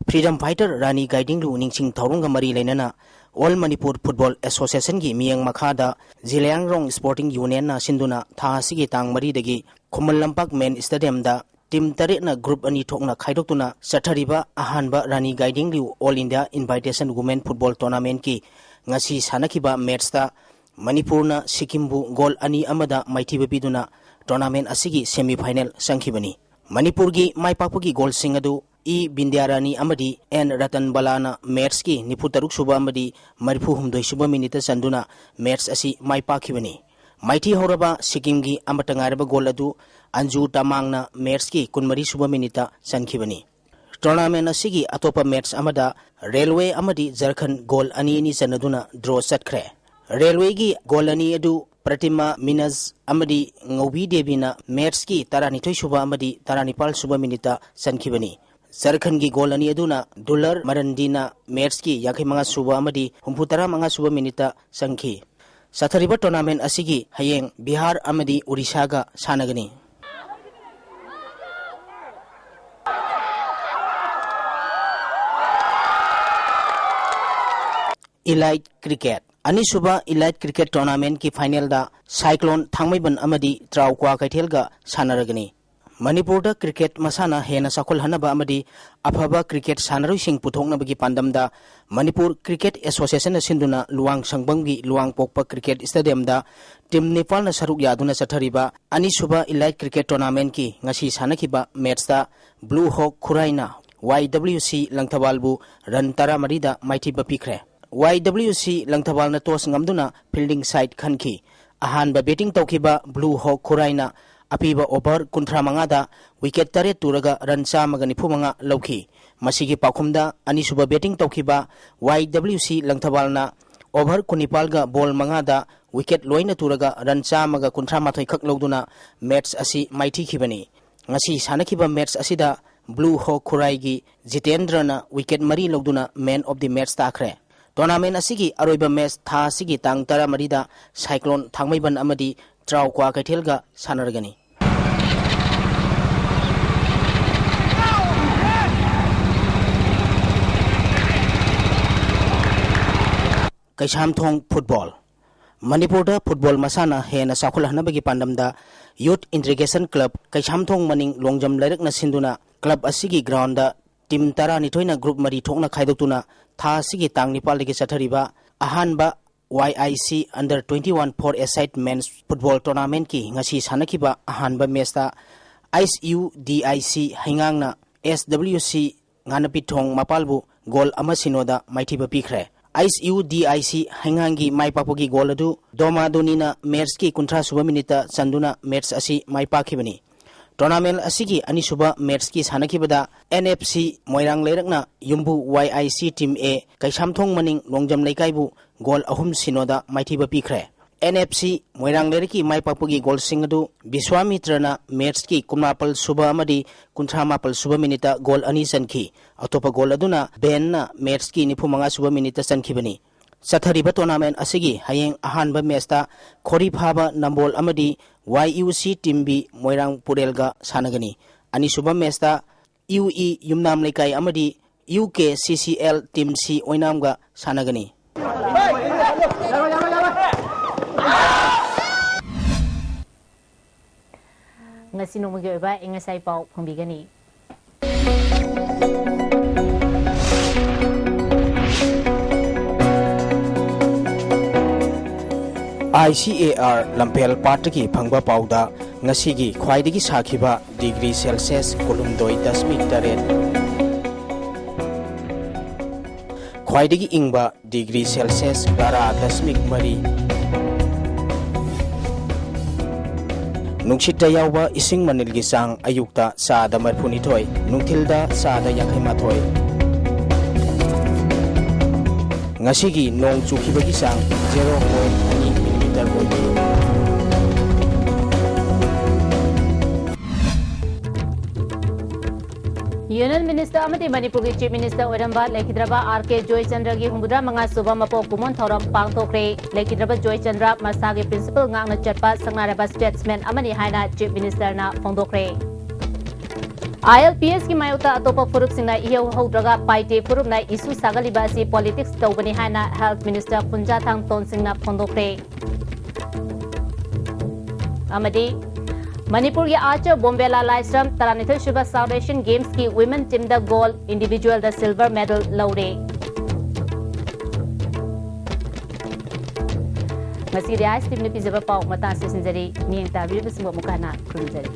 Freedom fighter Rani Gaidinliu ꯅꯤꯡꯁꯤꯡ ꯊꯧꯔꯝꯒ ꯃꯔꯤ ꯂꯩꯅꯅ ꯑꯣꯜ ꯃꯅꯤꯄꯨꯔ ꯐꯨꯠꯕꯣꯜ ꯑꯦꯁꯣꯁꯤꯌꯦꯁꯟꯒꯤ ꯃꯤꯠꯌꯦꯡ ꯃꯈꯥꯗ ꯖꯤꯂꯤꯌꯥꯡꯔꯣꯡ ꯁ꯭ꯄꯣꯔꯇꯤꯡ ꯌꯨꯅꯤꯌꯟꯅ ꯁꯤꯟꯗꯨꯅ ꯊꯥ ꯑꯁꯤꯒꯤ ꯇꯥꯡ ꯃꯔꯤꯗꯒꯤ ꯈꯨꯃꯟ ꯂꯝꯄꯥꯛ ꯃꯦꯟ ꯁ꯭ꯇꯦꯗꯤꯌꯝꯗ ꯇꯤꯝ ꯇꯔꯦꯠꯅ ꯒ꯭ꯔꯨꯞ ꯑꯅꯤ ꯊꯣꯛꯅ ꯈꯥꯏꯗꯣꯛꯇꯨꯅ ꯆꯠꯊꯔꯤꯕ ꯑꯍꯥꯟꯕ Rani Gaidinliu all India invitation women football ꯇꯣꯔꯅꯥꯃꯦꯟꯠꯀꯤ ꯉꯁꯤ ꯁꯥꯟꯅꯈꯤꯕ ꯃꯦꯠꯁꯇ ꯃꯅꯤꯄꯨꯔꯅ ꯁꯤꯛꯀꯤꯝꯕꯨ ꯒꯣꯜ ꯑꯅꯤ ꯑꯃꯗ ꯃꯥꯏꯊꯤꯕ ꯄꯤꯗꯨꯅ ꯇꯣꯔꯅꯥꯃꯦꯟꯠ ꯑꯁꯤꯒꯤ ꯁꯦꯃꯤ ꯐꯥꯏꯅꯦꯜ ꯆꯪꯈꯤꯕꯅꯤ꯫ ꯃꯅꯤꯄꯨꯔꯒꯤ ꯃꯥꯏ ꯄꯥꯛꯄꯒꯤ ꯒꯣꯜꯁꯤꯡ ꯑꯗꯨ ꯏ ꯕꯤꯟꯗ꯭ꯌꯥꯔꯥꯅꯤ ꯑꯃꯗꯤ ꯑꯦꯟ ꯔꯇꯟꯕꯂꯥꯅ ꯃꯦꯠꯁꯀꯤ ꯅꯤꯐꯨ ꯇꯔꯨꯛ ꯁꯨꯕ ꯑꯃꯗꯤ ꯃꯔꯤꯐꯨ ꯍꯨꯝꯗꯣꯏ ꯁꯨꯕ ꯃꯤꯅꯤꯠꯇ ꯆꯟꯗꯨꯅ ꯃꯦꯠꯁ ꯑꯁꯤ ꯃꯥꯏ ꯄꯥꯛꯈꯤꯕꯅꯤ꯫ ꯃꯥꯏꯊꯤ ꯍꯧꯔꯕ ꯁꯤꯛꯀꯤꯝꯒꯤ ꯑꯃꯠꯇ ꯉꯥꯏꯔꯕ ꯒꯣꯜ ꯑꯗꯨ ꯑꯟꯖꯨ ꯇꯥꯃꯥꯡꯅ ꯃꯦꯠꯁꯀꯤ ꯀꯨꯟꯃꯔꯤ ꯁꯨꯕ ꯃꯤꯅꯤꯠꯇ ꯆꯟꯈꯤꯕꯅꯤ꯫ ꯇꯣꯔꯅꯥꯃꯦꯟꯠ ꯑꯁꯤꯒꯤ ꯑꯇꯣꯞꯄ ꯃꯦꯠꯁ ꯑꯃꯗ ꯔꯦꯜꯋꯦ ꯑꯃꯗꯤ ꯖꯔꯈꯟ ꯒꯣꯜ ꯑꯅꯤ ꯑꯅꯤ ꯆꯟꯅꯗꯨꯅ ꯗ꯭ꯔꯣ ꯆꯠꯈ꯭ꯔꯦ꯫ ꯔꯦꯜꯋꯦꯒꯤ ꯒꯣꯜ ꯑꯅꯤ ꯑꯗꯨ ꯄ꯭ꯔꯇꯤꯃꯥ ꯃꯤꯅꯖ ꯑꯃꯗꯤ ꯉꯧꯕꯤ ꯗꯦꯕꯤꯅ ꯃꯦꯠꯁꯀꯤ ꯇꯔꯥꯅꯤꯊꯣꯏ ꯁꯨꯕ ꯑꯃꯗꯤ ꯇꯔꯥꯅꯤꯄꯥꯜ ꯁꯨꯕ ꯃꯤꯅꯤꯠꯇ ꯆꯟꯈꯤꯕꯅꯤ꯫ ꯖꯔꯈꯟꯒꯤ ꯒꯣꯜ ꯑꯅꯤ ꯑꯗꯨꯅ ꯗꯨꯂꯔ ꯃꯔꯟꯗꯤꯅ ꯃꯦꯠꯁꯀꯤ ꯌꯥꯡꯈꯩ ꯃꯉꯥ ꯁꯨꯕ ꯑꯃꯗꯤ ꯍꯨꯝꯐꯨ ꯇꯔꯥ ꯃꯉꯥ ꯁꯨꯕ ꯃꯤꯅꯤꯠꯇ ꯆꯟꯈꯤ꯫ ꯆꯠꯊꯔꯤꯕ ꯇꯣꯔꯅꯥꯃꯦꯟꯠ ꯑꯁꯤꯒꯤ ꯍꯌꯦꯡ ꯕꯤꯍꯥꯔ ꯑꯃꯗꯤ ꯎꯔꯤꯁꯥꯒ ꯁꯥꯟꯅꯒꯅꯤ꯫ ꯏꯂꯥꯏꯠ ꯀ꯭ꯔꯤꯀꯦꯠ꯫ ꯑꯅꯤꯁꯨꯕ ꯏꯂꯥꯏꯠ ꯀ꯭ꯔꯤꯀꯦꯠ ꯇꯣꯔꯅꯥꯃꯦꯟꯠꯀꯤ ꯐꯥꯏꯅꯦꯜꯗ ꯁꯥꯏꯀ꯭ꯂꯣꯟ ꯊꯥꯡꯃꯩꯕꯟ ꯑꯃꯗꯤ ꯇ꯭ꯔꯥꯎ ꯀ꯭ꯋꯥꯀꯩꯊꯦꯜꯒ ꯁꯥꯟꯅꯔꯒꯅꯤ꯫ ꯃꯅꯤꯄꯨꯔꯗ ꯀ꯭ꯔꯤꯀꯦꯠ ꯃꯁꯥꯟꯅ ꯍꯦꯟꯅ ꯆꯥꯎꯈꯠꯍꯟꯅꯕ ꯑꯃꯗꯤ ꯑꯐꯕ ꯀ꯭ꯔꯤꯀꯦꯠ ꯁꯥꯟꯅꯔꯣꯏꯁꯤꯡ ꯄꯨꯊꯣꯛꯅꯕꯒꯤ ꯄꯥꯟꯗꯝꯗ ꯃꯅꯤꯄꯨꯔ ꯀ꯭ꯔꯤꯀꯦꯠ ꯑꯦꯁꯣꯁꯤꯌꯦꯁꯟꯅ ꯁꯤꯟꯗꯨꯅ ꯂꯨꯋꯥꯡꯁꯪꯕꯝꯒꯤ ꯂꯨꯋꯥꯡꯄꯣꯛꯄ ꯀ꯭ꯔꯤꯀꯦꯠ ꯁ꯭ꯇꯦꯗꯤꯌꯝꯗ ꯇꯤꯝ ꯅꯤꯄꯥꯜꯅ ꯁꯔꯨꯛ ꯌꯥꯗꯨꯅ ꯆꯠꯊꯔꯤꯕ ꯑꯅꯤꯁꯨꯕ ꯏꯂꯥꯏꯠ ꯀ꯭ꯔꯤꯀꯦꯠ ꯇꯣꯔꯅꯥꯃꯦꯟꯠꯀꯤ ꯉꯁꯤ ꯁꯥꯟꯅꯈꯤꯕ ꯃꯦꯠꯁꯇ ꯕ꯭ꯂꯨ ꯍꯣꯛ ꯈꯨꯔꯥꯏꯅ ꯋꯥꯏ ꯗꯕ꯭ꯂꯤꯎ ꯁꯤ ꯂꯪꯊꯕꯥꯜꯕꯨ ꯔꯟ ꯇꯔꯥꯃꯔꯤꯗ ꯃꯥꯏꯊꯤꯕ ꯄꯤꯈ꯭ꯔꯦ꯫ ꯋꯥꯏ ꯗꯕ꯭ꯂꯤꯎ ꯁꯤ ꯂꯪꯊꯕꯥꯜꯅ ꯇꯣꯁ ꯉꯝꯗꯨꯅ ꯐꯤꯜꯗꯤꯡ ꯁꯥꯏꯠ ꯈꯟꯈꯤ꯫ ꯑꯍꯥꯟꯕ ꯕꯦꯇꯤꯡ ꯇꯧꯈꯤꯕ ꯕ꯭ꯂꯨ ꯍꯣꯛ ꯈꯨꯔꯥꯏꯅ ꯑꯄꯤꯕ ꯑꯣꯚꯔ ꯀꯨꯟꯊ꯭ꯔꯥ ꯃꯉꯥꯗ ꯋꯤꯀꯦꯠ ꯇꯔꯦꯠ ꯇꯨꯔꯒ ꯔꯟ ꯆꯥꯝꯃꯒ ꯅꯤꯐꯨ ꯃꯉꯥ ꯂꯧꯈꯤ꯫ ꯃꯁꯤꯒꯤ ꯄꯥꯎꯈꯨꯝꯗ ꯑꯅꯤꯁꯨꯕ ꯕꯦꯇꯤꯡ ꯇꯧꯈꯤꯕ ꯋꯥꯏ ꯗꯕ꯭ꯂꯤꯎ ꯁꯤ ꯂꯪꯊꯕꯥꯜꯅ ꯑꯣꯚꯔ ꯀꯨꯟꯅꯤꯄꯥꯜꯒ ꯕꯣꯜ ꯃꯉꯥꯗ ꯋꯤꯀꯦꯠ ꯂꯣꯏꯅ ꯇꯨꯔꯒ ꯔꯟ ꯆꯥꯝꯃꯒ ꯀꯨꯟꯊ꯭ꯔꯥ ꯃꯥꯊꯣꯏ ꯈꯛ ꯂꯧꯗꯨꯅ ꯃꯦꯠꯁ ꯑꯁꯤ ꯃꯥꯏꯊꯤꯈꯤꯕꯅꯤ꯫ ꯉꯁꯤ ꯁꯥꯟꯅꯈꯤꯕ ꯃꯦꯠꯁ ꯑꯁꯤꯗ ꯕ꯭ꯂꯨ ꯍꯣꯛ ꯈꯨꯔꯥꯏꯒꯤ ꯖꯤꯇꯦꯟꯗ꯭ꯔꯅ ꯋꯤꯀꯦꯠ ꯃꯔꯤ ꯂꯧꯗꯨꯅ ꯃꯦꯟ ꯑꯣꯐ ꯗꯤ ꯃꯦꯠꯁ ꯇꯥꯈ꯭ꯔꯦ꯫ ꯇꯣꯔꯅꯥꯃꯦꯟ ꯑꯁꯤꯒꯤ ꯑꯔꯣꯏꯕ ꯃꯦꯠꯁ ꯊꯥ ꯑꯁꯤꯒꯤ ꯇꯥꯡ ꯇꯔꯥꯃꯔꯤꯗ ꯁꯥꯏꯀ꯭ꯂꯣꯟ ꯊꯥꯡꯃꯩꯕꯟ ꯑꯃꯗꯤ ꯇ꯭ꯔꯥꯎ ꯀ꯭ꯋꯥꯀꯩꯊꯦꯜꯒ ꯁꯥꯟꯅꯔꯒꯅꯤ꯫ ꯀꯩꯁꯥꯝꯊꯣꯡ ꯐꯨꯠꯕꯣꯜ꯫ ꯃꯅꯤꯄꯨꯔꯗ ꯐꯨꯠꯕꯣꯜ ꯃꯁꯥꯟꯅ ꯍꯦꯟꯅ ꯆꯥꯎꯈꯠꯍꯟꯅꯕꯒꯤ ꯄꯥꯟꯗꯝꯗ ꯌꯨꯠ ꯏꯟꯇꯤꯒ꯭ꯔꯦꯁꯟ ꯀ꯭ꯂꯕ ꯀꯩꯁꯥꯝꯊꯣꯡ ꯃꯅꯤꯡ ꯂꯣꯡꯖꯝ ꯂꯩꯔꯛꯅ ꯁꯤꯟꯗꯨꯅ ꯀ꯭ꯂꯕ ꯑꯁꯤꯒꯤ ꯒ꯭ꯔꯥꯎꯟꯗ ꯇꯤꯝ ꯇꯔꯥꯅꯤꯊꯣꯏꯅ ꯒ꯭ꯔꯨꯞ ꯃꯔꯤ ꯊꯣꯛꯅ ꯈꯥꯏꯗꯣꯛꯇꯨꯅ ꯊꯥ ꯑꯁꯤꯒꯤ ꯇꯥꯡ ꯅꯤꯄꯥꯜꯗꯒꯤ ꯆꯠꯊꯔꯤꯕ ꯑꯍꯥꯟꯕ Y I C under twenty one four a side men's football ꯇꯣꯔꯅꯥꯃꯦꯟꯠꯀꯤ ꯉꯁꯤ ꯁꯥꯟꯅꯈꯤꯕ ꯑꯍꯥꯟꯕ ꯃꯦꯠꯁꯇ H U D I C ꯍꯩꯉꯥꯡꯅ S W ꯁꯤ ꯉꯥꯅꯄꯤꯊꯣꯡ ꯃꯄꯥꯜꯕꯨ ꯒꯣꯜ ꯑꯃ ꯁꯤꯅꯣꯗ ꯃꯥꯏꯊꯤꯕ ꯄꯤꯈ꯭ꯔꯦ꯫ H U D I C ꯍꯩꯉꯥꯡꯒꯤ my ꯄꯥꯛꯄꯒꯤ goal ꯑꯗꯨ ꯗꯣꯃꯥꯗꯣꯅꯤꯅ ꯃꯦꯠꯁꯀꯤ ꯀꯨꯟꯊ꯭ꯔꯥ ꯁꯨꯕ ꯃꯤꯅꯤꯠꯇ ꯆꯟꯗꯨꯅ ꯃꯦꯠꯁ ꯑꯁꯤ ꯃꯥꯏ ꯄꯥꯛꯈꯤꯕꯅꯤ꯫ ꯇꯣꯔꯅꯥꯃꯦꯟ ꯑꯁꯤꯒꯤ ꯑꯅꯤꯁꯨꯕ ꯃꯦꯠꯁꯀꯤ ꯁꯥꯟꯅꯈꯤꯕꯗ ꯑꯦꯟ ꯑꯦꯐ ꯁꯤ ꯃꯣꯏꯔꯥꯡ ꯂꯩꯔꯛꯅ ꯌꯨꯝꯕꯨ ꯋꯥꯏ ꯑꯥꯏ ꯁꯤ ꯇꯤꯝ ꯑꯦ ꯀꯩꯁꯥꯝꯊꯣꯡ ꯃꯅꯤꯡ ꯂꯣꯡꯖꯝ ꯂꯩꯀꯥꯏꯕꯨ ꯒꯣꯜ ꯑꯍꯨꯝ ꯁꯤꯅꯣꯗ ꯃꯥꯏꯊꯤꯕ ꯄꯤꯈ꯭ꯔꯦ꯫ ꯑꯦꯟ ꯑꯦꯐ ꯁꯤ ꯃꯣꯏꯔꯥꯡ ꯂꯩꯔꯛꯀꯤ ꯃꯥꯏ ꯄꯥꯛꯄꯒꯤ ꯒꯣꯜꯁꯤꯡ ꯑꯗꯨ ꯕꯤꯁ꯭ꯋꯥꯃꯤꯇ꯭ꯔꯅ ꯃꯦꯠꯁꯀꯤ ꯀꯨꯟꯃꯥꯄꯜ ꯁꯨꯕ ꯑꯃꯗꯤ ꯀꯨꯟꯊ꯭ꯔꯥ ꯃꯥꯄꯜ ꯁꯨꯕ ꯃꯤꯅꯤꯠꯇ ꯒꯣꯜ ꯑꯅꯤ ꯆꯟꯈꯤ꯫ ꯑꯇꯣꯞꯄ ꯒꯣꯜ ꯑꯗꯨꯅ ꯕꯦꯟꯅ ꯃꯦꯠꯁꯀꯤ ꯅꯤꯐꯨ ꯃꯉꯥ ꯁꯨꯕ ꯃꯤꯅꯤꯠꯇ ꯆꯟꯈꯤꯕꯅꯤ꯫ ꯆꯠꯊꯔꯤꯕ ꯇꯣꯔꯅꯥꯃꯦꯟ ꯑꯁꯤꯒꯤ ꯍꯌꯦꯡ ꯑꯍꯥꯟꯕ ꯃꯦꯠꯁꯇ ꯈꯣꯔꯤꯐꯥꯕ ꯅꯝꯕꯣꯜ ꯑꯃꯗꯤ ꯋꯥꯏ ꯌꯨ ꯁꯤ ꯇꯤꯝ ꯕꯤ ꯃꯣꯏꯔꯥꯡ ꯄꯨꯔꯦꯜꯒ ꯁꯥꯟꯅꯒꯅꯤ꯫ ꯑꯅꯤꯁꯨꯕ ꯃꯦꯠꯁꯇ ꯌꯨ ꯏ ꯌꯨꯝꯅꯥꯝ ꯂꯩꯀꯥꯏ ꯑꯃꯗꯤ U K C C L team ꯁꯤ ꯑꯣꯏꯅꯥꯝꯒ ꯁꯥꯟꯅꯒꯅꯤ꯫ ꯉꯁꯤ ꯅꯣꯡꯃꯒꯤ ꯑꯣꯏꯕ ꯑꯏꯪ ꯑꯁꯥꯒꯤ ꯄꯥꯎ ꯐꯪꯕꯤꯒꯅꯤ꯫ ICAR ꯂꯝꯐꯦꯜ ꯄꯥꯠꯇꯒꯤ ꯐꯪꯕ ꯄꯥꯎꯗ ꯉꯁꯤꯒꯤ ꯈ꯭ꯋꯥꯏꯗꯒꯤ ꯁꯥꯈꯤꯕ degree Celsius ꯀꯨꯟꯍꯨꯝꯗꯣꯏ ꯗꯁꯃꯤꯛ ꯇꯔꯦꯠ, ꯈ꯭ꯋꯥꯏꯗꯒꯤ ꯏꯪꯕ degree Celsius ꯇꯔꯥ ꯗꯁꯃꯤꯛ ꯃꯔꯤ, ꯅꯨꯡꯁꯤꯠꯇ ꯌꯥꯎꯕ ꯏꯁꯤꯡ ꯃꯅꯤꯜꯒꯤ ꯆꯥꯡ ꯑꯌꯨꯛꯇ ꯆꯥꯗ ꯃꯔꯤꯐꯨꯅꯤꯊꯣꯏ, ꯅꯨꯡꯊꯤꯜꯗ ꯆꯥꯗ ꯌꯥꯡꯈꯩ ꯃꯥꯊꯣꯏ꯫ ꯉꯁꯤꯒꯤ ꯅꯣꯡ ꯆꯨꯈꯤꯕꯒꯤ ꯆꯥꯡ zero point ꯑꯅꯤ millimeter ꯑꯣꯏꯈꯤ꯫ Union Minister ꯑꯃꯗꯤ ꯃꯅꯤꯄꯨꯔꯒꯤ Chief Minister ꯑꯣꯏꯔꯝꯕ ꯂꯩꯈꯤꯗ꯭ꯔꯕ R K ꯖꯣꯏꯆꯟꯗ꯭ꯔꯒꯤ ꯍꯨꯝꯐꯨꯇꯔꯥ ꯃꯉꯥ ꯁꯨꯕ ꯃꯄꯣꯛ ꯀꯨꯝꯑꯣꯟ ꯊꯧꯔꯝ ꯄꯥꯡꯊꯣꯛꯈ꯭ꯔꯦ꯫ ꯂꯩꯈꯤꯗ꯭ꯔꯕ ꯖꯣꯏꯆꯟꯗ꯭ꯔ ꯃꯁꯥꯒꯤ principle ꯉꯥꯛꯅ ꯆꯠꯄ ꯁꯛꯅꯥꯏꯔꯕ statesman ꯑꯃꯅꯤ ꯍꯥꯏꯅ Chief Ministerꯅ ꯐꯣꯡꯗꯣꯛꯈ꯭ꯔꯦ꯫ ILPSꯀꯤ ꯃꯥꯌꯣꯛꯇ ꯑꯇꯣꯞꯄ ꯐꯨꯔꯨꯞꯁꯤꯡꯅ ꯏꯍꯧ ꯍꯧꯗ꯭ꯔꯒ ꯄꯥꯏꯇꯦ ꯐꯨꯔꯨꯞꯅ issue ꯁꯥꯒꯠꯂꯤꯕ ꯑꯁꯤ politics ꯇꯧꯕꯅꯤ ꯍꯥꯏꯅ Health Minister ꯈꯨꯟꯖꯥꯊꯥꯡ ꯇꯣꯟꯁꯤꯡꯅ ꯐꯣꯡꯗꯣꯛꯈ꯭ꯔꯦ꯫ ꯑꯃꯗꯤ ꯃꯅꯤꯄꯨꯔꯒꯤ archer ꯕꯣꯝꯕꯦꯂꯥ ꯂꯥꯏꯁ꯭ꯔꯝ ꯇꯔꯥꯅꯤꯊꯣꯏ ꯁꯨꯕ South Asian Gamesꯀꯤ women teamꯗ gold, individualꯗ silver medal ꯂꯧꯔꯦ꯫ ꯉꯁꯤꯒꯤꯗꯤ ISTVꯅ ꯄꯤꯖꯕ ꯄꯥꯎ ꯃꯇꯥꯡ ꯑꯁꯤꯗ ꯂꯣꯏꯁꯤꯟꯖꯔꯦ꯫ ꯃꯤꯠꯌꯦꯡ ꯇꯥꯕꯤꯔꯤꯕꯁꯤꯡꯕꯨ ꯑꯃꯨꯛ ꯍꯟꯅ ꯈꯨꯔꯨꯝꯖꯔꯤ꯫